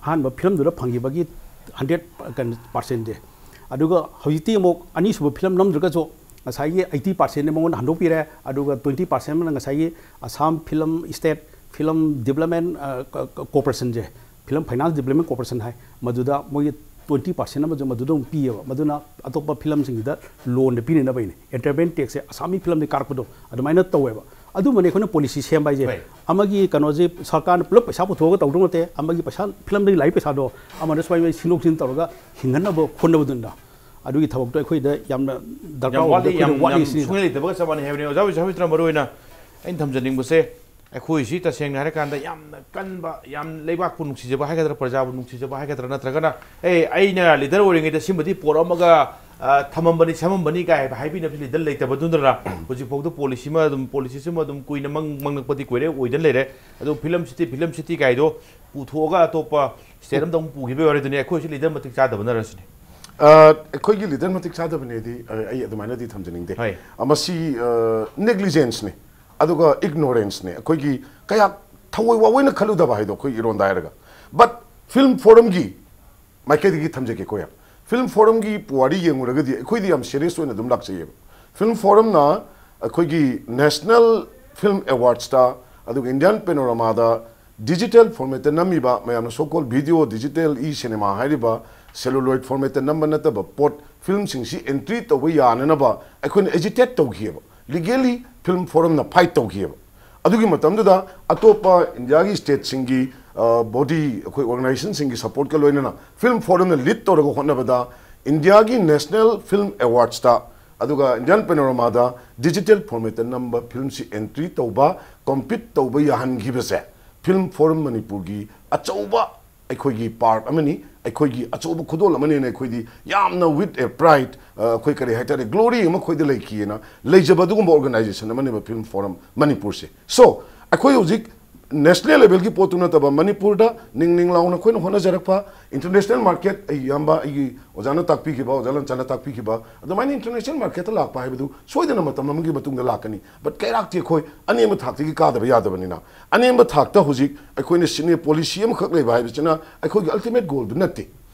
ꯑꯍꯥꯟꯕ ꯐꯤꯂꯝꯗꯨꯗ ꯐꯪꯈꯤꯕꯒꯤ ꯍꯟꯗ꯭ꯔꯦꯠ ꯀꯩꯅꯣ ꯄꯥꯔꯁꯦꯟꯁꯦ꯫ ꯑꯗꯨꯒ ꯍꯧꯖꯤꯛꯇꯤ ꯑꯃꯨꯛ ꯑꯅꯤꯁꯨꯕ ꯐꯤꯂꯝ ꯅꯝꯗ꯭ꯔꯒꯁꯨ ꯉꯁꯥꯏꯒꯤ ꯑꯩꯠꯇꯤ ꯄꯥꯔꯁꯦꯟꯅ ꯃꯉꯣꯟꯗ ꯍꯟꯗꯣꯛꯄꯤꯔꯦ, ꯑꯗꯨꯒ ꯇ꯭ꯋꯦꯟꯇꯤ ꯄꯥꯔꯁꯦꯟ ꯑꯃꯅ ꯉꯁꯥꯏꯒꯤ Assam film state film development ꯀꯣꯔꯄꯣꯔꯦꯁꯟꯁꯦ, ꯐꯤꯂꯝ ꯐꯥꯏꯅꯥꯟꯁ ꯗꯤꯕꯂꯞꯃꯦꯟ ꯀꯣꯔꯄꯣꯔꯦꯁꯟ ꯍꯥꯏ, ꯃꯗꯨꯗ ꯃꯣꯏꯒꯤ ꯇ꯭ꯋꯦꯟꯇꯤ ꯄꯥꯔꯁꯦꯟ ꯑꯃꯁꯨ ꯃꯗꯨꯗ ꯑꯃꯨꯛ ꯄꯤꯌꯦꯕ꯫ ꯃꯗꯨꯅ ꯑꯇꯣꯞꯄ ꯐꯤꯂꯝꯁꯤꯡꯁꯤꯗ ꯂꯣꯟꯗ ꯄꯤꯅꯅꯕ ꯑꯩꯅ ꯑꯦꯟꯇꯔꯇꯦꯟꯃꯦꯟ ꯇꯦꯛꯁꯁꯦ ꯑꯁꯥꯃꯤ ꯐꯤꯂꯝꯗꯒꯤ ꯀꯥꯔꯛꯄꯗꯣ ꯑꯗꯨꯃꯥꯏꯅ ꯇꯧꯋꯦꯕ꯫ ꯑꯗꯨꯝꯕꯅꯦ ꯑꯩꯈꯣꯏꯅ ꯄꯣꯂꯤꯁꯤ ꯁꯦꯝꯕ ꯍꯥꯏꯁꯦ꯫ ꯍꯣꯏ꯫ ꯑꯃꯒꯤ ꯀꯩꯅꯣꯁꯦ ꯁꯔꯀꯥꯔꯅ ꯄꯨꯂꯞ ꯄꯩꯁꯥ ꯄꯨꯊꯣꯛꯑꯒ ꯇꯧꯗꯧ ꯅꯠꯇꯦ꯫ ꯑꯃꯒꯤ ꯄꯩꯁꯥ, ꯐꯤꯂꯝꯗꯒꯤ ꯂꯥꯛꯏ ꯄꯩꯁꯥꯗꯣ ꯑꯃꯅ ꯁꯨꯃꯥꯏꯅ ꯁꯤꯟꯗꯣꯛ ꯁꯤꯟ ꯇꯧꯔꯒ ꯍꯤꯡꯍꯟꯅꯕ ꯍꯣꯠꯅꯕꯗꯨꯅ ꯑꯗꯨꯒꯤ ꯊꯕꯛꯇꯣ ꯑꯩꯈꯣꯏꯗ ꯌꯥꯝꯅ ꯗꯔꯀꯥꯔ ꯌꯥꯝ ꯑꯣꯏꯕꯗꯣ ꯋꯥꯠꯂꯤ, ꯑꯩꯈꯣꯏꯗ ꯌꯥꯝ, ꯋꯥꯠꯂꯤ ꯌꯥꯝ ꯁꯤꯅꯤꯗ꯫ ꯁꯨꯡꯂꯩ ꯂꯩꯇꯕꯒ ꯆꯞ ꯃꯥꯟꯅꯩ ꯍꯥꯏꯕꯅꯤ꯫ ꯑꯣꯖꯥ ꯍꯣꯏ, ꯁꯥꯕꯤꯇ꯭ꯔ, ꯃꯔꯨꯑꯣꯏꯅ ꯑꯩꯅ ꯊꯝꯖꯅꯤꯡꯕꯁꯦ, ꯑꯩꯈꯣꯏꯁꯤ ꯇꯁꯦꯡꯅ ꯍꯥꯏꯔꯀꯥꯟꯗ ꯌꯥꯝꯅ ꯀꯟꯕ, ꯌꯥꯝ ꯂꯩꯕꯥꯛꯄꯨ ꯅꯨꯡꯁꯤꯖꯕ ꯍꯥꯏꯒꯗ꯭ꯔꯥ, ꯄ꯭ꯔꯖꯥꯕꯨ ꯅꯨꯡꯁꯤꯖꯕ ꯍꯥꯏꯒꯗ꯭ꯔꯥ, ꯅꯠꯇ꯭ꯔꯒꯅ, "ꯑꯦ, ꯑꯩꯅ ꯂꯤꯗꯔ ꯑꯣꯏꯔꯤꯉꯩꯗ ꯁꯤꯃꯗꯤ ꯄꯣꯔꯛꯑꯝꯃꯒ, ꯑ, ꯊꯝꯃꯝꯕꯅꯤ, ꯁꯦꯝꯃꯝꯕꯅꯤ" ꯀꯥꯏ ꯍꯥꯏꯕ ꯍꯥꯏꯕꯤꯅꯕꯁꯤ ꯂꯤꯗꯔ ꯂꯩꯇꯕꯗꯨꯅꯔ? ꯍꯧꯖꯤꯛꯐꯥꯎꯗ ꯄꯣꯂꯤꯁꯤꯃ ꯑꯗꯨꯝ, ꯄꯣꯂꯤꯁꯤꯁꯤꯃ ꯑꯗꯨꯝ ꯀꯨꯏꯅ ꯃꯪ-, ꯃꯪꯂꯛꯄꯗꯤ ꯀꯨꯏꯔꯦ, ꯑꯣꯏꯗꯅ ꯂꯩꯔꯦ꯫ ꯑꯗꯣ ꯐꯤꯂꯝ ꯁꯤꯇꯤ, ꯐꯤꯂꯝ ꯁꯤꯇꯤ ꯀꯥꯏꯗꯣ ꯄꯨꯊꯣꯛꯑꯒ ꯑꯇꯣꯞꯄ ꯁ꯭ꯇꯦꯠ ꯑꯃꯗ ꯑꯃꯨꯛ ꯄꯨꯈꯤꯕ ꯑꯣꯏꯔꯗꯨꯅꯤ꯫ ꯑꯩꯈꯣꯏꯁꯨ ꯂꯤꯗꯔ ꯃꯇꯤꯛ ꯆꯥꯗꯕꯅꯔꯁꯤꯅꯤ꯫ ꯑ, ꯑꯩꯈꯣꯏꯒꯤ ꯂꯤꯗꯔ ꯃꯇꯤꯛ ꯆꯥꯗꯕꯅꯦꯗꯤ, ꯑ, ꯑꯩ ꯑꯗꯨꯃꯥꯏꯅꯗꯤ ꯊꯝꯖꯅꯤꯡꯗꯦ꯫ ꯍꯣꯏ꯫ ꯑ, ꯃꯁꯤ, ꯑ, ꯅꯦꯒ꯭ꯂꯤꯖꯦꯟꯁꯅꯤ, ꯑꯗꯨꯒ ꯏꯒꯅꯣꯔꯦꯟꯁꯅꯤ꯫ ꯑꯩꯈꯣꯏꯒꯤ ꯀꯌꯥ ꯊꯑꯣꯏ ꯋꯥꯑꯣꯏꯅ ꯈꯜꯂꯨꯗꯕ ꯍꯥꯏꯗꯣ ꯑꯩꯈꯣꯏ ꯏꯔꯣꯟꯗ ꯍꯥꯏꯔꯒ꯫ ꯕꯠ ꯐꯤꯂꯝ ꯐꯣꯔꯝꯒꯤ ꯃꯥꯏꯀꯩꯗꯒꯤ ꯊꯝꯖꯒꯦꯀꯣ꯫ ꯌꯥꯝ ꯐꯤꯂꯝ ꯐꯣꯔꯝꯒꯤ ꯄꯨꯋꯥꯔꯤ ꯌꯦꯡꯉꯨꯔꯒꯗꯤ ꯑꯩꯈꯣꯏꯗꯤ ꯌꯥꯝ ꯁꯦꯔꯤꯌꯁ ꯑꯣꯏꯅ ꯑꯗꯨꯝ ꯂꯥꯛꯆꯩꯌꯦꯕ꯫ ꯐꯤꯂꯝ ꯐꯣꯔꯝꯅ ꯑꯩꯈꯣꯏꯒꯤ ꯅꯦꯁꯅꯦꯜ ꯐꯤꯂꯝ ꯑꯦꯋꯥꯔꯗꯁꯇ, ꯑꯗꯨꯒ ꯏꯟꯗꯤꯌꯥꯟ ꯄꯦꯅꯣꯔꯥꯃꯥꯗ ꯗꯤꯖꯤꯇꯦꯜ ꯐꯣꯔꯃꯦꯠꯇ ꯅꯝꯃꯤꯕ, ꯃꯌꯥꯝꯅ ꯁꯣ call video, digital E cinema ꯍꯥꯏꯔꯤꯕ ꯁꯦꯂꯨꯂꯣꯏꯗ ꯐꯣꯔꯃꯦꯠꯇ ꯅꯝꯕ ꯅꯠꯇꯕ ꯄꯣꯠ, ꯐꯤꯂꯝꯁꯤꯡꯁꯤ ꯑꯦꯟꯇ꯭ꯔꯤ ꯇꯧꯕ ꯌꯥꯅꯅꯕ ꯑꯩꯈꯣꯏꯅ ꯑꯦꯖꯤꯇꯦꯠ ꯇꯧꯈꯤꯑꯕ꯫ ꯂꯤꯒꯦꯜꯂꯤ ꯐꯤꯂꯝ ꯐꯣꯔꯝꯅ ꯐꯥꯏꯠ ꯇꯧꯈꯤꯑꯕ꯫ ꯑꯗꯨꯒꯤ ꯃꯇꯝꯗꯨꯗ ꯑꯇꯣꯞꯄ ꯏꯟꯗꯤꯌꯥꯒꯤ ꯁ꯭ꯇꯦꯠꯁꯤꯡꯒꯤ, ꯑ, ꯕꯣꯗꯤ, ꯑꯩꯈꯣꯏ ꯑꯣꯔꯒꯅꯥꯏꯖꯦꯁꯟꯁꯤꯡꯒꯤ ꯁꯄꯣꯔꯠꯀ ꯂꯣꯏꯅꯅ ꯐꯤꯂꯝ ꯐꯣꯔꯝꯅ ꯂꯤꯗ ꯇꯧꯔꯒ ꯍꯣꯠꯅꯕꯗ ꯏꯟꯗꯤꯌꯥꯒꯤ ꯅꯦꯁꯅꯦꯜ ꯐꯤꯂꯝ ꯑꯦꯋꯥꯔꯗꯁꯇ, ꯑꯗꯨꯒ ꯏꯟꯗꯤꯌꯥꯟ ꯄꯦꯅꯣꯔꯥꯃꯥꯗ ꯗꯤꯖꯤꯇꯦꯜ ꯐꯣꯔꯃꯦꯠꯇ ꯅꯝꯕ ꯐꯤꯂꯝꯁꯤ ꯑꯦꯟꯇ꯭ꯔꯤ ꯇꯧꯕ, ꯀꯣꯝꯄꯤꯠ ꯇꯧꯕ ꯌꯥꯍꯟꯈꯤꯕꯁꯦ ꯐꯤꯂꯝ ꯐꯣꯔꯝ ꯃꯅꯤꯄꯨꯔꯒꯤ ꯑꯆꯧꯕ ꯑꯩꯈꯣꯏꯒꯤ ꯄꯥꯔꯠ ꯑꯃꯅꯤ, ꯑꯩꯈꯣꯏꯒꯤ ꯑꯆꯧꯕ ꯈꯨꯗꯣꯜ ꯑꯃꯅꯤꯅ ꯑꯩꯈꯣꯏꯗꯤ ꯌꯥꯝꯅ with a pride, ꯑ, ꯑꯩꯈꯣꯏ ꯀꯔꯤ ꯍꯥꯏꯇꯥꯔꯦ, ꯒ꯭ꯂꯣꯔꯤ ꯑꯃ ꯑꯩꯈꯣꯏꯗ ꯂꯩꯈꯤꯑꯅ ꯂꯩꯖꯕ ꯑꯗꯨꯒꯨꯝꯕ ꯑꯣꯔꯒꯅꯥꯏꯖꯦꯁꯟ ꯑꯃꯅꯦꯕ ꯐꯤꯂꯝ ꯐꯣꯔꯝ ꯃꯅꯤꯄꯨꯔꯁꯦ꯫ ꯁꯣ, ꯑꯩꯈꯣꯏ ꯍꯧꯖꯤꯛ ꯅꯦꯁꯅꯦꯜ ꯂꯦꯚꯦꯜꯒꯤ ꯄꯣꯠꯇꯨ ꯅꯠꯇꯕ ꯃꯅꯤꯄꯨꯔꯗ ꯅꯤꯡ ꯅꯤꯡ ꯂꯥꯎꯅ ꯑꯩꯈꯣꯏꯅ ꯍꯣꯠꯅꯖꯔꯛꯄ, ꯏꯟꯇꯔꯅꯦꯁꯅꯦꯜ ꯃꯥꯔꯀꯦꯠ, ꯑꯩ ꯏꯌꯥꯝꯕ, ꯑꯩꯒꯤ ꯑꯣꯖꯥꯅ ꯇꯥꯛꯄꯤꯈꯤꯕ, ꯑꯣꯖꯥ ꯂꯟꯆꯥꯅ ꯇꯥꯛꯄꯤꯈꯤꯕ, ꯑꯗꯨꯃꯥꯏꯅ ꯏꯟꯇꯔꯅꯦꯁꯅꯦꯜ ꯃꯥꯔꯀꯦꯠꯇ ꯂꯥꯛꯄ ꯍꯥꯏꯕꯗꯨ ꯁꯣꯏꯗꯅ ꯃꯇꯝ ꯑꯃꯒꯤ ꯃꯇꯨꯡꯗ ꯂꯥꯛꯀꯅꯤ꯫ ꯕꯠ ꯀꯩꯔꯥꯛꯇꯤ ꯑꯩꯈꯣꯏ ꯑꯅꯦꯝꯕ ꯊꯥꯛꯇꯒꯤ ꯀꯥꯗꯕ ꯌꯥꯗꯕꯅꯤꯅ, ꯑꯅꯦꯝꯕ ꯊꯥꯛꯇ ꯍꯧꯖꯤꯛ ꯑꯩꯈꯣꯏꯅ ꯁꯤꯅꯦ ꯄꯣꯂꯤꯁꯤ ꯑꯃꯈꯛ ꯂꯩꯕ ꯍꯥꯏꯕꯁꯤꯅ ꯑꯩꯈꯣꯏꯒꯤ ꯑꯜꯇꯤꯃꯦꯠ ꯒꯣꯜꯗꯨ ꯅꯠꯇꯦ꯫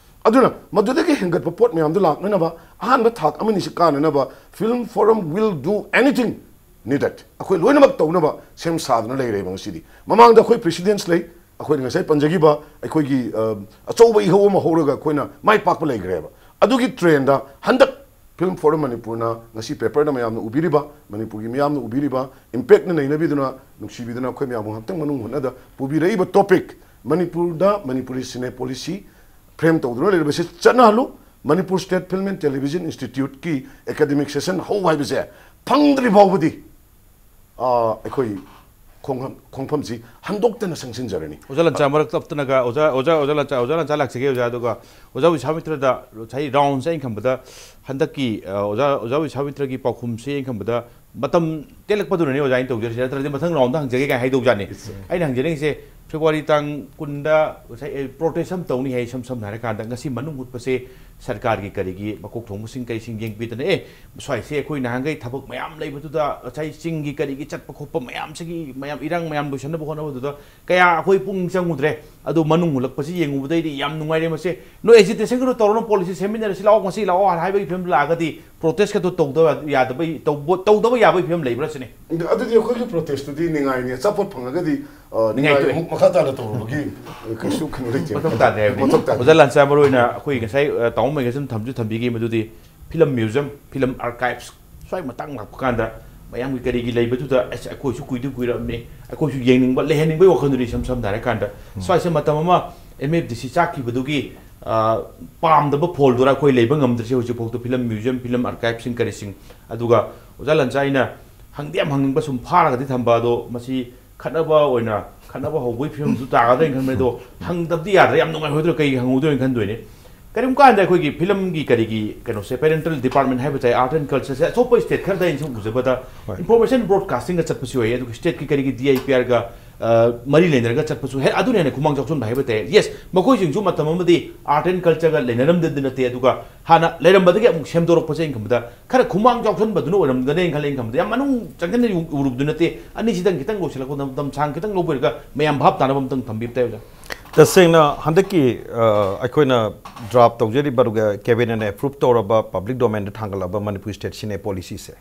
ꯑꯗꯨꯅ ꯃꯗꯨꯗꯒꯤ ꯍꯦꯟꯒꯠꯄ ꯄꯣꯠ ꯃꯌꯥꯝꯗꯨ ꯂꯥꯛꯅꯅꯕ, ꯑꯍꯥꯟꯕ ꯊꯥꯛ ꯑꯃꯅꯤꯁꯤ ꯀꯥꯅꯅꯕ Film Forum will do anything needed. ꯑꯩꯈꯣꯏ ꯂꯣꯏꯅꯃꯛ ꯇꯧꯅꯕ ꯁꯦꯝ ꯁꯥꯗꯨꯅ ꯂꯩꯔꯦꯕ ꯉꯁꯤꯗꯤ꯫ ꯃꯃꯥꯡꯗ ꯑꯩꯈꯣꯏ precedents ꯂꯩ, ꯑꯩꯈꯣꯏꯅ ꯉꯁꯥꯏ ꯄꯟꯖꯈꯤꯕ ꯑꯩꯈꯣꯏꯒꯤ, ꯑ, ꯑꯆꯧꯕ ꯏꯍꯧ ꯑꯃ ꯍꯧꯔꯒ ꯑꯩꯈꯣꯏꯅ ꯃꯥꯏ ꯄꯥꯛꯄ ꯂꯩꯈ꯭ꯔꯦꯕ꯫ ꯑꯗꯨꯒꯤ trend ꯍꯟꯗꯛ Film Forum ꯃꯅꯤꯄꯨꯔꯅ ꯉꯁꯤ paperꯗ ꯃꯌꯥꯝꯅ ꯎꯕꯤꯔꯤꯕ, ꯃꯅꯤꯄꯨꯔꯒꯤ ꯃꯤꯌꯥꯝꯅ ꯎꯕꯤꯔꯤꯕ, impactꯅ ꯅꯩꯅꯕꯤꯗꯨꯅ, ꯅꯨꯡꯁꯤꯕꯤꯗꯨꯅ ꯑꯩꯈꯣꯏ ꯃꯌꯥꯝꯕꯨ ꯉꯥꯏꯍꯥꯛꯇꯪ ꯃꯅꯨꯡ ꯍꯨꯠꯅꯗ ꯄꯨꯕꯤꯔꯛꯏꯕ topic, ꯃꯅꯤꯄꯨꯔꯗ ꯃꯅꯤꯄꯨꯔꯤ cine policy frame ꯇꯧꯗꯨꯅ ꯂꯩꯔꯤꯕꯁꯤ ꯆꯠꯅꯍꯜꯂꯨ꯫ Manipur State Film and Television Instituteꯀꯤ academic session ꯍꯧ ꯍꯥꯏꯕꯁꯦ ꯐꯪꯗ꯭ꯔꯤ ꯐꯥꯎꯕꯗꯤ, ꯑ, ꯑꯩꯈꯣꯏ ꯈꯣꯡꯐꯝ-, ꯈꯣꯡꯐꯝꯁꯤ ꯍꯟꯗꯣꯛꯇꯅ ꯆꯪꯁꯤꯟꯖꯔꯅꯤ꯫ ꯑꯣꯖꯥ ꯂꯟꯆꯥ, ꯃꯔꯛꯇ ꯑꯞꯇꯅꯒ ꯑꯣꯖꯥ, ꯑꯣꯖꯥ, ꯑꯣꯖꯥ ꯂꯟꯆꯥ, ꯑꯣꯖꯥ ꯂꯟꯆꯥ ꯂꯥꯛꯆꯒꯦ ꯑꯣꯖꯥ꯫ ꯑꯗꯨꯒ ꯑꯣꯖꯥ ꯋꯤꯁꯥꯃꯤꯇ꯭ꯔꯗ ꯉꯁꯥꯏ roundꯁꯦ ꯑꯩꯅ ꯈꯟꯕꯗ ꯍꯟꯗꯛꯀꯤ, ꯑ, ꯑꯣꯖꯥ, ꯑꯣꯖꯥ ꯋꯤꯁꯥꯃꯤꯇ꯭ꯔꯒꯤ ꯄꯥꯎꯈꯨꯝꯁꯦ ꯑꯩꯅ ꯈꯟꯕꯗ ꯃꯇꯝ ꯇꯦꯜꯂꯛꯄꯗꯨꯅꯅꯦ ꯑꯣꯖꯥ ꯑꯩꯅ ꯇꯧꯖꯔꯤꯁꯦ, ꯅꯠꯇ꯭ꯔꯗꯤ ꯃꯊꯪ roundꯗ ꯍꯪꯖꯒꯦ ꯀꯥꯏꯅ ꯍꯥꯏꯗꯧꯖꯥꯠꯅꯤ꯫ ꯑꯩꯅ ꯍꯪꯖꯅꯤꯡꯉꯤꯁꯦ, February ꯇꯥꯡ ꯀꯨꯟꯗ ꯉꯁꯥꯏ, ꯑꯦ, protest ꯑꯃ ꯇꯧꯅꯤ ꯍꯥꯏ, ꯏꯁꯝ ꯁꯝꯅ ꯍꯥꯏꯔꯀꯥꯟꯗ ꯉꯁꯤ ꯃꯅꯨꯡ ꯍꯨꯠꯄꯁꯦ ꯁꯔꯀꯥꯔꯒꯤ ꯀꯔꯤꯒꯤ ꯃꯀꯣꯛ ꯊꯣꯡꯕꯁꯤꯡ ꯀꯩꯁꯤꯡ ꯌꯦꯡꯕꯤꯗꯅ, ꯑꯦ, ꯁ꯭ꯋꯥꯏꯁꯦ ꯑꯩꯈꯣꯏ ꯅꯍꯥꯟꯈꯩ ꯊꯕꯛ ꯃꯌꯥꯝ ꯂꯩꯕꯗꯨꯗ ꯉꯁꯥꯏ ꯆꯤꯡꯒꯤ ꯀꯔꯤꯒꯤ ꯆꯠꯄ ꯈꯣꯠꯄ ꯃꯌꯥꯝꯁꯤꯒꯤ ꯃꯌꯥꯝ ꯏꯔꯥꯡ ꯃꯌꯥꯝ ꯂꯣꯏꯁꯟꯅꯕ ꯍꯣꯠꯅꯕꯗꯨꯗ ꯀꯌꯥ ꯑꯩꯈꯣꯏ ꯄꯨꯛꯅꯤꯡ ꯆꯪꯉꯨꯗ꯭ꯔꯦ꯫ ꯑꯗꯣ ꯃꯅꯨꯡ ꯍꯨꯜꯂꯛꯄꯁꯤ ꯌꯦꯡꯉꯨꯕꯗꯩꯗꯤ ꯌꯥꯝ ꯅꯨꯡꯉꯥꯏꯔꯦ꯫ ꯃꯁꯦ ꯅꯣꯏ agitationꯒꯗꯣ ꯇꯧꯔꯅꯨ, policy ꯁꯦꯝꯃꯤꯟꯅꯔꯁꯤ ꯂꯥꯛꯑꯣ, ꯉꯁꯤ ꯂꯥꯛꯑꯣ ꯍꯥꯏꯕꯒꯤ ꯐꯤꯕꯝꯗ ꯂꯥꯛꯑꯒꯗꯤ protestꯀꯗꯣ ꯇꯧꯗꯕ ꯌꯥꯗꯕꯩ, ꯇꯧꯕ-, ꯇꯧꯗꯕ ꯌꯥꯕꯒꯤ ꯐꯤꯕꯝ ꯂꯩꯕ꯭ꯔꯥ ꯁꯤꯅꯤ? ꯑꯗꯨꯗꯤ ꯑꯩꯈꯣꯏꯒꯤ protestꯇꯨꯗꯤ ꯅꯤꯡꯉꯥꯏꯅꯤ, ꯑꯆꯥꯄꯣꯠ ꯐꯪꯉꯒꯗꯤ, ꯑ, ꯅꯤꯡꯉꯥꯏ ꯅꯤꯡꯉꯥꯏ ꯇꯣꯛꯑꯦ꯫ ꯑꯃꯨꯛ ꯃꯈꯥ ꯇꯥꯅ ꯇꯧꯔꯨꯕꯒꯤ ꯀꯩꯁꯨ ꯀꯩꯅꯣ ꯂꯩꯇꯦ꯫ ꯃꯊꯧ ꯇꯥꯗꯦ ꯍꯥꯏꯕꯅꯤ꯫ ꯃꯊꯧ ꯇꯥꯗꯦ꯫ ꯑꯣꯖꯥ ꯂꯥꯟꯆꯥ, ꯃꯔꯨ ꯑꯣꯏꯅ ꯑꯩꯈꯣꯏ ꯉꯁꯥꯏ, ꯑ, ꯇꯥꯃꯣ ꯃꯩꯒꯁꯨ ꯊꯝꯁꯨ ꯊꯝꯕꯤꯈꯤ, ꯃꯗꯨꯗꯤ film museum, film archives ꯁ꯭ꯋꯥꯏ ꯃꯇꯥꯡ ꯂꯥꯛꯄ ꯀꯥꯟꯗ ꯃꯌꯥꯝꯒꯤ ꯀꯔꯤꯒꯤ ꯂꯩꯕꯗꯨꯗ, ꯑꯁ, ꯑꯩꯈꯣꯏꯁꯨ ꯀꯨꯏꯗꯤ ꯀꯨꯏꯔꯕꯅꯤ, ꯑꯩꯈꯣꯏꯁꯨ ꯌꯦꯡꯅꯤꯡꯕ, ꯂꯩꯍꯟꯅꯤꯡꯕꯒꯤ ꯋꯥꯈꯜꯗꯨꯗꯤ ꯏꯁꯝ ꯁꯝꯅ ꯍꯥꯏꯔꯀꯥꯟꯗ, ꯎꯝ꯫ ꯁ꯭ꯋꯥꯏꯁꯦ ꯃꯇꯝ ꯑꯃ MFDC ꯆꯥꯛꯈꯤꯕꯗꯨꯒꯤ, ꯑ, ꯄꯥꯝꯗꯕ ꯐꯣꯜꯗꯨꯅ ꯑꯩꯈꯣꯏ ꯂꯩꯕ ꯉꯝꯗ꯭ꯔꯤꯁꯦ ꯍꯧꯖꯤꯛꯐꯥꯎꯗ film museum, film archiveꯁꯤꯡ ꯀꯔꯤꯁꯤꯡ꯫ ꯑꯗꯨꯒ ꯑꯣꯖꯥ ꯂꯟꯆꯥ, ꯑꯩꯅ ꯍꯪꯗꯤ ꯌꯥꯝ ꯍꯪꯅꯤꯡꯕ ꯁꯨꯝ ꯐꯥꯔꯒꯗꯤ ꯊꯝꯕ, ꯑꯗꯣ ꯃꯁꯤ ꯈꯠꯅꯕ ꯑꯣꯏꯅ, ꯈꯠꯅꯕ ꯍꯧꯕꯒꯤ ꯐꯤꯕꯝꯁꯨ ꯇꯥꯒꯗ꯭ꯔꯥ ꯍꯥꯏꯅ ꯈꯟꯕꯅꯦ꯫ ꯑꯗꯣ ꯍꯪꯗꯕꯗꯤ ꯌꯥꯗ꯭ꯔꯦ, ꯌꯥꯝ ꯅꯨꯡꯉꯥꯏꯍꯧꯗ꯭ꯔꯦ, ꯀꯩ ꯍꯪꯍꯧꯗꯣꯏꯅꯣ ꯈꯟꯗꯣꯏꯅꯦ꯫ ꯀꯔꯤꯒꯨꯝꯕ ꯀꯥꯟꯗ ꯑꯩꯈꯣꯏꯒꯤ filmꯒꯤ ꯀꯔꯤꯒꯤ ꯀꯩꯅꯣꯁꯦ, parental department ꯍꯥꯏꯕ ꯇꯥꯏ, art and cultureꯁꯦ ꯑꯇꯣꯞꯄ state ꯈꯔꯗ ꯑꯩꯅ ꯁꯨꯝ ꯎꯖꯕꯗ, ꯍꯣꯏ꯫ Information broadcastingꯒ ꯆꯠꯄꯁꯨ ꯌꯥꯏ, ꯑꯗꯨꯒ stateꯀꯤ ꯀꯔꯤꯒꯤ DIPRꯒ, ꯑ, ꯃꯔꯤ ꯂꯩꯅꯔꯒ ꯆꯠꯄꯁꯨ ꯍꯦ-, ꯑꯗꯨꯅ ꯍꯦꯟꯅ ꯈꯨꯃꯥꯡ ꯆꯥꯎꯁꯟꯕ ꯍꯥꯏꯕ ꯇꯥꯏ꯫ Yes, ꯃꯈꯣꯏꯁꯤꯡꯁꯨ ꯃꯇꯝ ꯑꯃꯗꯤ art and cultureꯒ ꯂꯩꯅꯔꯝꯗꯗꯤ ꯅꯠꯇꯦ, ꯑꯗꯨꯒ ꯍꯥꯟꯅ ꯂꯩꯔꯝꯕꯗꯒꯤ ꯑꯃꯨꯛ ꯁꯦꯝꯗꯣꯔꯛꯄꯁꯦ ꯑꯩꯅ ꯈꯟꯕꯗ ꯈꯔ ꯈꯨꯃꯥꯡ ꯆꯥꯎꯁꯟꯕꯗꯨꯅ ꯑꯣꯏꯔꯝꯒꯅꯦꯅ ꯈꯜꯂꯦ꯫ ꯑꯩꯅ ꯈꯟꯕꯗ ꯌꯥꯝ ꯃꯅꯨꯡ ꯆꯪꯁꯤꯟꯅ ꯎ-, ꯎꯔꯨꯕꯗꯨ ꯅꯠꯇꯦ, ꯑꯅꯤꯁꯤꯗꯪ ꯈꯤꯇꯪ ꯂꯣꯏꯁꯤꯜꯂꯛꯄꯗ ꯃꯇꯝ ꯁꯥꯡ ꯈꯤꯇꯪ ꯂꯧꯕꯤꯔꯒ ꯃꯌꯥꯝ ꯚꯥꯞ ꯇꯥꯅꯕ ꯑꯝꯇꯪ ꯊꯝꯕꯤꯕ ꯇꯥꯏ ꯑꯣꯖꯥ꯫ ꯇꯁꯦꯡꯅ ꯍꯟꯗꯛꯀꯤ ꯑ, ꯑꯩꯈꯣꯏꯅ ꯗ꯭ꯔꯥꯐ ꯇꯧꯖꯔꯤꯕ ꯑꯗꯨꯒ ꯀꯦꯕꯤꯅꯦꯠꯅ ꯑꯦꯄ꯭ꯔꯨꯞ ꯇꯧꯔꯕ ꯄꯕ꯭ꯂꯤꯛ ꯗꯣꯃꯦꯟꯗ ꯊꯥꯡꯒꯠꯂꯕ ꯃꯅꯤꯄꯨꯔ ꯁ꯭ꯇꯦꯠ ꯁꯤꯅꯦ ꯄꯣꯂꯤꯁꯤꯁꯦ,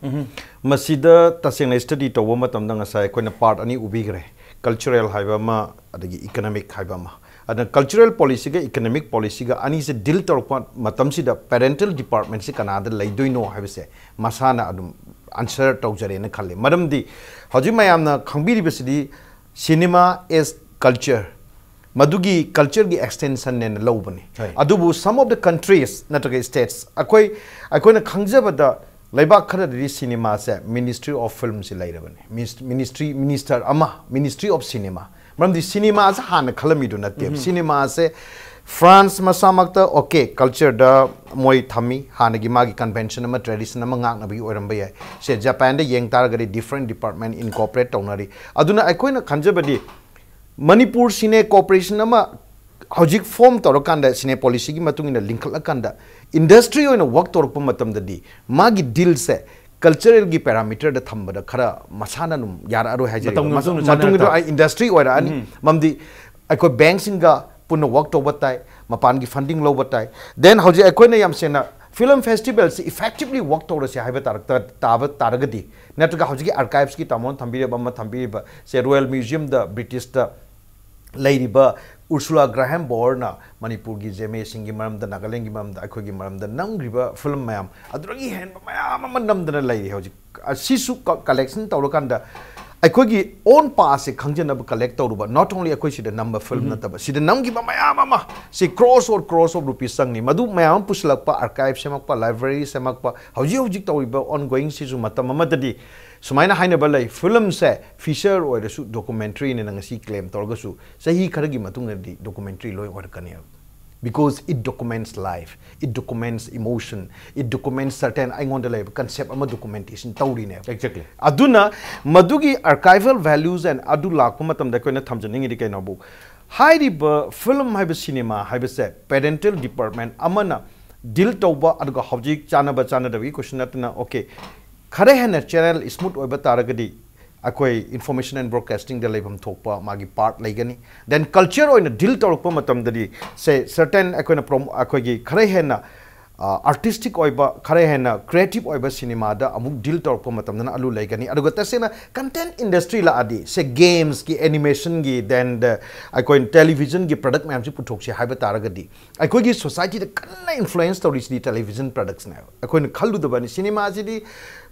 ꯃꯁꯤꯗ ꯇꯁꯦꯡꯅ ꯁ꯭ꯇꯗꯤ ꯇꯧꯕ ꯃꯇꯝꯗ ꯉꯁꯥꯏ ꯑꯩꯈꯣꯏꯅ ꯄꯥꯔꯠ ꯑꯅꯤ ꯎꯕꯤꯈ꯭ꯔꯦ, ꯀꯜꯆꯔꯦꯜ ꯍꯥꯏꯕ ꯑꯃ, ꯑꯗꯒꯤ ꯏꯀꯅꯣꯃꯤꯛ ꯍꯥꯏꯕ ꯑꯃ꯫ ꯑꯗꯨꯅ ꯀꯜꯆꯔꯦꯜ ꯄꯣꯂꯤꯁꯤꯒ ꯏꯀꯅꯣꯃꯤꯛ ꯄꯣꯂꯤꯁꯤꯒ ꯑꯅꯤꯁꯦ ꯗꯤꯜ ꯇꯧꯔꯛꯄ ꯃꯇꯝꯁꯤꯗ ꯄꯦꯔꯦꯟꯇꯦꯜ ꯗꯤꯄꯥꯔꯠꯃꯦꯟꯁꯤ ꯀꯅꯥꯗ ꯂꯩꯗꯣꯏꯅꯣ ꯍꯥꯏꯕꯁꯦ ꯃꯁꯥꯅ ꯑꯗꯨꯝ ꯑꯟꯁꯔ ꯇꯧꯖꯔꯦꯅ ꯈꯜꯂꯤ꯫ ꯃꯔꯝꯗꯤ ꯍꯧꯖꯤꯛ ꯃꯌꯥꯝꯅ ꯈꯪꯕꯤꯔꯤꯕꯁꯤꯗꯤ cinema as culture, ꯃꯗꯨꯒꯤ ꯀꯜꯆꯔꯒꯤ ꯑꯦꯛꯁꯇꯦꯟꯁꯟꯅꯦꯅ ꯂꯧꯕꯅꯤ꯫ ꯍꯣꯏ꯫ ꯑꯗꯨꯕꯨ some of the countries ꯅꯠꯇ꯭ꯔꯒ states, ꯑꯩꯈꯣꯏ ꯑꯩꯈꯣꯏꯅ ꯈꯪꯖꯕꯗ ꯂꯩꯕꯥꯛ ꯈꯔꯗꯗꯤ ꯁꯤꯅꯦꯃꯥꯁꯦ ꯃꯤꯅꯤꯁꯇ꯭ꯔꯤ ꯑꯣꯐ ꯐꯤꯜꯝꯁꯤ ꯂꯩꯔꯕꯅꯤ꯫ ꯃꯤꯅꯤꯁꯇ꯭ꯔꯤ ꯃꯤꯅꯤꯁꯇꯔ ꯑꯃ, ꯃꯤꯅꯤꯁꯇ꯭ꯔꯤ ꯑꯣꯐ ꯁꯤꯅꯦꯃꯥ꯫ ꯃꯔꯝꯗꯤ ꯁꯤꯅꯦꯃꯥꯁꯦ ꯍꯥꯟꯅ ꯈꯜꯂꯝꯃꯤꯗꯨ ꯅꯠꯇꯦꯕ꯫ ꯁꯤꯅꯦꯃꯥꯁꯦ ꯐ꯭ꯔꯥꯟꯁ ꯃꯁꯥꯃꯛꯇ, ꯑꯣꯀꯦ, ꯀꯜꯆꯔꯗ ꯃꯣꯏ ꯊꯝꯃꯤ, ꯍꯥꯟꯅꯒꯤ ꯃꯥꯒꯤ ꯀꯟꯚꯦꯟꯁꯟ ꯑꯃ, ꯇ꯭ꯔꯦꯗꯤꯁꯟ ꯑꯃ ꯉꯥꯛꯅꯕꯒꯤ ꯑꯣꯏꯔꯝꯕ ꯌꯥꯏ꯫ ꯁꯦ ꯖꯄꯥꯟꯗ ꯌꯦꯡ ꯇꯥꯔꯒꯗꯤ ꯗꯤꯐ꯭ꯔꯦꯟ ꯗꯤꯄꯥꯔꯠꯃꯦꯟ ꯏꯟꯀꯣꯄꯔꯦꯠ ꯇꯧꯅꯔꯤ꯫ ꯑꯗꯨꯅ ꯑꯩꯈꯣꯏꯅ ꯈꯟꯖꯕꯗꯤ ꯃꯅꯤꯄꯨꯔ ꯁꯤꯅꯦ ꯀꯣꯔꯄꯣꯔꯦꯁꯟ ꯑꯃ ꯍꯧꯖꯤꯛ ꯐꯣꯔꯝ ꯇꯧꯔꯀꯥꯟꯗ, ꯁꯤꯅꯦ ꯄꯣꯂꯤꯁꯤꯒꯤ ꯃꯇꯨꯡ ꯏꯟꯅ ꯂꯤꯡꯈꯠꯂꯀꯥꯟꯗ, ꯏꯟꯗꯁꯇ꯭ꯔꯤ ꯑꯣꯏꯅ ꯋꯥꯛ ꯇꯧꯔꯛꯄ ꯃꯇꯝꯗꯗꯤ ꯃꯥꯒꯤ ꯗꯤꯜꯁꯦ ꯀꯜꯆꯔꯦꯜꯒꯤ ꯄꯦꯔꯥꯃꯤꯇꯔꯗ ꯊꯝꯕꯗ ꯈꯔ ꯃꯁꯥꯅ ꯑꯗꯨꯝ ꯌꯥꯔꯛꯑꯔꯣꯏ ꯍꯥꯏꯖꯔꯤꯕ꯫ ꯃꯇꯝꯒꯤ ꯃꯁ- ꯃꯇꯨꯡ ꯏꯟꯅ ꯆꯥꯟꯅꯔꯛꯇꯕ꯫ ꯃꯇꯨꯡꯗ ꯑꯩ ꯏꯟꯗꯁꯇ꯭ꯔꯤ ꯑꯣꯏꯔꯛꯑꯅꯤ꯫ ꯃꯔꯝꯗꯤ ꯑꯩꯈꯣꯏ ꯕꯦꯡꯁꯤꯡꯒ ꯄꯨꯟꯅ ꯋꯥꯛ ꯇꯧꯕ ꯇꯥꯏ, ꯃꯄꯥꯟꯒꯤ ꯐꯟꯗꯤꯡ ꯂꯧꯕ ꯇꯥꯏ꯫ ꯗꯦꯟ ꯍꯧꯖꯤꯛ ꯑꯩꯈꯣꯏꯅ ꯌꯥꯝ ꯁꯦꯡꯅ ꯐꯤꯂꯝ ꯐꯦꯁꯇꯤꯚꯦꯜꯁꯤ ꯏꯐꯦꯛꯇꯤꯚꯂꯤ ꯋꯥꯛ ꯇꯧꯔꯁꯦ ꯍꯥꯏꯕ ꯇꯥꯔꯛꯇ-, ꯇꯥꯕ ꯇꯥꯔꯒꯗꯤ, ꯅꯠꯇ꯭ꯔꯒ ꯍꯧꯖꯤꯛꯀꯤ ꯑꯥꯔꯀꯥꯏꯚꯁꯀꯤ ꯇꯥꯃꯣꯅ ꯊꯝꯕꯤꯔꯤꯕ ꯑꯃ ꯊꯝꯕꯤꯔꯤꯕ ꯁꯦ ꯔꯣꯌꯦꯜ ꯃ꯭ꯌꯨꯖꯤꯌꯝꯗ ꯕ꯭ꯔꯤꯇꯤꯁꯇ ꯂꯩꯔꯤꯕ ꯎꯔꯁꯨꯂꯥ ꯒ꯭ꯔꯥꯍꯦꯝ ꯕꯣꯔꯅ ꯃꯅꯤꯄꯨꯔꯒꯤ ꯖꯦꯃꯦꯁꯤꯡꯒꯤ ꯃꯔꯝꯗ, ꯅꯥꯒꯥꯂꯦꯟꯒꯤ ꯃꯔꯝꯗ, ꯑꯩꯈꯣꯏꯒꯤ ꯃꯔꯝꯗ ꯅꯝꯈ꯭ꯔꯤꯕ ꯐꯤꯂꯝ ꯃꯌꯥꯝ ꯑꯗꯨꯗꯒꯤ ꯍꯦꯟꯕ ꯃꯌꯥꯝ ꯑꯃ ꯅꯝꯗꯅ ꯂꯩꯔꯤ꯫ ꯍꯧꯖꯤꯛ ꯑꯁꯤꯁꯨ ꯀ-, ꯀꯂꯦꯛꯁꯟ ꯇꯧꯔꯀꯥꯟꯗ ꯑꯩꯈꯣꯏꯒꯤ ꯑꯣꯟ ꯄꯥꯁꯁꯦ ꯈꯪꯖꯅꯕ ꯀꯂꯦꯛ ꯇꯧꯔꯨꯕ, not only ꯑꯩꯈꯣꯏ ꯁꯤꯗ ꯅꯝꯕ ꯐꯤꯂꯝ ꯅꯠꯇꯕ, ꯁꯤꯗ ꯅꯝꯈꯤꯕ ꯃꯌꯥꯝ ꯑꯃ, ꯁꯤ ꯀ꯭ꯔꯣꯔꯁ ꯑꯣꯔ ꯀ꯭ꯔꯣꯔꯁ ꯑꯣꯐ ꯔꯨꯄꯤꯁ ꯆꯪꯅꯤ꯫ ꯃꯗꯨ ꯃꯌꯥꯝ ꯑꯃ ꯄꯨꯁꯤꯜꯂꯛꯄ, ꯑꯥꯔꯀꯥꯏꯚ ꯁꯦꯝꯃꯛꯄ, ꯂꯥꯏꯕ꯭ꯔꯦꯔꯤ ꯁꯦꯝꯃꯛꯄ, ꯍꯧꯖꯤꯛ ꯍꯧꯖꯤꯛ ꯇꯧꯔꯤꯕ ꯑꯣꯟ ꯒꯣꯌꯤꯡꯁꯤꯁꯨ ꯃꯇꯝ ꯑꯃꯗꯗꯤ ꯁꯨꯃꯥꯏꯅ ꯍꯥꯏꯅꯕ ꯂꯩ, ꯐꯤꯂꯝꯁꯦ ꯐꯤꯆꯔ ꯑꯣꯏꯔꯁꯨ, ꯗꯣꯀꯨꯃꯦꯟꯇꯔꯤꯅꯦꯅ ꯉꯁꯤ ꯀ꯭ꯂꯦꯝ ꯇꯧꯔꯒꯁꯨ, ꯆꯍꯤ ꯈꯔꯒꯤ ꯃꯇꯨꯡꯗꯗꯤ ꯗꯣꯀꯨꯃꯦꯟꯇꯔꯤ ꯂꯣꯏ ꯑꯣꯏꯔꯛꯀꯅꯦꯕ꯫ Because it documents life, it documents emotion, it documents certain ꯑꯩꯉꯣꯟꯗ ꯂꯩꯕ ꯀꯟꯁꯦꯞ ꯑꯃ ꯗꯣꯀꯨꯃꯦꯟꯇꯦꯁꯟ ꯇꯧꯔꯤꯅꯦꯕ꯫ Exactly. ꯑꯗꯨꯅ ꯃꯗꯨꯒꯤ archival values and ꯑꯗꯨ ꯂꯥꯛꯄ ꯃꯇꯝꯗ ꯑꯩꯈꯣꯏꯅ ꯊꯝꯖꯅꯤꯡꯉꯤꯗꯤ ꯀꯩꯅꯣꯕꯨ, ꯍꯥꯏꯔꯤꯕ ꯐꯤꯂꯝ ꯍꯥꯏꯕ, ꯁꯤꯅꯦꯃꯥ ꯍꯥꯏꯕꯁꯦ ꯄꯦꯔꯦꯟꯇꯦꯜ ꯗꯤꯄꯥꯔꯠꯃꯦꯟ ꯑꯃꯅ ꯗꯤꯜ ꯇꯧꯕ, ꯑꯗꯨꯒ ꯍꯧꯖꯤꯛ ꯆꯥꯟꯅꯕ ꯆꯥꯟꯅꯗꯕꯒꯤ ꯀꯣꯏꯁꯟ ꯅꯠꯇꯅ, ꯑꯣꯀꯦ, ꯈꯔ ꯍꯦꯟꯅ ꯆꯦꯅꯦꯜ ꯁ꯭ꯃꯨꯠ ꯑꯣꯏꯕ ꯇꯥꯔꯒꯗꯤ, ꯑꯩꯈꯣꯏ ꯏꯟꯐꯣꯔꯃꯦꯁꯟ ꯑꯦꯟ ꯕ꯭ꯔꯣꯗꯀꯥꯁꯇꯤꯡꯗ ꯂꯩꯐꯝ ꯊꯣꯛꯄ ꯃꯥꯒꯤ ꯄꯥꯔꯠ ꯂꯩꯒꯅꯤ꯫ ꯗꯦꯟ ꯀꯜꯆꯔ ꯑꯣꯏꯅ ꯗꯤꯜ ꯇꯧꯔꯛꯄ ꯃꯇꯝꯗꯗꯤ, ꯁꯦ, ꯁꯔꯇꯦꯟ ꯑꯩꯈꯣꯏꯅ ꯄ꯭ꯔꯣꯝ ꯑꯩꯈꯣꯏꯒꯤ ꯈꯔ ꯍꯦꯟꯅ ꯑꯥꯔꯇꯤꯁꯇꯤꯛ ꯑꯣꯏꯕ, ꯈꯔ ꯍꯦꯟꯅ ꯀ꯭ꯔꯤꯌꯦꯇꯤꯞ ꯑꯣꯏꯕ ꯁꯤꯅꯦꯃꯥꯗ ꯑꯃꯨꯛ ꯗꯤꯜ ꯇꯧꯔꯛꯄ ꯃꯇꯝꯗꯅ ꯑꯂꯨ ꯂꯩꯒꯅꯤ꯫ ꯑꯗꯨꯒ ꯇꯁꯦꯡꯅ ꯀꯟꯇꯦꯟꯠ ꯏꯟꯗꯁꯇ꯭ꯔꯤ ꯂꯥꯛꯑꯗꯤ, ꯁꯦ, ꯒꯦꯝꯁꯀꯤ, ꯑꯦꯅꯤꯃꯦꯁꯟꯒꯤ, ꯗꯦꯟ ꯑꯩꯈꯣꯏꯅ ꯇꯦꯂꯤꯚꯤꯖꯟꯒꯤ ꯄ꯭ꯔꯗꯛ ꯃꯌꯥꯝꯁꯤ ꯄꯨꯊꯣꯛꯁꯤ ꯍꯥꯏꯕ ꯇꯥꯔꯒꯗꯤ, ꯑꯩꯈꯣꯏꯒꯤ ꯁꯣꯁꯥꯏꯇꯤꯗ ꯀꯟꯅ ꯏꯟꯐ꯭ꯂꯨꯌꯦꯟꯁ ꯇꯧꯔꯤꯁꯤꯗꯤ ꯇꯦꯂꯤꯚꯤꯖꯟ ꯄ꯭ꯔꯗꯛꯁꯅꯦꯕ꯫ ꯑꯩꯈꯣꯏꯅ ꯈꯜꯂꯨꯗꯕꯅꯤ, ꯁꯤꯅꯦꯃꯥꯁꯤꯗꯤ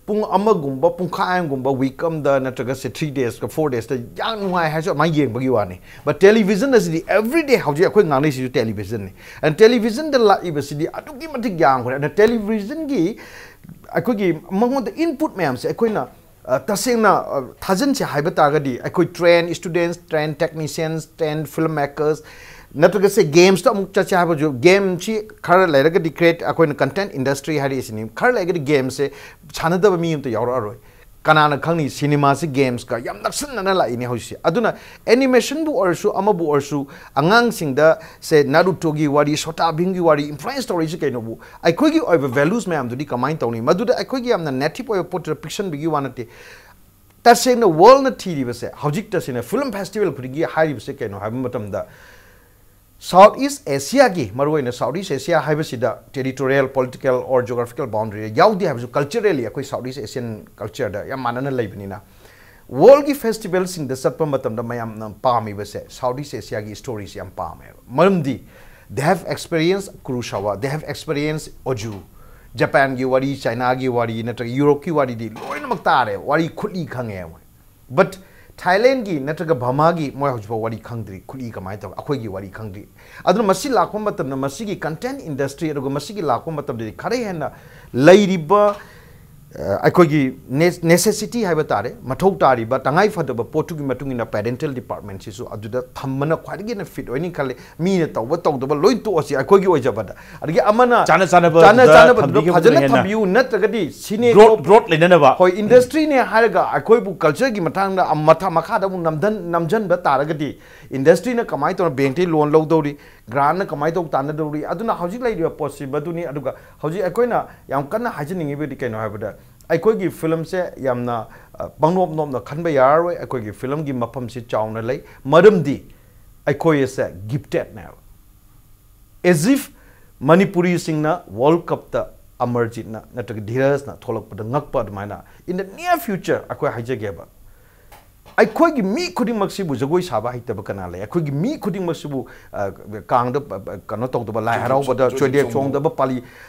ꯄꯨꯡ ꯑꯃꯒꯨꯝꯕ, ꯄꯨꯡꯈꯥꯏ ꯑꯃꯒꯨꯝꯕ, ꯋꯤꯛ ꯑꯃꯗ ꯅꯠꯇ꯭ꯔꯒ ꯁꯦ ꯊ꯭ꯔꯤ ꯗꯦꯖꯀ ꯐꯣꯔ ꯗꯦꯖꯇ ꯌꯥꯝ ꯅꯨꯡꯉꯥꯏ ꯍꯥꯏꯔꯁꯨ ꯑꯗꯨꯃꯥꯏꯅ ꯌꯦꯡꯕꯒꯤ ꯋꯥꯅꯤ꯫ ꯕꯠ ꯇꯦꯂꯤꯚꯤꯖꯟ ꯑꯁꯤꯗꯤ ꯑꯦꯕ꯭ꯔꯤꯗꯦ ꯍꯧꯖꯤꯛ ꯑꯩꯈꯣꯏ ꯉꯥꯡꯅꯩꯁꯤꯁꯨ ꯇꯦꯂꯤꯚꯤꯖꯟꯅꯤ꯫ ꯑꯦꯟ ꯇꯦꯂꯤꯚꯤꯖꯟꯗ ꯂꯥꯛꯏꯕꯁꯤꯗꯤ ꯑꯗꯨꯛꯀꯤ ꯃꯇꯤꯛ ꯌꯥꯝꯈ꯭ꯔꯦ꯫ ꯑꯗꯨꯅ ꯇꯦꯂꯤꯚꯤꯖꯟꯒꯤ ꯑꯩꯈꯣꯏꯒꯤ ꯃꯉꯣꯟꯗ ꯏꯟꯄꯨꯠ ꯃꯌꯥꯝꯁꯦ ꯑꯩꯈꯣꯏꯅ ꯑ, ꯇꯁꯦꯡꯅ, ꯑ, ꯊꯥꯖꯤꯟꯁꯦ ꯍꯥꯏꯕ ꯇꯥꯔꯒꯗꯤ, ꯑꯩꯈꯣꯏ ꯇ꯭ꯔꯦꯟ ꯏꯁꯇꯨꯗꯦꯟꯠꯁ, ꯇ꯭ꯔꯦꯟ ꯇꯦꯛꯅꯤꯁꯤꯌꯟꯁ, ꯇ꯭ꯔꯦꯟ ꯐꯤꯜꯝ ꯃꯦꯀꯔꯁ, ꯅꯠꯇ꯭ꯔꯒ ꯁꯦ ꯒꯦꯝꯁꯇ ꯑꯃꯨꯛ ꯆꯠꯁꯦ ꯍꯥꯏꯕꯁꯨ, ꯒꯦꯝꯁꯤ ꯈꯔ ꯂꯩꯔꯒꯗꯤ ꯀ꯭ꯔꯤꯌꯦꯠ, ꯑꯩꯈꯣꯏꯅ ꯀꯟꯇꯦꯟꯠ ꯏꯟꯗꯁꯇ꯭ꯔꯤ ꯍꯥꯏꯔꯛꯏꯁꯤꯅꯤ, ꯈꯔ ꯂꯩꯔꯒꯗꯤ ꯒꯦꯝꯁꯦ ꯁꯥꯟꯅꯗꯕ ꯃꯤ ꯑꯝꯇ ꯌꯥꯎꯔꯛꯑꯔꯣꯏ꯫ ꯀꯅꯥꯅ ꯈꯪꯅꯤ ꯁꯤꯅꯦꯃꯥꯁꯤ ꯒꯦꯝꯁꯀ ꯌꯥꯝ ꯅꯛꯁꯤꯟꯅꯅ ꯂꯥꯛꯏꯅꯦ ꯍꯧꯖꯤꯛꯁꯦ꯫ ꯑꯗꯨꯅ ꯑꯦꯅꯤꯃꯦꯁꯟꯕꯨ ꯑꯣꯏꯔꯁꯨ, ꯑꯃꯕꯨ ꯑꯣꯏꯔꯁꯨ, ꯑꯉꯥꯡꯁꯤꯡꯗ ꯁꯦ ꯅꯥꯔꯨꯇꯣꯒꯤ ꯋꯥꯔꯤ, ꯁꯣꯇꯥ ꯚꯤꯝꯒꯤ ꯋꯥꯔꯤ ꯏꯟꯐ꯭ꯂꯨꯌꯦꯟꯁ ꯇꯧꯔꯛꯏꯁꯤ ꯀꯩꯅꯣꯕꯨ? ꯑꯩꯈꯣꯏꯒꯤ ꯑꯣꯏꯕ ꯚꯦꯂꯨꯁ ꯃꯌꯥꯝꯗꯨꯗꯤ ꯀꯃꯥꯏꯅ ꯇꯧꯅꯤ? ꯃꯗꯨꯗ ꯑꯩꯈꯣꯏꯒꯤ ꯌꯥꯝꯅ ꯅꯦꯇꯤꯞ ꯑꯣꯏꯕ ꯄꯣꯠꯇꯨꯗ ꯄꯤꯛꯁꯟꯕꯤꯒꯤ ꯋꯥ ꯅꯠꯇꯦ꯫ ꯇꯁꯦꯡꯅ ꯋꯥꯔꯜꯅ ꯊꯤꯔꯤꯕꯁꯦ, ꯍꯧꯖꯤꯛ ꯇꯁꯦꯡꯅ ꯐꯤꯂꯝ ꯐꯦꯁꯇꯤꯚꯦꯜ ꯈꯨꯗꯤꯡꯒꯤ ꯍꯥꯏꯔꯤꯕꯁꯦ ꯀꯩꯅꯣ ꯍꯥꯏꯕ ꯃꯇꯝꯗ, ꯁꯥꯎꯠ ꯏꯁ ꯑꯦꯁꯤꯌꯥꯒꯤ, ꯃꯔꯨꯑꯣꯏꯅ ꯁꯥꯎꯠ ꯏꯁ ꯑꯦꯁꯤꯌꯥ ꯍꯥꯏꯕꯁꯤꯗ territorial, political or geographical boundary ꯌꯥꯎꯗꯦ ꯍꯥꯏꯕꯁꯨ, ꯀꯜꯆꯔꯦꯜꯂꯤ ꯑꯩꯈꯣꯏ ꯁꯥꯎꯠ ꯏꯁ ꯑꯦꯁꯤꯌꯥꯟ ꯀꯜꯆꯔꯗ ꯌꯥꯝ ꯃꯥꯟꯅꯅ ꯂꯩꯕꯅꯤꯅ, ꯋꯥꯔꯜꯒꯤ ꯐꯦꯁꯇꯤꯚꯦꯜꯁꯤꯡꯗ ꯆꯠꯄ ꯃꯇꯝꯗ ꯃꯌꯥꯝꯅ ꯄꯥꯝꯃꯤꯕꯁꯦ ꯁꯥꯎꯠ ꯏꯁ ꯑꯦꯁꯤꯌꯥꯒꯤ ꯁ꯭ꯇꯣꯔꯤꯁꯦ ꯌꯥꯝ ꯄꯥꯝꯃꯦꯕ꯫ ꯃꯔꯝꯗꯤ they have experienced Kurosawa, they have experienced Ozu, ꯖꯄꯥꯟꯒꯤ ꯋꯥꯔꯤ, ꯆꯥꯏꯅꯥꯒꯤ ꯋꯥꯔꯤ, ꯅꯠꯇ꯭ꯔꯒ ꯌꯨꯔꯣꯞꯀꯤ ꯋꯥꯔꯤꯗꯤ ꯂꯣꯏꯅꯃꯛ ꯇꯥꯔꯦ, ꯋꯥꯔꯤ ꯈꯨꯠꯂꯤ ꯈꯪꯉꯦ ꯃꯣꯏ꯫ ꯕꯠ ꯊꯥꯏꯂꯦꯟꯒꯤ ꯅꯠꯇ꯭ꯔꯒ ꯚꯃꯥꯒꯤ ꯃꯣꯏ ꯍꯧꯖꯤꯛꯐꯥꯎ ꯋꯥꯔꯤ ꯈꯪꯗ꯭ꯔꯤ, ꯈꯨꯠꯂꯤ ꯀꯃꯥꯏꯅ ꯇꯧꯔꯒ ꯑꯩꯈꯣꯏꯒꯤ ꯋꯥꯔꯤ ꯈꯪꯗ꯭ꯔꯤ꯫ ꯑꯗꯨꯅ ꯃꯁꯤ ꯂꯥꯛꯄ ꯃꯇꯝꯗ ꯃꯁꯤꯒꯤ ꯀꯟꯇꯦꯟꯠ ꯏꯟꯗꯁꯇ꯭ꯔꯤ, ꯑꯗꯨꯒ ꯃꯁꯤꯒꯤ ꯂꯥꯛꯄ ꯃꯇꯝꯗꯗꯤ ꯈꯔ ꯍꯦꯟꯅ ꯂꯩꯔꯤꯕ, ꯑ, ꯑꯩꯈꯣꯏꯒꯤ ꯅꯦ-, ꯅꯦꯁꯦꯁꯤꯇꯤ ꯍꯥꯏꯕ ꯇꯥꯔꯦ, ꯃꯊꯧ ꯇꯥꯔꯤꯕ ꯇꯉꯥꯏ ꯐꯗꯕ ꯄꯣꯠꯇꯨꯒꯤ ꯃꯇꯨꯡ ꯏꯟꯅ ꯄꯦꯔꯦꯟꯇꯦꯜ ꯗꯤꯄꯥꯔꯠꯃꯦꯟꯁꯤꯁꯨ ꯑꯗꯨꯗ ꯊꯝꯕꯅ ꯈ꯭ꯋꯥꯏꯗꯒꯤ ꯍꯦꯟꯅ ꯐꯤꯠ ꯑꯣꯏꯅꯤ ꯈꯜꯂꯤ꯫ ꯃꯤꯅ ꯇꯧꯕ ꯇꯧꯗꯕ ꯂꯣꯏ ꯇꯣꯛꯑꯁꯤ ꯑꯩꯈꯣꯏꯒꯤ ꯑꯣꯏꯖꯕꯗ꯫ ꯑꯗꯒꯤ ꯑꯃꯅ ꯆꯥꯅ ꯆꯥꯅꯕ ꯆꯥꯅ ꯑꯗꯨꯗ ꯆꯥꯅꯕꯗꯨꯗ ꯊꯝꯕꯤꯈꯤꯕꯗꯨꯅ ꯐꯖꯅ ꯍꯦꯟꯅ ꯊꯝꯕꯤꯌꯨ, ꯅꯠꯇ꯭ꯔꯒꯗꯤ ꯁꯤꯅꯦ ꯒ꯭ꯔꯣꯠ, ꯒ꯭ꯔꯣꯠ ꯂꯩꯅꯅꯕ꯫ ꯍꯣꯏ, ꯏꯟꯗꯁꯇ꯭ꯔꯤꯅꯦ ꯍꯥꯏꯔꯒ ꯑꯩꯈꯣꯏꯕꯨ ꯀꯜꯆꯔꯒꯤ ꯃꯇꯥꯡꯗ ꯑꯃ-, ꯃꯊ-, ꯃꯈꯥꯗ ꯑꯃꯨꯛ ꯅꯝꯊꯟ-, ꯅꯝꯖꯟꯕ ꯇꯥꯔꯒꯗꯤ, ꯏꯟꯗꯁꯇ꯭ꯔꯤꯅ ꯀꯃꯥꯏꯅ ꯇꯧꯔ ꯕꯦꯡꯛꯇꯒꯤ ꯂꯣꯟ ꯂꯧꯗꯧꯔꯤ, ꯒ꯭ꯔꯥꯟꯅ ꯀꯃꯥꯏꯅ ꯇꯧ ꯇꯥꯟꯅꯗꯧꯔꯤ? ꯑꯗꯨꯅ ꯍꯧꯖꯤꯛ ꯂꯩꯔꯤꯕ ꯄꯣꯠꯁꯤ ꯃꯗꯨꯅꯤ꯫ ꯑꯗꯨꯒ ꯍꯧꯖꯤꯛ ꯑꯩꯈꯣꯏꯅ ꯌꯥꯝ ꯀꯟꯅ ꯍꯥꯏꯖꯅꯤꯡꯉꯤꯕꯗꯤ ꯀꯩꯅꯣ ꯍꯥꯏꯕꯗ, ꯑꯩꯈꯣꯏꯒꯤ ꯐꯤꯂꯝꯁꯦ ꯌꯥꯝꯅ ꯑ, ꯄꯪꯅꯣꯞ ꯅꯣꯞꯅ ꯈꯟꯕ ꯌꯥꯔꯔꯣꯏ꯫ ꯑꯩꯈꯣꯏꯒꯤ ꯐꯤꯂꯝꯒꯤ ꯃꯐꯝꯁꯤ ꯆꯥꯎꯅ ꯂꯩ, ꯃꯔꯝꯗꯤ ꯑꯩꯈꯣꯏ ꯑꯁꯦ ꯒꯤꯐꯇꯦꯠꯅꯦꯕ꯫ As if ꯃꯅꯤꯄꯨꯔꯤꯁꯤꯡꯅ ꯋꯥꯔꯜ ꯀꯞꯇ ꯑꯃꯔꯖꯤꯠꯅ ꯅꯠꯇ꯭ꯔꯒ ꯙꯤꯔꯖꯅ ꯊꯣꯛꯂꯛꯄꯗ ꯉꯛꯄ ꯑꯗꯨꯃꯥꯏꯅ, in the near future ꯑꯩꯈꯣꯏ ꯍꯥꯏꯖꯒꯦꯕ, ꯑꯩꯈꯣꯏꯒꯤ ꯃꯤ ꯈꯨꯗꯤꯡꯃꯛꯁꯤꯕꯨ ꯖꯒꯣꯏ ꯁꯥꯕ ꯍꯩꯇꯕ ꯀꯅꯥ ꯂꯩ? ꯑꯩꯈꯣꯏꯒꯤ ꯃꯤ ꯈꯨꯗꯤꯡꯃꯛꯁꯤꯕꯨ, ꯑ, ꯀꯥꯡꯗ, ꯑ, ꯑ, ꯀꯩꯅꯣ ꯇꯧꯗꯕ, ꯂꯥꯏ ꯍꯔꯥꯎꯕꯗ ꯆꯣꯏꯗꯦꯞ ꯆꯣꯏꯗꯦꯞ ꯆꯣꯡꯗꯕ꯫ ꯆꯣꯡꯗꯕ ꯄꯥꯂꯤ,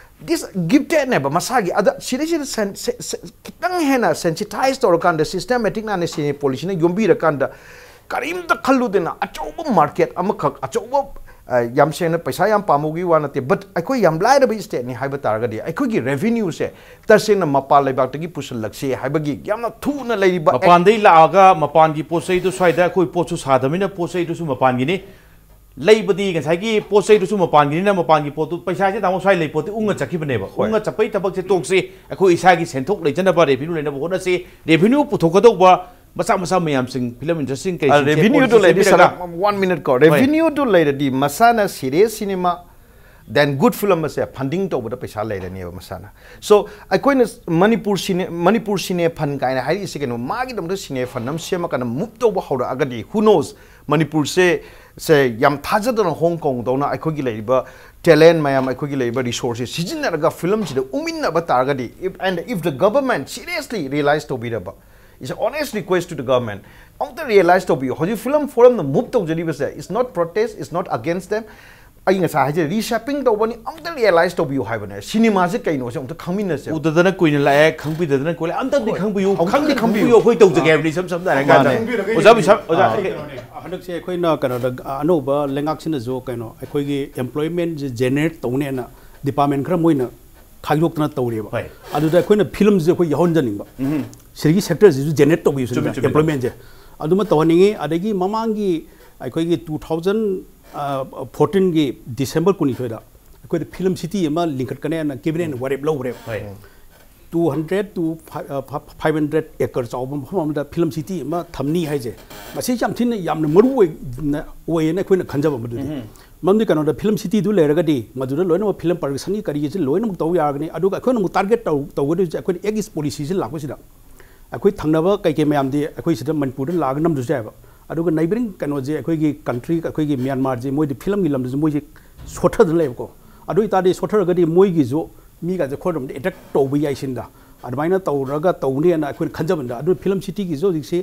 this gifted ꯅꯦꯕ ꯃꯁꯥꯒꯤ꯫ ꯑꯗ ꯁꯤꯗꯩꯁꯤꯗ ꯁꯦꯟ-, ꯁꯦ-, ꯁꯦ-, ꯈꯤꯇꯪ ꯍꯦꯟꯅ sensitize ꯇꯧꯔꯀꯥꯟꯗ, systematic ꯅꯥꯅ ꯁꯤꯅꯦ ꯄꯣꯂꯤꯁꯤꯅ ꯌꯣꯝꯕꯤꯔꯀꯥꯟꯗ, ꯀꯔꯤꯝꯇ ꯈꯜꯂꯨꯗꯅ ꯑꯆꯧꯕ ꯃꯥꯔꯀꯦꯠ ꯑꯃꯈꯛ, ꯑꯆꯧꯕ, ꯑ, ꯌꯥꯝ ꯁꯦꯡꯅ ꯄꯩꯁꯥ ꯌꯥꯝ ꯄꯥꯝꯃꯨꯒꯤ ꯋꯥ ꯅꯠꯇꯦ, but ꯑꯩꯈꯣꯏ ꯌꯥꯝ ꯂꯥꯏꯔꯕ ꯏꯁꯇꯦꯠꯅꯤ ꯍꯥꯏꯕ ꯇꯥꯔꯒꯗꯤ, ꯑꯩꯈꯣꯏꯒꯤ ꯔꯦꯚꯤꯅ꯭ꯌꯨꯁꯦ ꯇꯁꯦꯡꯅ ꯃꯄꯥꯟ ꯂꯩꯕꯥꯛꯇꯒꯤ ꯄꯨꯁꯤꯜꯂꯛꯁꯤ ꯍꯥꯏꯕꯒꯤ ꯌꯥꯝꯅ ꯊꯨꯅ ꯂꯩꯔꯤꯕ ꯃꯄꯥꯟꯗꯩ ꯂꯥꯛꯑꯒ ꯃꯄꯥꯟꯒꯤ ꯄꯣꯠ ꯆꯩꯗꯨ ꯁ꯭ꯋꯥꯏꯗ ꯑꯩꯈꯣꯏ ꯄꯣꯠꯁꯨ ꯁꯥꯗꯕꯅꯤꯅ ꯄꯣꯠ ꯆꯩꯗꯨꯁꯨ ꯃꯄꯥꯟꯒꯤꯅꯤ꯫ ꯂꯩꯕꯗꯤ ꯉꯁꯥꯏꯒꯤ ꯄꯣꯠ ꯆꯩꯗꯨꯁꯨ ꯃꯄꯥꯟꯒꯤꯅꯤꯅ ꯃꯄꯥꯟꯒꯤ ꯄꯣꯠꯇꯨ, ꯄꯩꯁꯥꯁꯦ ꯇꯥꯃꯣ ꯁ꯭ꯋꯥꯏ ꯂꯩ ꯄꯣꯠꯇꯤ ꯎꯪꯉ ꯆꯠꯈꯤꯕꯅꯦꯕ꯫ ꯍꯣꯏ꯫ ꯎꯪꯉ ꯆꯠꯄꯩ ꯊꯕꯛꯁꯦ ꯇꯣꯛꯁꯤ, ꯑꯩꯈꯣꯏ ꯏꯁꯥꯒꯤ ꯁꯦꯟꯊꯣꯛ ꯂꯩꯖꯅꯕ, ꯔꯦꯚꯤꯅ꯭ꯌꯨ ꯂꯩꯅꯕ ꯍꯣꯠꯅꯁꯤ꯫ ꯔꯦꯚꯤꯅ꯭ꯌꯨ ꯄꯨꯊꯣꯛꯀꯗꯧꯕ ꯃꯆꯥ ꯃꯆꯥ ꯃꯌꯥꯝꯁꯤꯡ, ꯐꯤꯂꯝ ꯏꯟꯗꯁꯇ꯭ꯔꯤꯁꯤꯡ ꯀꯩꯁꯤꯡꯁꯦ ꯔꯦꯚꯤꯅ꯭ꯌꯨꯗꯨ policy ꯂꯩꯔꯗꯤ ꯁꯦꯝꯕꯤꯔꯒ ꯁꯔ, one minute ꯀꯣ, ꯍꯣꯏ꯫ ꯔꯦꯚꯤꯅ꯭ꯌꯨꯗꯨ ꯂꯩꯔꯗꯤ ꯃꯁꯥꯅ serious cinema, then good film ꯑꯁꯦ funding ꯇꯧꯕꯗ ꯄꯩꯁꯥ ꯂꯩꯔꯅꯦꯕ ꯃꯁꯥꯅ꯫ So ꯑꯩꯈꯣꯏꯅ ꯃꯅꯤꯄꯨꯔ ꯁꯤꯅꯦ, ꯃꯅꯤꯄꯨꯔ ꯁꯤꯅꯦ ꯐꯟ ꯀꯥꯏꯅ ꯍꯥꯏꯔꯤꯁꯦ ꯀꯩꯅꯣ? ꯃꯥꯒꯤꯗꯃꯛꯇ ꯁꯤꯅꯦ ꯐꯟ ꯑꯃ ꯁꯦꯝꯃꯀꯥꯟꯗ move ꯇꯧꯕ ꯍꯧꯔꯛꯑꯒꯗꯤ, who knows, ꯃꯅꯤꯄꯨꯔꯁꯦ, ꯁꯦ ꯌꯥꯝ ꯊꯥꯖꯗꯅ ꯍꯣꯡ ꯀꯣꯡꯗꯧꯅ ꯑꯩꯈꯣꯏꯒꯤ ꯂꯩꯔꯤꯕ talent ꯃꯌꯥꯝ, ꯑꯩꯈꯣꯏꯒꯤ ꯂꯩꯔꯤꯕ resources ꯁꯤꯖꯤꯟꯅꯔꯒ ꯐꯤꯂꯝꯁꯤꯗ ꯎꯃꯤꯟꯅꯕ ꯇꯥꯔꯒꯗꯤ, if, and if the government seriously realize ꯇꯧꯕꯤꯔꯕ, it's a honest request to the government, ꯑꯃꯨꯛꯇ realize ꯇꯧꯕꯤꯌꯨ꯫ ꯍꯧꯖꯤꯛ ꯐꯤꯂꯝ ꯐꯣꯔꯝꯅ move ꯇꯧꯖꯔꯤꯕꯁꯦ, it's not protest, it's not against them, ꯑꯩ ꯉꯁꯥꯏ ꯍꯥꯏꯖꯔꯦ, reshaping ꯇꯧꯕꯅꯤ, ꯑꯃꯨꯛꯇ realize ꯇꯧꯕꯤꯌꯨ ꯍꯥꯏꯕꯅꯦ꯫ ꯁꯤꯅꯦꯃꯥꯁꯦ ꯀꯩꯅꯣꯁꯦ ꯑꯃꯨꯛꯇ ꯈꯪꯃꯤꯟꯅꯁꯦ꯫ ꯎꯗꯗꯅ ꯀꯨꯏꯅ ꯂꯥꯛꯑꯦ, ꯈꯪꯕꯤꯗꯗꯅ ꯀꯨꯏꯅ ꯂꯥꯛꯑꯦ, ꯑꯝꯇꯗꯤ ꯍꯣꯏ꯫ ꯈꯪꯕꯤꯌꯨ, ꯑꯃꯨꯛꯇꯗꯤ ꯈꯪꯕꯤꯌꯨ, ꯈꯪꯕꯤꯌꯨ꯫ ꯑꯩꯈꯣꯏ ꯇꯧꯖꯒꯦ ꯍꯥꯏꯕꯅꯤ, ꯏꯁꯝ ꯁꯝꯅ ꯍꯥꯏꯔꯀꯥꯟꯗ꯫ ꯃꯥꯅꯦ꯫ ꯑꯣꯖꯥ ꯕꯤꯁꯥꯜ, ꯑꯣꯖꯥ, ꯑꯥ꯫ ꯑꯩ ꯀꯩꯅꯣꯅꯦ, ꯍꯟꯗꯛꯁꯦ ꯑꯩꯈꯣꯏꯅ ꯀꯩꯅꯣꯗ, ꯑꯅꯧꯕ ꯂꯩꯉꯥꯛꯁꯤꯅꯁꯨ ꯀꯩꯅꯣ, ꯑꯩꯈꯣꯏꯒꯤ employmentꯁꯦ generate ꯇꯧꯅꯦꯅ department ꯈꯔ ꯃꯣꯏꯅ ꯈꯥꯏꯗꯣꯛꯇꯅ ꯇꯧꯔꯤꯕ꯫ ꯍꯣꯏ꯫ ꯑꯗꯨꯗ ꯑꯩꯈꯣꯏꯅ ꯐꯤꯂꯝꯁꯦ ꯑꯩꯈꯣꯏ ꯌꯥꯎꯍꯟꯖꯅꯤꯡꯕ꯫ ꯎꯝ꯫ ꯁꯤꯗꯒꯤ sectorꯁꯤꯁꯨ generate ꯇꯧꯕꯤꯕꯁꯤꯅ ꯆꯨꯝꯃꯤ, ꯆꯨꯝꯃꯤ, ꯆꯨꯝꯃꯤ꯫ Employmentꯁꯦ꯫ ꯑꯗꯨꯃ ꯇꯧꯍꯟꯅꯤꯡꯉꯤ꯫ ꯑꯗꯒꯤ ꯃꯃꯥꯡꯒꯤ ꯑꯩꯈꯣꯏꯒꯤ two thousand fourteenꯒꯤ December ꯀꯨꯟꯅꯤꯊꯣꯏꯗ ꯑꯩꯈꯣꯏꯗ film city ꯑꯃ ꯂꯤꯡꯈꯠꯀꯅꯦꯅ cabinet ꯋꯥꯔꯦꯞ ꯂꯧꯈ꯭ꯔꯦꯕ꯫ ꯍꯣꯏ꯫ Two hundred to five hundred acre ꯆꯥꯎꯕ ꯃꯐꯝ ꯑꯃꯗ film city ꯑꯃ ꯊꯝꯅꯤ ꯍꯥꯏꯁꯦ, ꯃꯁꯤ ꯌꯥꯝ ꯊꯤꯅ, ꯌꯥꯝꯅ ꯃꯔꯨ ꯑꯣꯏꯅ, ꯑꯣꯏꯌꯦꯅ ꯑꯩꯈꯣꯏꯅ ꯈꯟꯖꯕ ꯃꯗꯨꯗꯤ꯫ ꯎꯝ꯫ ꯃꯔꯝꯗꯤ ꯀꯩꯅꯣꯗ film cityꯗꯨ ꯂꯩꯔꯒꯗꯤ ꯃꯗꯨꯗ ꯂꯣꯏꯅꯃꯛ film productionꯒꯤ ꯀꯔꯤꯒꯤꯁꯤ ꯂꯣꯏꯅꯃꯛ ꯇꯧ ꯌꯥꯔꯒꯅꯤ꯫ ꯑꯗꯨꯒ ꯑꯩꯈꯣꯏꯅ ꯑꯃꯨꯛ target ꯇꯧ-, ꯇꯧꯒꯗꯣꯏꯁꯦ ꯑꯩꯈꯣꯏꯅ Act East policyꯁꯤ ꯂꯥꯛꯄꯁꯤꯗ ꯑꯩꯈꯣꯏ ꯊꯪꯅꯕ ꯀꯩꯀꯩ ꯃꯌꯥꯝꯗꯤ ꯑꯩꯈꯣꯏ ꯁꯤꯗ ꯃꯅꯤꯄꯨꯔꯗ ꯂꯥꯛꯑꯒ ꯅꯝꯗ꯭ꯔꯁꯨ ꯌꯥꯏꯕ꯫ ꯑꯗꯨꯒ neighbouring ꯀꯩꯅꯣꯁꯦ, ꯑꯩꯈꯣꯏꯒꯤ country, ꯑꯩꯈꯣꯏꯒꯤ ꯃ꯭ꯌꯥꯟꯃꯥꯔꯁꯦ, ꯃꯣꯏꯗꯤ ꯐꯤꯂꯝꯒꯤ ꯂꯝꯗꯁꯨ ꯃꯣꯏꯁꯦ ꯁꯣꯠꯊꯗꯅ ꯂꯩꯕꯀꯣ꯫ ꯑꯗꯨ ꯑꯣꯏꯇꯥꯔꯗꯤ ꯁꯣꯠꯊꯔꯒꯗꯤ ꯃꯣꯏꯒꯤꯁꯨ ꯃꯤꯒꯁꯦ ꯑꯩꯈꯣꯏꯔꯣꯝꯗ attack ꯇꯧꯕ ꯌꯥꯏ ꯁꯤꯅꯤꯗ꯫ ꯑꯗꯨꯃꯥꯏꯅ ꯇꯧꯔꯒ ꯇꯧꯅꯦꯅ ꯑꯩꯈꯣꯏꯅ ꯈꯟꯖꯕꯅꯤꯗ꯫ ꯑꯗꯨ ꯐꯤꯂꯝ ꯁꯤꯇꯤꯒꯤꯁꯨ ꯍꯧꯖꯤꯛꯁꯤ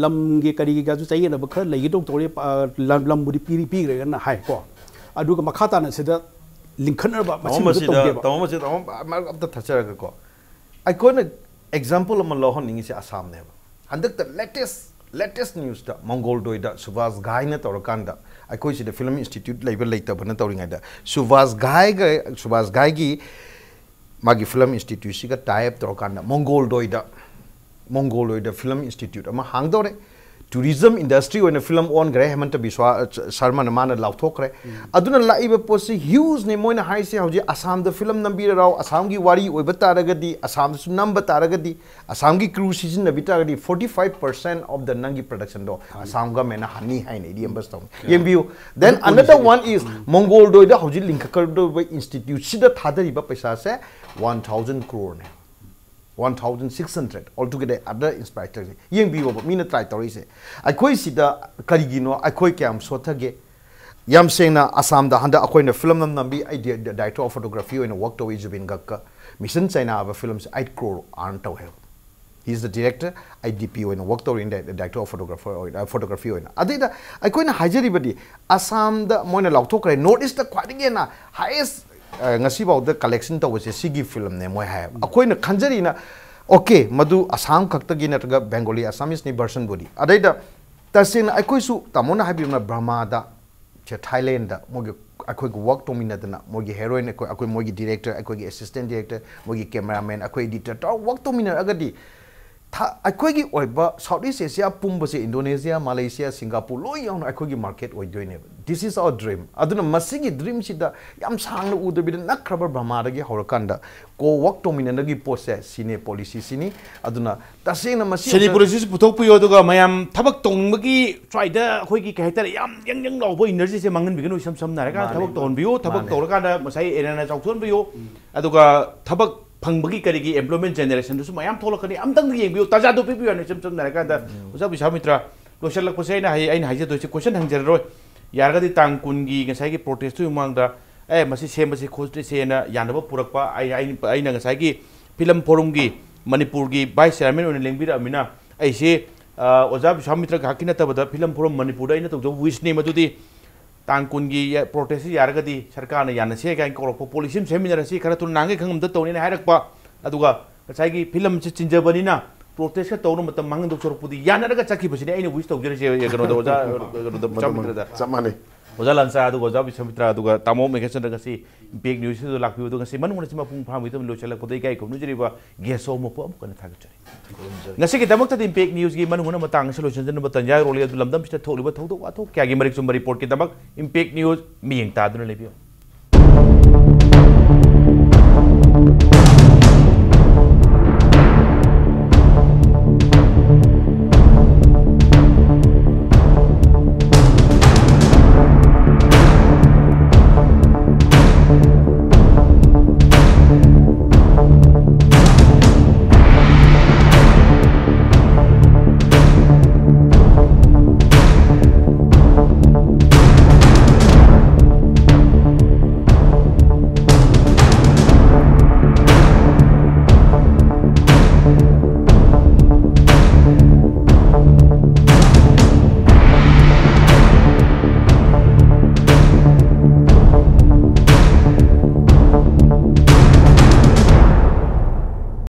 ꯂꯝꯒꯤ ꯀꯔꯤꯒꯤꯒꯁꯨ ꯆꯌꯦꯠꯅꯕ ꯈꯔ ꯂꯩꯒꯦ ꯇꯧ ꯇꯧꯔꯤ꯫ ꯑ, ꯂꯝ-, ꯂꯝꯕꯨꯗꯤ ꯄꯤꯔꯤ ꯄꯤꯈ꯭ꯔꯦꯅ ꯍꯥꯏꯀꯣ꯫ ꯑꯗꯨꯒ ꯃꯈꯥ ꯇꯥꯅ ꯁꯤꯗ ꯂꯤꯡꯈꯠꯅꯕ ꯇꯥꯃꯣ ꯃꯁꯤꯃꯁꯨ ꯃꯁꯤꯗ, ꯇꯧꯒꯦꯕ꯫ ꯇꯥꯃꯣ ꯃꯁꯤꯗ ꯇꯥꯃꯣ ꯃꯔꯛ ꯑꯝꯇ ꯊꯠꯆꯔꯒꯀꯣ, ꯑꯩꯈꯣꯏꯅ example ꯑꯃ ꯂꯧꯍꯟꯅꯤꯡꯉꯤꯁꯦ ꯑꯁꯥꯝꯅꯦꯕ꯫ ꯍꯟꯗꯛꯇ latest, latest newsꯇ ꯃꯪꯒꯣꯜꯗꯣꯏꯗ ꯁꯨꯕꯥꯁ ꯘꯥꯏꯅ ꯇꯧꯔꯀꯥꯟꯗ ꯑꯩꯈꯣꯏ ꯁꯤꯗ film institute ꯂꯩꯕ ꯂꯩꯇꯕꯅ ꯇꯧꯔꯤꯉꯩꯗ ꯁꯨꯕꯥꯁ ꯘꯥꯏꯒ, ꯁꯨꯕꯥꯁ ꯘꯥꯏꯒꯤ ꯃꯥꯒꯤ film instituteꯁꯤꯒ tie up ꯇꯧꯔꯀꯥꯟꯗ ꯃꯪꯒꯣꯜꯗꯣꯏꯗ, ꯃꯪꯒꯣꯜꯗꯣꯏꯗ film institute ꯑꯃ ꯍꯥꯡꯗꯧꯔꯦ꯫ Tourism industry ꯑꯣꯏꯅ film ꯑꯣꯟꯈ꯭ꯔꯦ ꯍꯦꯃꯟꯇ ꯕꯤꯁ꯭ꯋꯥ ꯁꯔꯃꯅ, ꯃꯥꯅ ꯂꯥꯎꯊꯣꯛꯈ꯭ꯔꯦ꯫ ꯑꯗꯨꯅ ꯂꯥꯛꯏꯕ ꯄꯣꯠꯁꯤ hugeꯅꯦ꯫ ꯃꯣꯏꯅ ꯍꯥꯏꯁꯦ ꯍꯧꯖꯤꯛ ꯑꯁꯥꯝꯗ film ꯅꯝꯕꯤꯔꯔꯥꯎ, ꯑꯁꯥꯝꯒꯤ ꯋꯥꯔꯤ ꯑꯣꯏꯕ ꯇꯥꯔꯒꯗꯤ, ꯑꯁꯥꯝꯗꯁꯨ ꯅꯝꯕ ꯇꯥꯔꯒꯗꯤ, ꯑꯁꯥꯝꯒꯤ crew ꯁꯤꯖꯤꯟꯅꯕꯤ ꯇꯥꯔꯒꯗꯤ forty five percent of the ꯅꯪꯒꯤ productionꯗꯣ ꯑꯁꯥꯝ governmentꯅ ꯍꯟꯅꯤ ꯍꯥꯏꯅ reimburse ꯇꯧꯅꯤ꯫ ꯌꯦꯡꯕꯤꯌꯨ꯫ Then ꯑꯗꯨ another policyꯁꯦ one is ꯃꯪꯒꯣꯜꯗꯣꯏꯗ ꯍꯧꯖꯤꯛ ꯂꯤꯡꯈꯠꯀꯗꯧꯔꯤꯕ instituteꯁꯤꯗ ꯊꯥꯗꯔꯤꯕ ꯄꯩꯁꯥꯁꯦ one thousand croreꯅꯦ꯫ One thousand six hundred altogether, other inspectorꯁꯦ ꯌꯦꯡꯕꯤꯌꯣꯕ, ꯃꯤꯅ try ꯇꯧꯔꯛꯏꯁꯦ꯫ ꯑꯩꯈꯣꯏ ꯁꯤꯗ ꯀꯔꯤꯒꯤꯅꯣ ꯑꯩꯈꯣꯏ ꯀꯌꯥꯝ ꯁꯣꯠꯊꯒꯦ? ꯌꯥꯝ ꯁꯦꯡꯅ, ꯑꯁꯥꯝꯗ ꯍꯟꯗꯛ ꯑꯩꯈꯣꯏꯅ film ꯑꯃ ꯅꯝꯕꯤ, ꯑꯩ di-, director of photography ꯑꯣꯏꯅ work ꯇꯧꯏ, ꯖꯨꯕꯤꯟ ꯒꯔꯒ꯫ Mission China ꯍꯥꯏꯕ filmꯁꯦ eight crore earn ꯇꯧꯋꯦꯕ꯫ He is the director, ꯑꯩ D P ꯑꯣꯏꯅ work ꯇꯧꯔꯤ, director of photographer ꯑꯣꯏꯅ, photography ꯑꯣꯏꯅ꯫ ꯑꯗꯩꯗ ꯑꯩꯈꯣꯏꯅ ꯍꯥꯏꯖꯔꯤꯕꯗꯤ, ꯑꯁꯥꯝꯗ ꯃꯣꯏꯅ ꯂꯥꯎꯊꯣꯛꯈ꯭ꯔꯦ, North Eastꯇ ꯈ꯭ꯋꯥꯏꯗꯒꯤ ꯍꯦꯟꯅ highest, ꯑ, ꯉꯁꯤꯐꯥꯎꯗ collection ꯇꯧꯕꯁꯦ ꯁꯤꯒꯤ filmꯅꯦ ꯃꯣꯏ ꯍꯥꯏꯌꯦꯕ꯫ ꯑꯩꯈꯣꯏꯅ ꯈꯟꯖꯔꯤꯅ, okay, ꯃꯗꯨ ꯑꯁꯥꯝ ꯈꯛꯇꯒꯤ ꯅꯠꯇ꯭ꯔꯒ Bengali Assamese ꯅꯤ versionꯕꯨꯗꯤ꯫ ꯑꯗꯩꯗ ꯇꯁꯦꯡꯅ ꯑꯩꯈꯣꯏꯁꯨ ꯇꯥꯃꯣꯅ ꯍꯥꯏꯕꯤꯕꯅ ꯕ꯭ꯔꯃꯥꯗ, ꯁꯦ ꯊꯥꯏꯂꯦꯟꯗ ꯃꯣꯏꯒꯤ, ꯑꯩꯈꯣꯏꯒ work ꯇꯧꯃꯤꯟꯅꯗꯅ, ꯃꯣꯏꯒꯤ heroine, ꯑꯩꯈꯣꯏ, ꯑꯩꯈꯣꯏ ꯃꯣꯏꯒꯤ director, ꯑꯩꯈꯣꯏꯒꯤ assistant director, ꯃꯣꯏꯒꯤ cameraman, ꯑꯩꯈꯣꯏ editor ꯇꯧꯔꯒ work ꯇꯧꯃꯤꯟꯅꯔꯒꯗꯤ ꯊ-, ꯑꯩꯈꯣꯏꯒꯤ ꯑꯣꯏꯕ South East Asia ꯄꯨꯝꯕꯁꯦ, Indonesia, Malaysia, Singapore ꯂꯣꯏ ꯌꯥꯎꯅ ꯑꯩꯈꯣꯏꯒꯤ market ꯑꯣꯏꯗꯣꯏꯅꯦꯕ꯫ This is our dream꯫ ꯑꯗꯨꯅ ꯃꯁꯤꯒꯤ dreamꯁꯤꯗ ꯌꯥꯝ ꯁꯥꯡꯅ ꯎꯗꯕꯤꯗ ꯅꯛꯈ꯭ꯔꯕ ꯕ꯭ꯔꯃꯥꯗꯒꯤ ꯍꯧꯔꯀꯥꯟꯗ co-work ꯇꯧꯃꯤꯟꯅꯅꯕꯒꯤ ꯄꯣꯠꯁꯦ ꯁꯤꯅꯦ, policyꯁꯤꯅꯤ꯫ ꯑꯗꯨꯅ ꯇꯁꯦꯡꯅ ꯃꯁꯤ ꯁꯤꯅꯤ ꯑꯝꯇ policyꯁꯤ ꯄꯨꯊꯣꯛꯄꯤꯌꯨ, ꯑꯗꯨꯒ ꯃꯌꯥꯝ ꯊꯕꯛ ꯇꯧꯅꯤꯡꯕꯒꯤ ꯁ꯭ꯋꯥꯏꯗ ꯑꯩꯈꯣꯏꯒꯤ, ꯀꯩ ꯍꯥꯏꯇꯥꯔꯦ, ꯌꯥꯝ ꯌꯪ ꯌꯪ ꯂꯥꯎꯕ energyꯁꯦ ꯃꯥꯡꯍꯟꯕꯤꯒꯅꯨ꯫ ꯏꯁꯝ ꯁꯝꯅ ꯍꯥꯏꯔꯀꯥꯟꯗ ꯃꯥꯅꯦ, ꯊꯕꯛ ꯃꯥꯅꯦ, ꯇꯧꯍꯟꯕꯤꯌꯨ, ꯊꯕꯛ ꯃꯥꯅꯦ꯫ ꯇꯧꯔꯀꯥꯟꯗ ꯉꯁꯥꯏ ꯑꯦꯔꯦꯅꯥ ꯆꯥꯎꯊꯣꯛꯍꯟꯕꯤꯌꯨ꯫ ꯑꯗꯨꯒ ꯊꯕꯛ ꯐꯪꯕꯒꯤ ꯀꯔꯤꯒꯤ employment generation ꯗꯨꯁꯨ ꯃꯌꯥꯝ ꯊꯣꯛꯂꯛꯀꯅꯤ꯫ ꯑꯝꯇꯪꯗꯤ ꯌꯦꯡꯕꯤꯌꯨ, ꯇꯥꯖꯥꯗꯣ ꯄꯤꯕꯤꯌꯨ ꯍꯥꯏꯅ ꯏꯆꯝ ꯆꯝꯅ ꯍꯥꯏꯔꯀꯥꯟꯗ, ꯑꯣꯖꯥ ꯕꯤꯁ꯭ꯋꯥꯃꯤꯇ꯭ꯔ, ꯂꯣꯏꯁꯤꯜꯂꯛꯄꯁꯦ ꯑꯩꯅ ꯍꯥꯏ-, ꯑꯩꯅ ꯍꯥꯏꯖꯗꯣꯏꯁꯦ, question ꯍꯪꯖꯔꯔꯣꯏ꯫ ꯌꯥꯔꯒꯗꯤ ꯇꯥꯡ ꯀꯨꯟꯒꯤ ꯉꯁꯥꯏꯒꯤ protest ꯇꯨꯒꯤ ꯃꯃꯥꯡꯗ, "ꯑꯦ, ꯃꯁꯤ ꯁꯦꯝꯕꯁꯤ ꯈꯣꯠꯁꯤꯁꯦꯅ" ꯌꯥꯅꯕ ꯄꯨꯔꯛꯄ, ꯑꯩ, ꯑꯩ, ꯑꯩꯅ ꯉꯁꯥꯏꯒꯤ film forum ꯒꯤ, ꯃꯅꯤꯄꯨꯔꯒꯤ vice chairman ꯑꯣꯏꯅ ꯂꯦꯡꯕꯤꯔꯛꯑꯃꯤꯅ, ꯑꯩꯁꯦ, ꯑ, ꯑꯣꯖꯥ ꯕꯤꯁ꯭ꯋꯥꯃꯤꯇ꯭ꯔ ꯈꯛꯀꯤ ꯅꯠꯇꯕꯗ, film forum ꯃꯅꯤꯄꯨꯔꯗ ꯑꯩꯅ ꯇꯧꯖꯕ wish ꯅꯤ ꯃꯗꯨꯗꯤ, ꯇꯥꯡ ꯀꯨꯟꯒꯤ ꯌ-, protest ꯁꯤ ꯌꯥꯔꯒꯗꯤ ꯁꯔꯀꯥꯔꯅ ꯌꯥꯅꯁꯦ ꯀꯥꯏꯅ ꯀꯧꯔꯛꯄ, policy ꯑꯃ ꯁꯦꯝꯃꯤꯟꯅꯔꯁꯤ, ꯈꯔ ꯊꯨꯅ, ꯅꯍꯥꯟꯈꯩ ꯈꯪꯉꯝꯗ ꯇꯧꯅꯤꯅ ꯍꯥꯏꯔꯛꯄ, ꯑꯗꯨꯒ ꯉꯁꯥꯏꯒꯤ film ꯁꯦ ꯆꯤꯟꯖꯕꯅꯤꯅ protest ꯀ ꯇꯧꯅ ꯃꯇꯝ ꯃꯥꯡꯍꯟꯗꯧ ꯁꯔꯨꯛꯄꯨꯗꯤ ꯌꯥꯅꯔꯒ ꯆꯠꯈꯤꯕꯁꯤꯅꯦ ꯑꯩꯅ wish ꯇꯧꯖꯔꯤꯁꯦ, ꯀꯩꯅꯣꯗ, ꯑꯣꯖꯥ, ꯀꯩꯅꯣꯗ, ꯆꯞ ꯃꯥꯟꯅꯩ, ꯕꯤꯁ꯭ꯋꯥꯃꯤꯇ꯭ꯔꯗ꯫ ꯆꯞ ꯃꯥꯟꯅꯩ꯫ ꯑꯣꯖꯥ ꯂꯥꯟꯁꯥ, ꯑꯗꯨꯒ ꯑꯣꯖꯥ ꯕꯤꯁ꯭ꯋꯥꯃꯤꯇ꯭ꯔ, ꯑꯗꯨꯒ ꯇꯥꯃꯣ ꯃꯦꯘꯆꯟꯗ꯭ꯔ, ꯉꯁꯤ Impact News ꯁꯤꯗ ꯂꯥꯛꯄꯤꯕꯗꯨ, ꯉꯁꯤ ꯃꯅꯨꯡ ꯍꯨꯠꯅ ꯁꯤ ꯃꯄꯨꯡ ꯐꯥꯍꯟꯕꯤꯗꯕ ꯂꯣꯏꯁꯤꯜꯂꯛꯄꯗ ꯏꯀꯥꯏ ꯈꯨꯝꯅꯖꯔꯤꯕ guest ꯁꯣ ꯑꯃꯨꯛ ꯑꯃꯨꯛ ꯍꯟꯅ ꯊꯥꯒꯠꯆꯔꯤ꯫ ꯉꯁꯤꯒꯤꯗꯃꯛꯇꯗꯤ Impact News ꯒꯤ ꯃꯅꯨꯡ ꯍꯨꯠꯅ ꯃꯇꯥꯡ ꯑꯁꯤ ꯂꯣꯏꯁꯤꯟꯖꯅꯕ ꯇꯥꯟꯖꯥ ꯌꯧꯔꯛꯂꯦ꯫ ꯑꯗꯨ ꯂꯝꯗꯝꯁꯤꯗ ꯊꯣꯛꯂꯤꯕ ꯊꯧꯗꯣꯛ ꯋꯥꯊꯣꯛ ꯀꯌꯥꯒꯤ ꯃꯔꯤꯛ ꯆꯨꯝꯕ report ꯀꯤꯗꯃꯛ Impact News ꯃꯤꯠꯌꯦꯡ ꯇꯥꯗꯨꯅ ꯂꯩꯕꯤꯌꯨ꯫